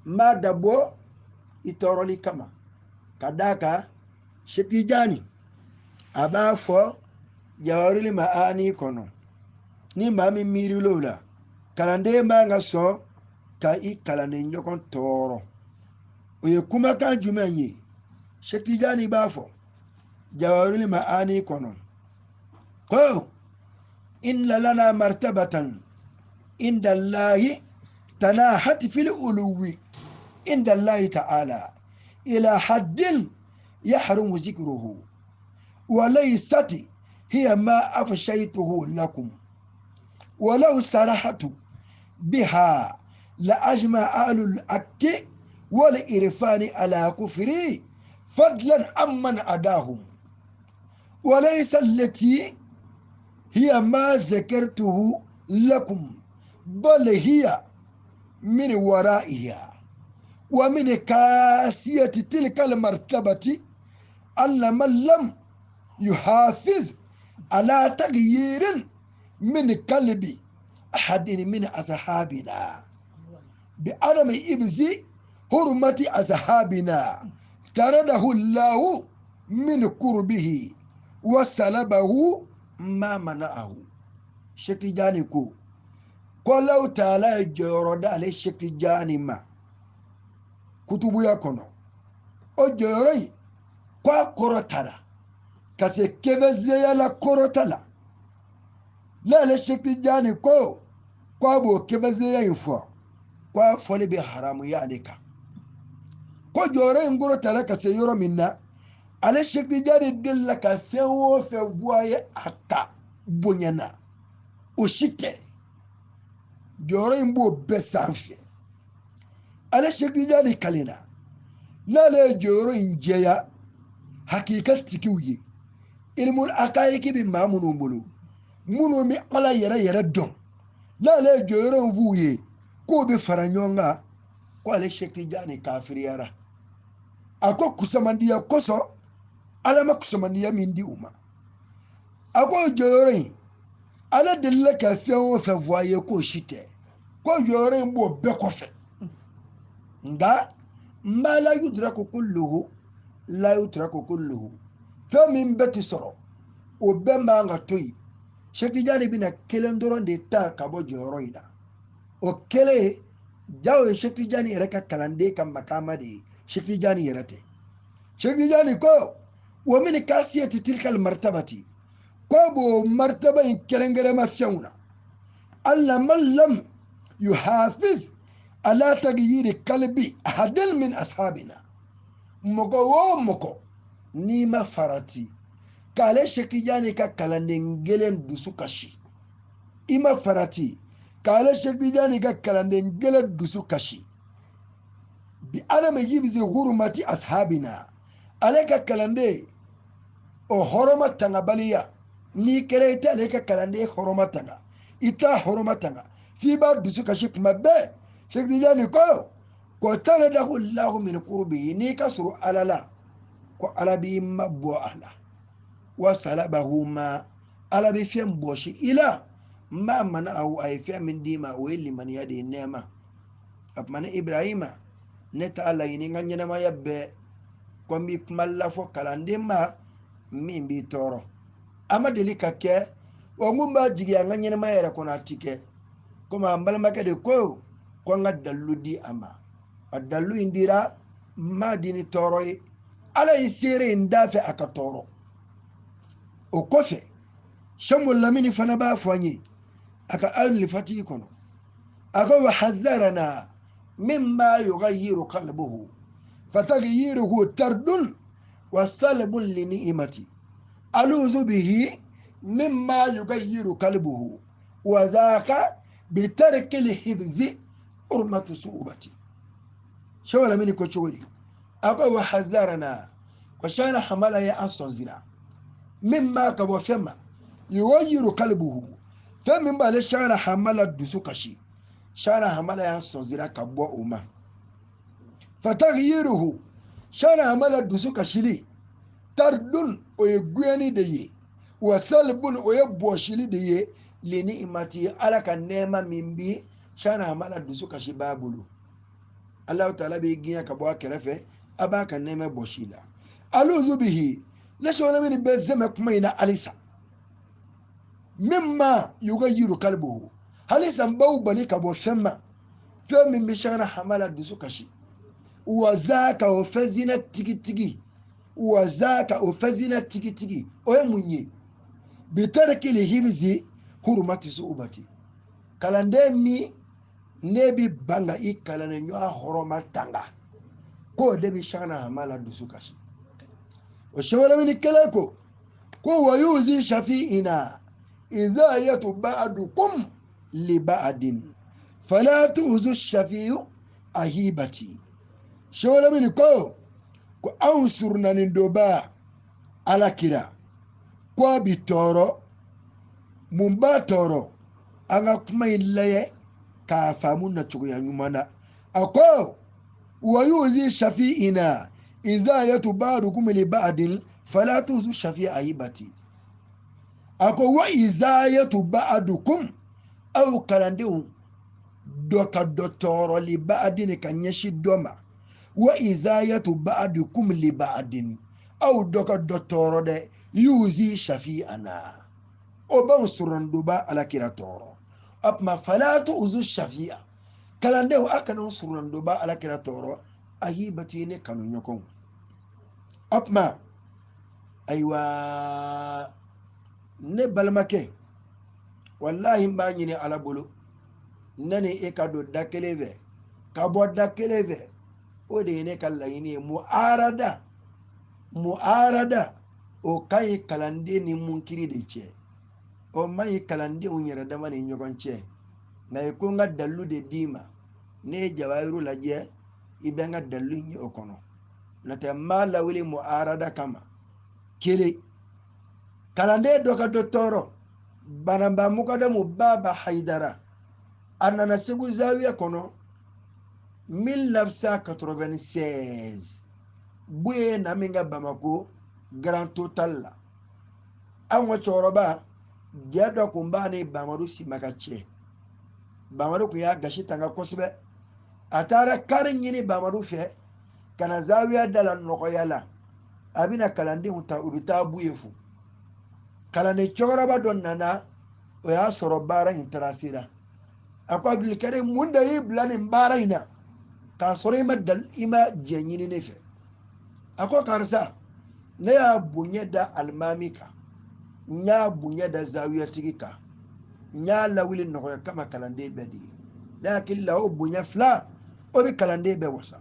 n b'a dabɔ i tɔɔrɔli kama. Ka d'a kan Cheikh Tidiane a b'a fɔ Jawahirul Ma'ani kɔnɔ, ni maa min miiril'o la, kalanden man ka sɔn ka i kalanden ɲɔgɔn tɔɔrɔ. O ye kumakan jumɛn ye? Cheikh Tidiane b'a fɔ Jawahirul Ma'ani kɔnɔ ko inna lana martabatan inda Allahi tanahat fil uluwi inda Allahi ta'ala ila haddin yahrumu zikruhu wa laysat hiya ma afshaytuhu lakum ولو سرحت بها لأجمع أهل الحق والإرفان على كفري فضلا عمن عداهم وليس التي هي ما ذكرته لكم بل هي من ورائها ومن كاسية تلك المرتبة أن من لم يحافظ على تغيير من قلب أحد من أصحابنا بعدم إبز حرمة أصحابنا طرده الله من قربه وسلبه ما منعه. Cheikh Tidiane ko Allahu Ta'ala ye jɔyɔrɔ d'ale Cheikh Tidiane ma kutubuya kɔnɔ, o jɔyɔrɔ in ko a kɔrɔtara ka se kɛmɛzeya la kɔrɔta la. N'ale Cheikh Tidiane ko a b'o kɛmɛzeya in fɔ, ko a fɔli bɛ haramuya ale kan. Ko jɔyɔrɔ in kɔrɔtara ka se yɔrɔ min na, ale Cheikh Tidiane delila ka fɛn o fɛn fɔ a ye a ka bonya na, o si tɛ. Jɔyɔrɔ in b'o bɛɛ sanfɛ. Ale Cheikh Tidiane kalenna n'ale ye jɔyɔrɔ in jɛya hakika tigiw ye, ilimul akayiki bɛ maa minnu bolo, minnu bɛ Ala yɛrɛ yɛrɛ dɔn, n'ale ye jɔyɔrɔ in f'u ye k'o bɛ fara ɲɔgɔn kan, ko ale Cheikh Tidiane kafiriyara. A ko kusamandiya kosɔn Ala ma kusamandiya min di u ma. A ko jɔyɔrɔ in Ala delila ka fɛn o fɛn fɔ a ye k'o si tɛ, ko jɔyɔrɔ in b'o bɛɛ kɔfɛ. Nka ma la yudraku kulluhu la yutraku kulluhu, fɛn min bɛɛ ti sɔrɔ o bɛɛ man ka to yen. Cheikh Tidiane bɛna kelen dɔrɔn de ta ka bɔ jɔyɔrɔ in na. O kelen jawo ye Cheikh Tidiane yɛrɛ ka kalanden ka makama de ye, Cheikh Tidiane yɛrɛ tɛ. Cheikh Tidiane ko wa min kasiyati tilkal martabati, ko b'o martaba in kɛrɛnkɛrɛnma fɛnw na, alla man lam yuhafiz ala taghyiri qalbi ahadin min ashabina, mɔgɔ o mɔgɔ n'i ma farati k'ale Cheikh Tidiane ka kalanden kelen dusu kasi, i ma farati k'ale Cheikh Tidiane ka kalanden kelen dusu kasi, bi adama yibzi hurumati ashabina, ale ka kalanden o hɔrɔma tangabaliya, n'i kɛra i t'ale ka kalanden hɔrɔma tanga, i t'a hɔrɔma tanga f'i b'a dusu kasi kuma bɛɛ. Cheikh Tidiane ko Ko taradahu llahu min qurbihi, n'i ka surun Ala la, ko Ala b'i mabɔ a la. Wa salabahu ma, Ala bɛ fɛn bɔsi i la, ma mana'ahu, a ye fɛn min d'i ma, o ye limaniya de ye, nɛɛma. A tuma ne Ibrahima, ne t'a laɲini n ka ɲɛnamaya bɛɛ ko n b'i kuma lafɔ kalanden ma min b'i tɔɔrɔ. A ma deli ka kɛ, wa n kun b'a jigiya n ka ɲɛnamaya yɛrɛ kɔnɔ a ti kɛ. Komi an balimakɛ de ko ko n ka dalilu di a ma. A dalilu in dira, n m'a di ni tɔɔrɔ ye. Ala ye seere in d'a fɛ a ka tɔɔrɔ. O kɔfɛ, Sɛmu Lamini fana b'a fɔ an ye a ka Ayinul Fatihi kɔnɔ. A ko wa hazarana mimma yughayyiru qalbuhu fatagyiruhu tardun wa salbun li ni'mati aluzu bihi mimma yughayyiru qalbuhu wa zaka bitarki lhifzi urmatu su'ubati. Sɛmu Lamini ko cogo di? A ko wa hazarana, ko Shana Hamala ye an sɔn zira mimma, ka bɔ fɛn ma, yughayyiru qalbuhu, fɛn min b'ale Shana Hamala dusu kasi. Shana Hamala y'an sɔn zira ka bɔ o ma. Fataghyiruhu, Shana Hamala dusu kasili, tardun, o ye guyani de ye, wa salbun, o ye bɔsili de ye, li ni'mati, Ala ka nɛɛma min bi Shana Hamala dusu kasi b'a bolo. Alahu taala b'i gɛn ka bɔ a kɛrɛfɛ, a b'a ka nɛɛma bɔsi la. Aluzu bihi, ne Sɛmu Lamini bɛ zɛmɛ kuma in na halisa. Mimma yughayyiru qalbuhu, halisa n b'aw bali ka bɔ fɛn ma, fɛn min bɛ Shana Hamala dusu kasi. Wa zaka, o fɛn zina tigitigi, wa zaka, o fɛn zina tigitigi, o ye mun ye? Bitarki lihibzi hurumati su'ubati. Kalanden min ne bi ban ka i kalannen ɲɔgɔn hɔrɔma tanga, k'o de bɛ Shana Hamala dusu kasi. O Sɛmu Lamini kɛlen ko ko wa yuzi shafi'ina izayatu ba'dukum li ba'din fala tu'zu shafi'u ahibati. Sɛmu Lamini ko ko anw surunani dɔ Ala kira ko a bi tɔɔrɔ, mun b'a tɔɔrɔ? An ka kuma in lajɛ k'a faamu na cogoya ɲuman na. A ko wa yuzi shafi'ina izayatu ba'dukum li ba'din fala tu'zu shafi'a ahibati. A ko wa izayatu ba'dukum, aw kalandenw dɔ ka dɔ tɔɔrɔ li ba'din, ka ɲɛsin dɔ ma. Wa izayatu ba'dukum li ba'din, aw dɔ ka dɔ tɔɔrɔ dɛ, yuzi shafi'ana, o b'anw surunandoba Ala kira tɔɔrɔ. O tuma fala tu'zu shafi'a, kalandenw a kana anw surunandoba Ala kira tɔɔrɔ, ahibati, ne kanu ɲɔgɔnw. O tuma ayiwa, ne balimakɛ, walahi n b'a ɲini Ala bolo, ne ni e ka don da kelen fɛ ka bɔ da kelen fɛ, o de ye ne ka laɲini ye. Mu'arada, mu'arada o ka ɲi kalanden ni munkiri de cɛ, o man ɲi kalandenw yɛrɛ dama ni ɲɔgɔn cɛ. Nka i ko n ka dalilu de d'i ma, ne ye jawahiru lajɛ, i bɛ n ka dalilu ye o kɔnɔ. N'o tɛ n b'a lawuli mu'arada kama. Kelen, kalanden dɔ ka dɔ tɔɔrɔ, Banamba Mukadamu Baba Hayidara, a nana Segu zawiya kɔnɔ 1996, Buye na min ka Bamako Grand Total la. Anw ka cɛkɔrɔba jɛ dɔ kun b'a ni Bamadu Simaka cɛ. Bamadu kun y'a gasi tanga kosɛbɛ. A taara kari ɲini Bamadu fɛ ka na zawiya da la nɔgɔya la. A bɛna kalandenw ta, u bɛ taa Buye fo. Kalanden cɛkɔrɔba dɔ nana, o y'a sɔrɔ baara in taara sera. A ko Abdulkarim, mun de y'i bila nin baara in na k'a sɔrɔ i ma dal, i ma jɛ ɲini ne fɛ? A ko karisa, ne y'a bonya da alimami kan, n y'a bonya da zawiyatigi kan, n y'a lawuli nɔgɔya kama kalanden bɛɛ de ye. Ne hakili la o bonya fila, o bɛ kalanden bɛɛ wasa.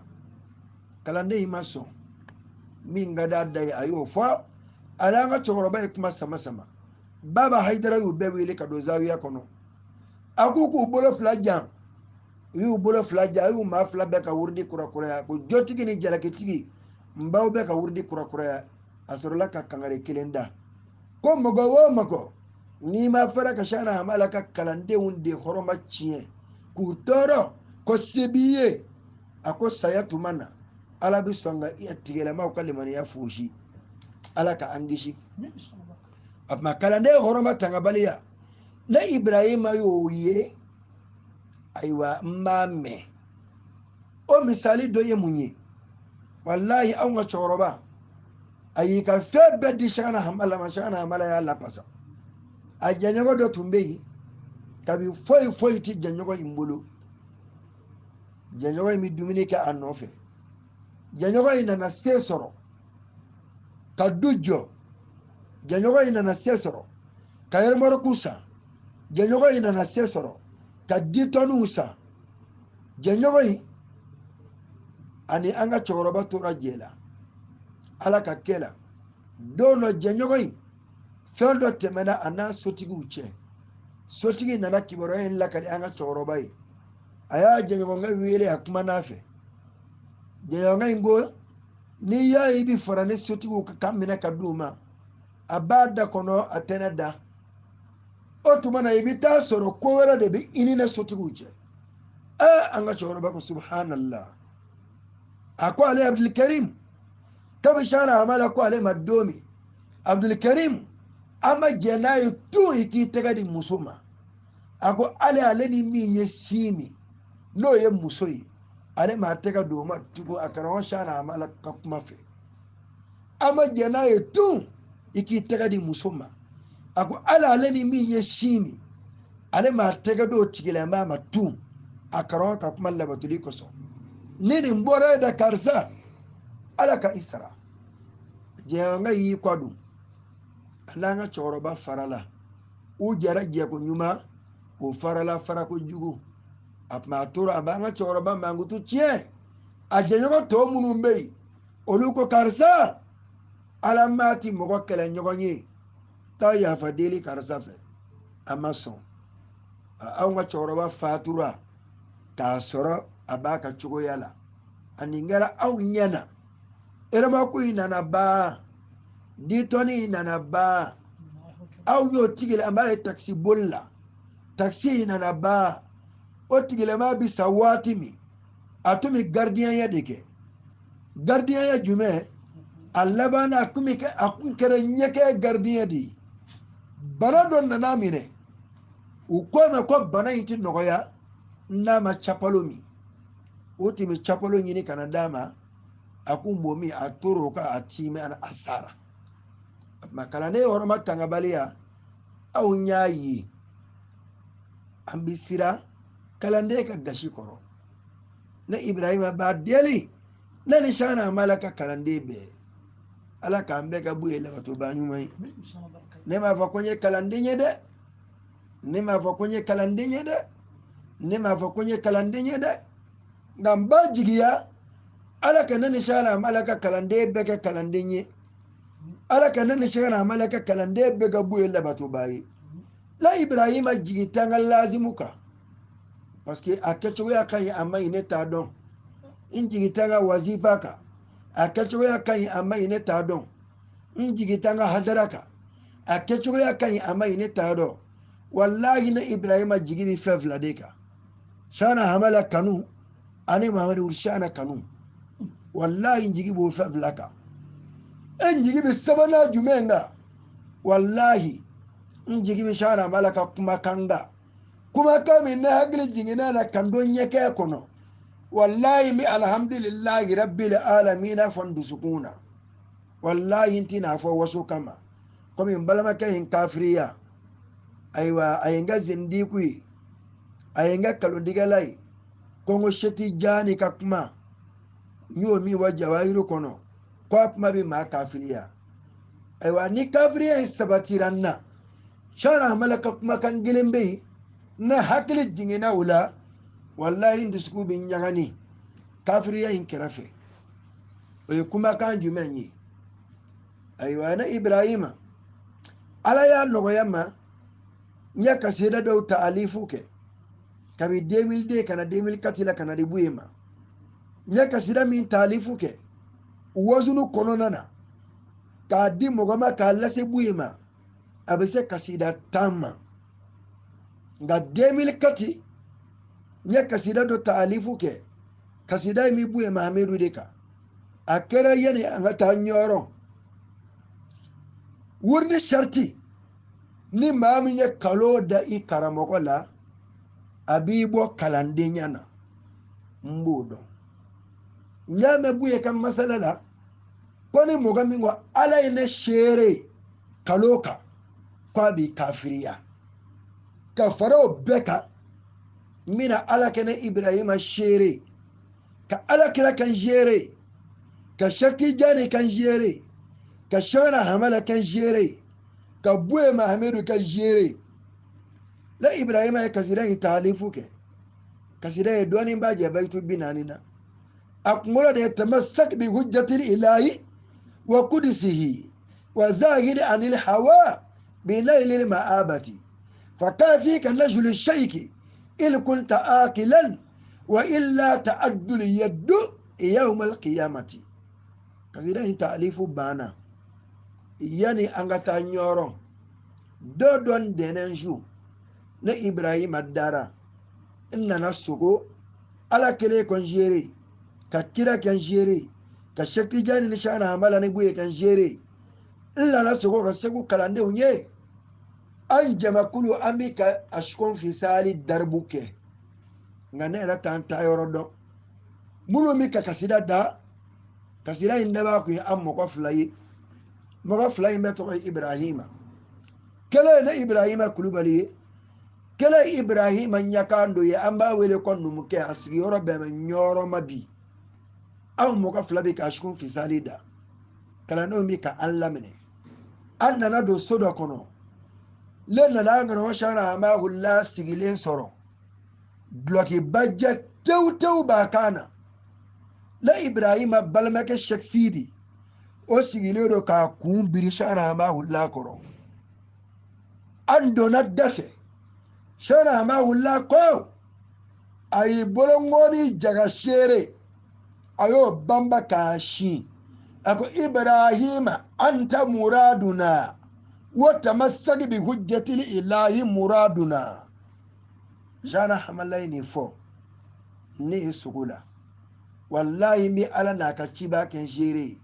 Kalanden in ma sɔn, min ka d'a da ye a y'o fɔ. Ale an ka cɛkɔrɔba ye kuma sama sama. Baba Hayidara y'u bɛɛ wele ka don zawiya kɔnɔ. A k'u k'u bolo fila jan, u y'u bolo fila jan, a y'u maa fila bɛɛ ka wurudi kurakuraya. Ko jotigi ni jalakitigi, n b'aw bɛɛ ka wurudi kurakuraya. A sɔrɔla ka kangari kelen da, ko mɔgɔ o mɔgɔ n'i ma fara ka Shana Hamala ka kalandenw de hɔrɔma tiɲɛ k'u tɔɔrɔ, ko se b'i ye. A ko saya tuma na Ala bɛ sɔn ka i tigilamaw ka limaniya fosi. Ala ka an kisi. A tuma kalanden hɔrɔnba tangabaliya ne Ibrahima y'o ye, ayiwa n b'a mɛn. O misali dɔ ye mun ye? Walahi anw ka cɛkɔrɔba a y'i ka fɛn bɛɛ di Sɛkina Hamala ma, Sɛkina Hamala y'a lapasa. A jɛɲɔgɔn dɔ tun bɛ yen, kabi foyi foyi tɛ jɛɲɔgɔn in bolo. Jɛɲɔgɔn in bɛ dumuni kɛ a nɔfɛ. Jɛɲɔgɔn in nana se sɔrɔ ka du jɔ. Jɛɲɔgɔn in nana se sɔrɔ ka yɛrɛmɔrɔku san. Jɛɲɔgɔn in nana se sɔrɔ ka ditɔniw san. Jɛɲɔgɔn in ani an ka cɛkɔrɔba tora jɛ la. Ala ka kɛ la. Don dɔ jɛɲɔgɔn in fɛn dɔ tɛmɛna a n'a sotigiw cɛ. Sotigi nana kibaruya in lakali an ka cɛkɔrɔba ye. A y'a jɛɲɔgɔnkɛ wele a kuma n'a fɛ. Jɛɲɔgɔnkɛ in ko n'i y'a ye i bɛ fara ne sotigiw kan minɛ ka d'u ma, a b'a da kɔnɔ a tɛ ne da. O tuma na i bɛ taa sɔrɔ ko wɛrɛ de bɛ i ni ne sotigiw cɛ. An ka cɛkɔrɔba ko subhanallah. A ko ale Abdulkarim kabi Sɛkina Hamala ko ale ma don min, Abdulkarim an ma jɛn n'a ye tun i k'i tɛgɛ di muso ma. A ko ale ni min ye sin min n'o ye muso ye, ale m'a tɛgɛ don o ma tugun a karamɔgɔ Sɛkina Hamala ka kuma fɛ. An ma jɛn n'a ye tun i k'i tɛgɛ di muso ma. A ko ale ni min ye sin min, ale m'a tɛgɛ don o tigilamɔgɔ ma tun a karamɔgɔ ka kuma labatoli kosɔn. Ni nin bɔra e da karisa, Ala ka i sara. Jɛɲɔgɔnkɛ y'i kɔ don, a n'an ka cɛkɔrɔba farala. U jɛra jɛko ɲuman, o farala farako jugu. A tuma a tora a b'an ka cɛkɔrɔba mankutu tiɲɛ. A jɛɲɔgɔn tɔ minnu bɛ yen, olu ko karisa, Ala maa ti mɔgɔ kɛlɛ ɲɔgɔn ye, taa yafa deli karisa fɛ. A ma sɔn. Anw ka cɛkɔrɔba fatura k'a sɔrɔ a b'a ka cogoya la. A nin kɛra anw ɲɛ na. Eremako in nana ban, ditɔni in nana ban. Aw y'o tigilamɔgɔ ye takisi boli la, takisi in nana ban. O tigilamɔgɔ bɛ sa waati min, a tun bɛ gardien de kɛ. Gardien jumɛn? A laban na a kun kɛra ɲɛkɛ gardien de ye. Bana dɔ nana minɛ, u ko a ma ko bana in tɛ nɔgɔya n'a ma capalo min. O tun bɛ capalo ɲini ka na d'a ma. A ko mɔ min a tora o kan a timɛ a sara. A tuma kalanden hɔrɔnba tangabaliya, aw y'a ye an bɛ siran kalanden ka gasi kɔrɔ. Ne Ibrahima b'a deli ne ni Sɛkina Hamala ka kalanden bɛɛ, Ala k'an bɛɛ ka bɔ yen labatoba ɲuman ye. Ne m'a fɔ ko n ye kalanden ye dɛ, ne m'a fɔ ko n ye kalanden ye dɛ, ne m'a fɔ ko n ye kalanden ye dɛ, nka n b'a jigiya Ala ka ne ni Sɛkina Hamala ka kalanden bɛɛ kɛ kalanden ye. Ala ka ne ni Sɛkina Hamala ka kalanden bɛɛ ka bɔ yen labatoba ye. La Ibrahima jigi tɛ an ka lazimu kan, parce que a kɛcogoya ka ɲi a ma ɲi ne t'a dɔn. N jigi tɛ an ka wazifa kan, a kɛcogoya ka ɲi a ma ɲi ne t'a dɔn. N jigi tɛ an ka hadara kan, a kɛcogoya ka ɲi a ma ɲi ne t'a dɔn. Walahi ne Ibrahima jigi bɛ fɛn fila de kan, Sɛkina Hamala kanu ani Mamadu Sɛkina kanu. Walahi n jigi b'o fɛn fila kan. E n jigi bɛ sabanan jumɛn kan? Walahi n jigi bɛ Sɛkina Hamala ka kumakan kan, kumakan min ne hakili jiginna na ka n don ɲɛkɛ kɔnɔ. Walahi n bɛ alhamdulilahi rabbil alamina fɔ n dusukun na. Walahi n tɛna fɔ waso kama, komi n balimakɛ ye n kafiriya. Ayiwa a ye n kɛ zindiku ye, a ye n kɛ kalondigɛla ye. Ko n ko seti jaani ka kuma, n y'o min fɔ jawayiru kɔnɔ, ko a kuma bɛ maa kafiriya. Ayiwa ni kafiriya in sabatira n na, Sɛkina Hamala ka kumakan kelen bɛ yen, ne hakili jiginna o la, walahi n dusukun bɛ ɲagami kafiriya in kɛrɛfɛ. O ye kumakan jumɛn ye? Ayiwa ne Ibrahima, Ala y'a nɔgɔya n ma, n ye kasida dɔw ta alifu kɛ kabi 2002 ka na 2004 la ka na di Buye ma. N ye kasida min ta alifu kɛ wazunu kɔnɔna na k'a di mɔgɔ ma k'a lase Buye ma, a bɛ se kasida 10 ma. Nka 2004 n ye kasida dɔ ta alifu kɛ Kasida in bɛ Buye Mahamedu de kan. A kɛra yanni an ka taa Ɲɔrɔ. Wurudi sariti ni maa min ye kalo da i karamɔgɔ la, a b'i bɔ kalandenya na. N b'o dɔn. N y'a mɛn Buye ka masala la ko ni mɔgɔ min ko Ala ye ne seere kalo kan, k'a b'i kafiriya. Ka fara o bɛɛ kan, n bɛna Ala kɛ ne Ibrahima seere, ka Ala kira kan seere, ka Cheikh Tijani kan seere, ka Cheikhna Hamala kan seere, ka Buye Mahamedu kan seere. La Ibrahima ye kasida in taalifu kɛ. Kasida ye dɔɔnin b'a jɛ bayitu 40 na. A kunkolo de ye tamassak bi hujjatil ilahi wa kudisihi wa zahiri anil hawa bi laylil ma'abati fakafika najlu shayki in kunta akilan wa illa ta'addul yaddu yawm al-qiyamati. Kasida in taalifu banna yani an ka taa Ɲɔrɔ. Dɔ dɔn dɛnɛn su ne Ibrahima dara, n nana sogo Ala kelen kan seere, ka kira kan seere, ka Cheikh Tijani ni Cheikhna Hamala ni Buye kan seere. N nana sogo ka Segu kalandenw ye. An jamakulu an bɛ ka Asukɔn Fisali daribu kɛ, nka ne yɛrɛ t'an taa yɔrɔ dɔn. Minnu bɛ ka kasida da, kasida in dabaa kun ye an mɔgɔ 2 ye. Mɔgɔ 2 in bɛɛ tɔgɔ ye Ibrahima. Kelen ye ne Ibrahima Kulubali ye, kelen ye Ibrahima Ɲakando ye. An b'a wele ko numukɛ, a sigiyɔrɔ bɛn bɛ Ɲɔrɔ ma bi. Anw mɔgɔ 2 bɛ ka Asukɔn Fisali da. Kalandenw bɛ ka an laminɛ. An nana don so dɔ kɔnɔ. Ne nana an karamɔgɔ Cheikhna Hamahula sigilen sɔrɔ. Dulɔkibajɛ tewu tewu b'a kan na. Ne Ibrahima balimakɛ Cheikh Sidi, o sigilen don k'a kun biri Cheikhna Hamahula kɔrɔ. An donna da fɛ. Cheikhna Hamahula ko a y'i bolonkɔni jaga seere, a y'o banba k'a sin. A ko Ibrahima anta muraduna wa tamassaki bi hujjatil ilahi muraduna. Cheikhna Hamala ye nin fɔ ne ye sogo la. Walahi n bɛ Ala n'a ka ciba kɛ n seere ye.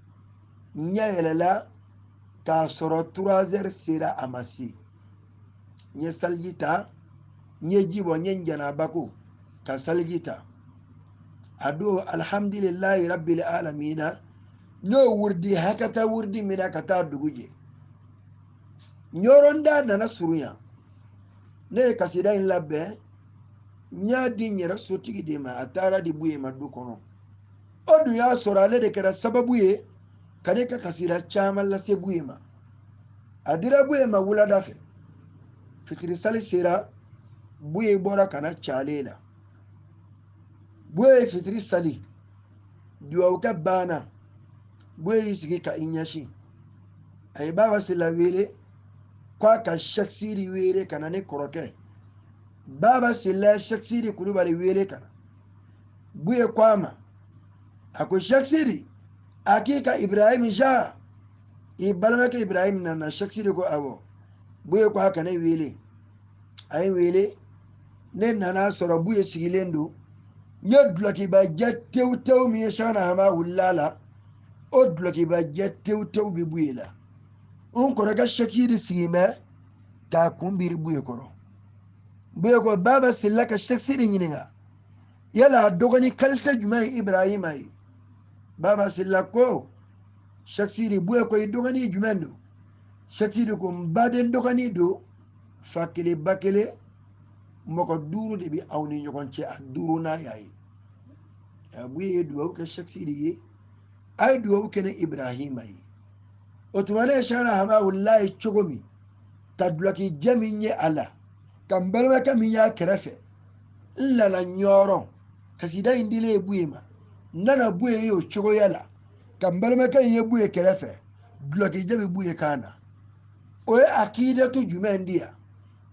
N ɲɛ yɛlɛla k'a sɔrɔ 3 heures sera a ma se. N ye saliji ta, n ye ji bɔ, n ye n janaba ko ka saliji ta. A don alhamdulilayi rabbil alamina, n y'o wurudi hakɛta wurudi min na ka taa dugu jɛ. Ɲɔrɔ da nana surunya. Ne ye kasida in labɛn, n y'a di n yɛrɛ sotigi de ma, a taara di Buye ma du kɔnɔ. O dun y'a sɔrɔ ale de kɛra sababu ye ka ne ka kasida caman lase Buye ma. A dira Buye ma wulada fɛ. Fitiri sali sera, Buye bɔra ka na cale la. Buye ye fitiri sali, duwawukɛ banna. Buye y'i sigi ka i ɲɛsin. A ye Baba Sila wele k'a ka Cheikh Sidi wele ka na ne kɔrɔkɛ. Baba Sila ye Cheikh Sidi Kulubali wele ka na. Buye ko a ma, a ko Cheikh Sidi, a k'i ka Ibrahim ja, i balimakɛ Ibrahim nana. Cheikh Sidi ko awɔ. Buye ko a ka ne wele. A ye wele, ne nana sɔrɔ Buye sigilen don. N ye dulɔkibajɛ tewu tewu min ye Cheikhna Hamahula la, o dulɔkibajɛ tewu tewu bɛ Buye la. N kɔrɔkɛ Cheikh Sidi sigi bɛ k'a kun biri Buye kɔrɔ. Buye ko Baba Sila ka Cheikh Sidi ɲininka, yala a dɔgɔnin kalite jumɛn ye Ibrahima ye? Baba Sila ko Cheikh Sidi, Buye ko i dɔgɔnin jumɛn don? Cheikh Sidi ko n baden dɔgɔnin don, fa kelen ba kelen, mɔgɔ 5 de bɛ aw ni ɲɔgɔn cɛ, a 5nan y'a ye. Buye ye duwawu kɛ Cheikh Sidi ye, a ye duwawu kɛ ne Ibrahima ye. O tuma ne ye Cheikhna Hamahula ye cogo min, ka dulɔkijɛ min ye a la, ka n balimakɛ min y'a kɛrɛfɛ, n nana Ɲɔrɔ, kasida in dilen ye Buye ma. N nana Buye ye o cogoya la, ka n balimakɛ in ye Buye kɛrɛfɛ, dulɔkijɛ bɛ Buye kan na. O ye akidatu jumɛn di yan?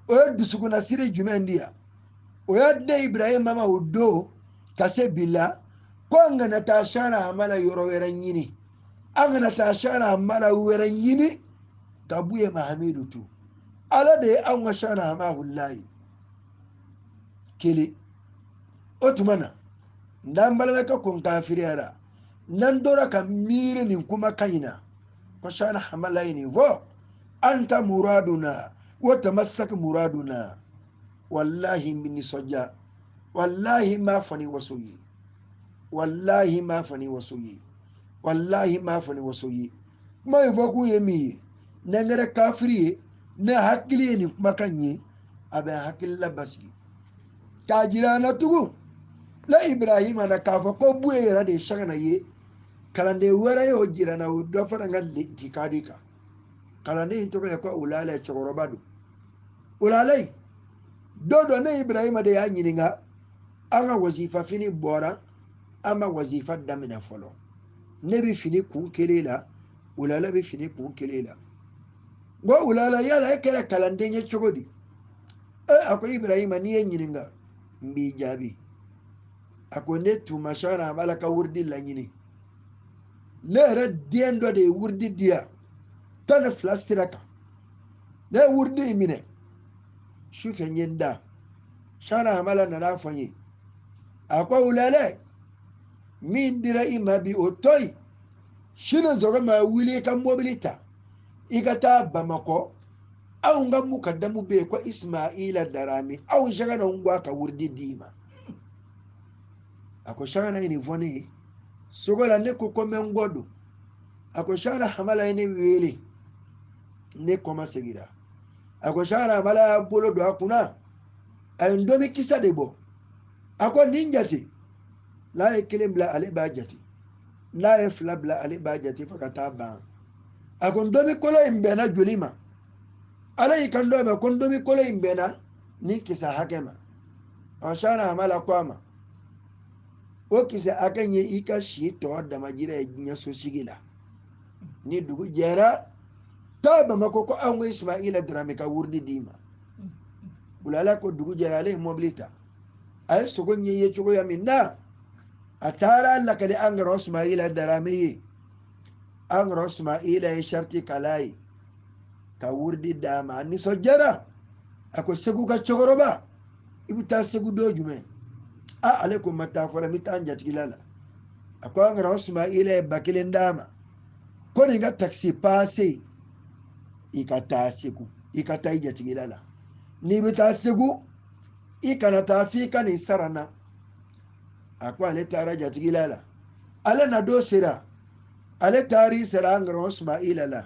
O ye dusukunnasiri jumɛn di yan? O y'a den Ibrahima ma o don ka se bi la, ko an kana taa Cheikhna Hamala yɔrɔ wɛrɛ ɲini, an kana taa Cheikhna Hamala wɛrɛ ɲini ka Buye Mahamedu to. Ala de ye anw ka Cheikhna Hamahula ye. Kelen. O tuma na, N'an balimakɛ ko n kafiriyara, n'an tora ka miiri nin kumakan in na, ko Shana Hamala ye nin fɔ, anta muraduna wa tamassak muraduna, wallahi n bɛ nisɔndiya, wallahi n b'a fɔ ni waso ye, wallahi n b'a fɔ ni waso ye, wallahi n b'a fɔ ni waso ye. Kuma in fɔ k'u ye min ye, n'an kɛra kafiri ye, ne hakili ye nin kumakan ye, a bɛ hakili la basigi. K'a jira an na tugun, la Ibrahima na k'a fɔ ko Buye yɛrɛ de ye Shana ye, kalanden wɛrɛ y'o jira n na, o dɔ fana ka jikadi kan. Kalanden in tɔgɔ ye ko Ulala, cɛkɔrɔba don. Ulala in, don dɔ ne Ibrahima de y'a ɲininka, an ka wazifa fini bɔra, an ma wazifa daminɛ fɔlɔ. Ne bɛ fini kun kelen la, Ulala bɛ fini kun kelen la. N ko Ulala, yala e kɛra kalanden ye cogo di? A ko Ibrahima, n'i ye ɲininka, n b'i jaabi. A ko ne tun ma Shana Hamala ka wurudi laɲini. Ne yɛrɛ den dɔ de ye wurudi di yan, 12 sira kan. Ne ye wurudi in minɛ, su fɛ n ye n da. Shana Hamala nana fɔ n ye, a ko Ulala, min dira i ma bi o to yen, sini sɔgɔma wuli i ka mobili ta, i ka taa Bamakɔ, anw ka mukadamu bɛ yen ko Ismaila Darame, anw Shana n ko a ka wurudi d'i ma. A ko Shana ye nin fɔ ne ye, sogo la ne ko ko n bɛ n kɔ don. A ko Shana Hamala ye ne wele, ne kɔma seginna. A ko Shana Hamala y'a bolo don a kunna, a ye ndomi kisɛ de bɔ. A ko nin jate, n'a ye kelen bila ale b'a jate, n'a ye fila bila ale b'a jate fo ka taa ban. A ko ndomi kolo in bɛnna joli ma? Ala y'i kan dɔ ma ko ndomi kolo in bɛnna ni kisɛ hakɛ ma. Ɔ Shana Hamala ko a ma, o kisɛ hakɛ ye i ka si tɔ damajira ye diɲɛ sosigi la. Ni dugu jɛra, taa Bamakɔ ko anw ko Ismaila Darame ka wurudi d'i ma. Ulala ko dugu jɛra, ale ye mɔbili ta. A ye sogo ɲɛ ye cogoya min na, a taara lakali an kɔrɔ Ismaila Darame ye. An kɔrɔ Ismaila ye sariti kala ye ka wurudi d'a ma. A nisɔndiyara. A ko Segu ka cɛkɔrɔba, i bɛ taa Segu don jumɛn? A ale ko n ma taa fɔlɔ, n bɛ taa n jatigila la. A ko an kɔrɔ Ismaila ye 1000 d'a ma, ko nin ka takisi paase, i ka taa Segu, i ka taa i jatigila la. N'i bɛ taa Segu, i kana taa f'i ka nin sara n na. A ko ale taara jatigila la. Ale na don sera, ale taar'i sara an kɔrɔ Ismaila la.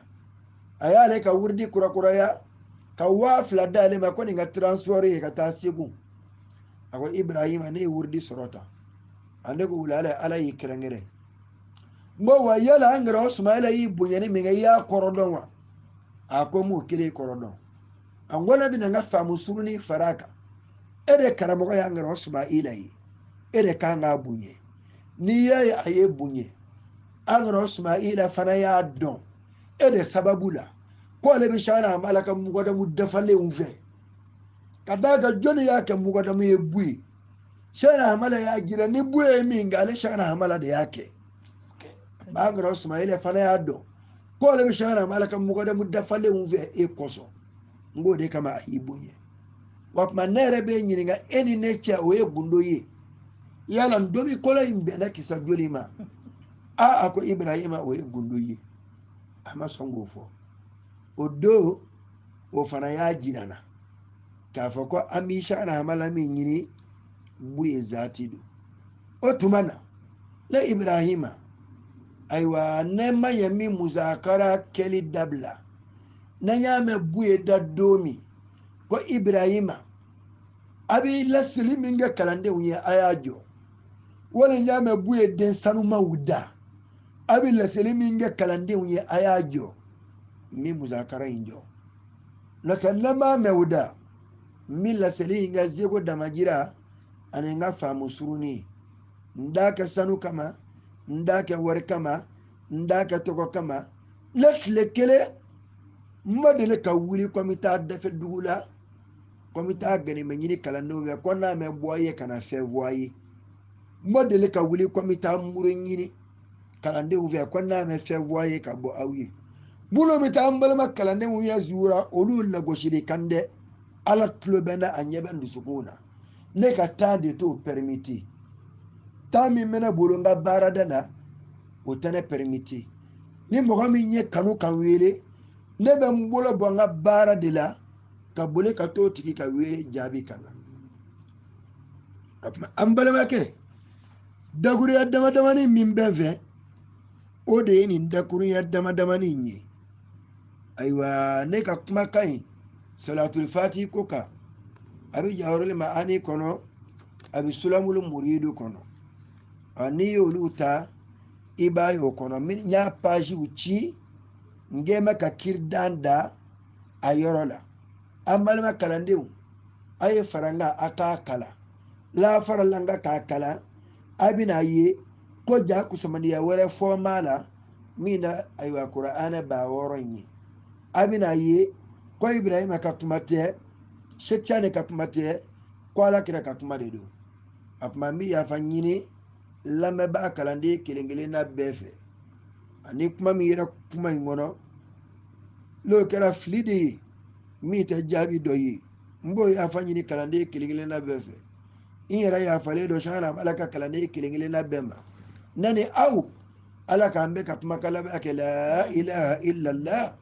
A y'ale ka wurudi kurakuraya ka 2000 d'ale ma ko nin ka transport ye ka taa Segu. A ko Ibrahima, ne ye wurudi sɔrɔ tan. A ne ko wulala, Ala y'i kɛrɛnkɛrɛn. N ko wa yala an kɔrɔ Ismaila y'i bonyani min kɛ, i y'a kɔrɔ dɔn wa? A ko n m'o kelen kɔrɔ dɔn. A ko ne bɛna n ka faamu surunin fara a kan. E de karamɔgɔ y'an kɔrɔ Ismaila ye, e de kan k'a bonya. N'i y'a ye a ye bonya, an kɔrɔ Ismaila fana y'a dɔn e de sababu la ko ale bɛ Shana Hamala ka mukadamu dafalenw fɛ. Ka d'a kan jɔnni y'a kɛ mukadamu ye Buye? Shana Hamala y'a jira ni Buye ye min kɛ, ale Shana Hamala de y'a kɛ. An kɔrɔ Ismaila fana y'a dɔn ko ale bɛ Shana Hamala ka mukadamu dafalenw fɛ e kosɔn. N k'o de kama a y'i bonya. Wa tuma ne yɛrɛ bɛ ɲininka e ni ne cɛ, o ye gundo ye. Yala ndomi kolo in bɛnna kisa joli ma? A ko Ibrahima, o ye gundo ye. A ma sɔn k'o fɔ. O don, o fana y'a jira n na k'a fɔ ko an bɛ Shana Hamala min ɲini, Buye zaati don. O tuma na, ne Ibrahima, ayiwa ne ma ɲɛ min musakara kɛli dabila. Ne y'a mɛn Buye da don min ko Ibrahima, a bɛ laseli min kɛ kalandenw ye, a y'a jɔ. Wala n y'a mɛn Buye den sanumaw da, a bɛ laseli min kɛ kalandenw ye, a y'a jɔ. N bɛ musakara in jɔ. N'o tɛ ne m'a mɛn o da, n bɛ laseli in kɛ seko damajira ani n ka faamu surunin. N t'a kɛ sanu kama, n t'a kɛ wari kama, n t'a kɛ tɔgɔ kama. Ne tile kelen n ma deli ka wuli ko n bɛ taa dafɛ dugu la, ko n bɛ taa ganimɛ ɲini kalandenw fɛ, ko n'a mɛ bɔ a ye ka na fɛn fɔ a ye. N ma deli ka wuli ko n bɛ taa muru ɲini kalandenw fɛ, ko n'a mɛ fɛn fɔ a ye ka bɔ aw ye. Minnu bɛ taa n balima kalandenw ye zuwura, olu lagosili kan dɛ. Ala tulo bɛ n na, a ɲɛ bɛ n dusukun na. Ne ka taa de t'o pɛrimiti. Temps min bɛ ne bolo n ka baarada la, o tɛ ne permiti. Ni mɔgɔ min ye kanu ka n wele, ne bɛ n bolo bɔ n ka baara de la ka boli ka t'o tigi ka wele jaabi ka na. O tuma an balimakɛ, dakurunya dama damani min bɛ n fɛ, o de ye nin dakurunya dama damani in ye. Ayiwa, ne ka kumakan in salatul fati ko kan, a bɛ jawahirul ma'ani kɔnɔ, a bɛ sulamul muridu kɔnɔ. N'i y'olu ta, i b'a ye o kɔnɔ. N y'a paziw ci, n kɛ bɛ ka kiridan da a yɔrɔ la. An balima kalandenw, a ye fara n kan, a k'a kalan. La farala n kan k'a kalan, a bɛna ye ko ja kusamaniya wɛrɛ fɔ n b'a la min na ayiwa kuranɛ ba wɔɔrɔ in ye. A bɛna ye ko Ibrahima ka kuma tɛ, Sɛkcane ka kuma tɛ, ko Ala kira ka kuma de don. A tuma n bɛ yafa ɲini lamɛnbaa kalanden kelen kelenna bɛɛ fɛ. Ani kuma min yera kuma in kɔnɔ, n'o kɛra fili de ye min tɛ jaabi dɔ ye, n b'o yafa ɲini kalanden kelen kelenna bɛɛ fɛ. N yɛrɛ yafalen don sanga na Ala ka kalanden kelen kelenna bɛɛ ma. Ne ni aw, Ala k'an bɛɛ ka kumakan laban kɛ la ilaha illallah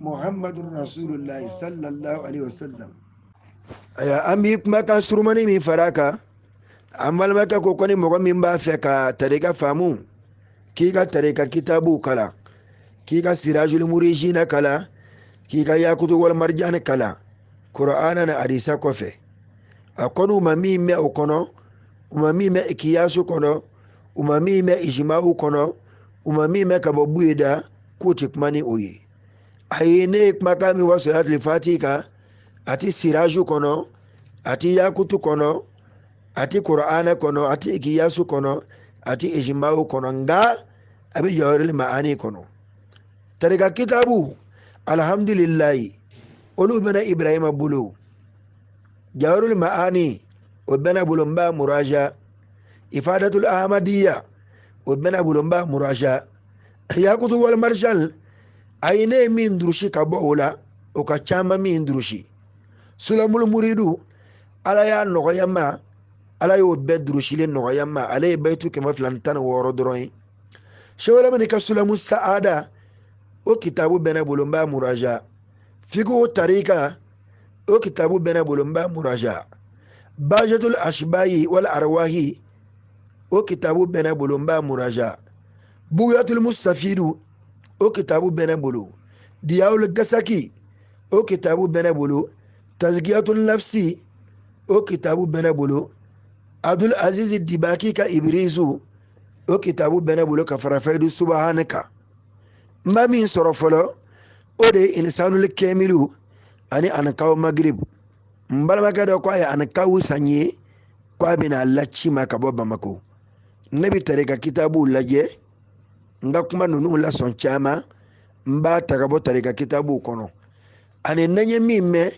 Muhammadur Rasulullah sallallahu alaihi wasallam. Aya, an b'i kumakan surumani min fara a kan, an balimakɛ ko ko ni mɔgɔ min b'a fɛ ka tarika faamu, k'i ka tarika kitabuw kalan, k'i ka sirajul murijina kalan, k'i ka yakutu wal marjani kalan, Kur'ana ni hadisa kɔfɛ. A kɔni u ma min mɛn o kɔnɔ, u ma min mɛn kiyasu kɔnɔ, u ma min mɛn ijima'u kɔnɔ, u ma min mɛn ka bɔ buye da, k'u tɛ kuma ni o ye. Ayi, ne ye kumakan min fɔ salatul fati kan, a ti siraju kɔnɔ, a ti yakutu kɔnɔ, a ti Kur'ana kɔnɔ, a ti kiyasu kɔnɔ, a ti ijima'u kɔnɔ, nka a bɛ jawahirul ma'ani kɔnɔ. Tarika kitabu, alhamdulilayi, olu bɛna Ibrahima bolo. Jawahirul ma'ani, o bɛna bolo n b'a muraja. Ifadatul ahmadiyya, o bɛna bolo n b'a muraja. Yakutu wal marjan, ayi, ne ye min durusi ka bɔ o la, o ka caman min durusi. Sulamul muridu, Ala y'a nɔgɔya n ma, Ala y'o bɛɛ durusilen nɔgɔya n ma, ale ye bayitu kɛmɛ fila ni tan ni wɔɔrɔ dɔrɔn ye. Sewulamini ka sulamu sa'ada, o kitabu bɛ ne bolo n b'a muraja. Fikihu tarika, o kitabu bɛ ne bolo n b'a muraja. Bajatul ashbahi wal arwahi, o kitabu bɛ ne bolo n b'a muraja. Bugiyatul mustafidu, o kitabu bɛ ne bolo. Diyawul gasaki, o kitabu bɛ ne bolo. Tazkiyatul nafsi, o kitabu bɛ ne bolo. Abdul Aziz Dibaki ka Ibrizu, o kitabu bɛ ne bolo ka fara Fayidu Subahana kan. N b'a min sɔrɔ fɔlɔ, o de ye Insanul Kamilu ani Ankaw Magiribu. N balimakɛ dɔ ko a ye Ankaw san ye, ko a bɛna a laci ma ka bɔ Bamako. Ne bɛ tarika kitabuw lajɛ, n ka kuma ninnu lasɔn caman, n b'a ta ka bɔ tarika kitabuw kɔnɔ. Ani n'an ye min mɛn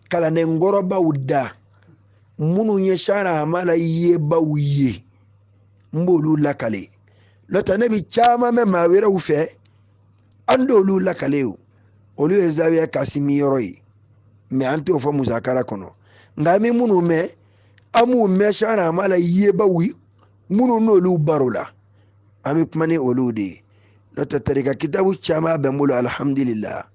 kalanden kɔrɔbaw da, minnu ye Sara Hamala yebaw ye, n b'olu lakale. N'o tɛ ne bɛ caman mɛn maa wɛrɛw fɛ, an t'olu lakale o. Olu ye Zawiya Kasimi yɔrɔ ye, mɛ an t'o fɔ musakara kɔnɔ. Nka an bɛ minnu mɛn, an b'u mɛn Sara Hamala yebaw ye, minnu n'olu baro la, an bɛ kuma ni olu de ye. N'o tɛ tarika kitabu caman bɛ n bolo, alihamudulila.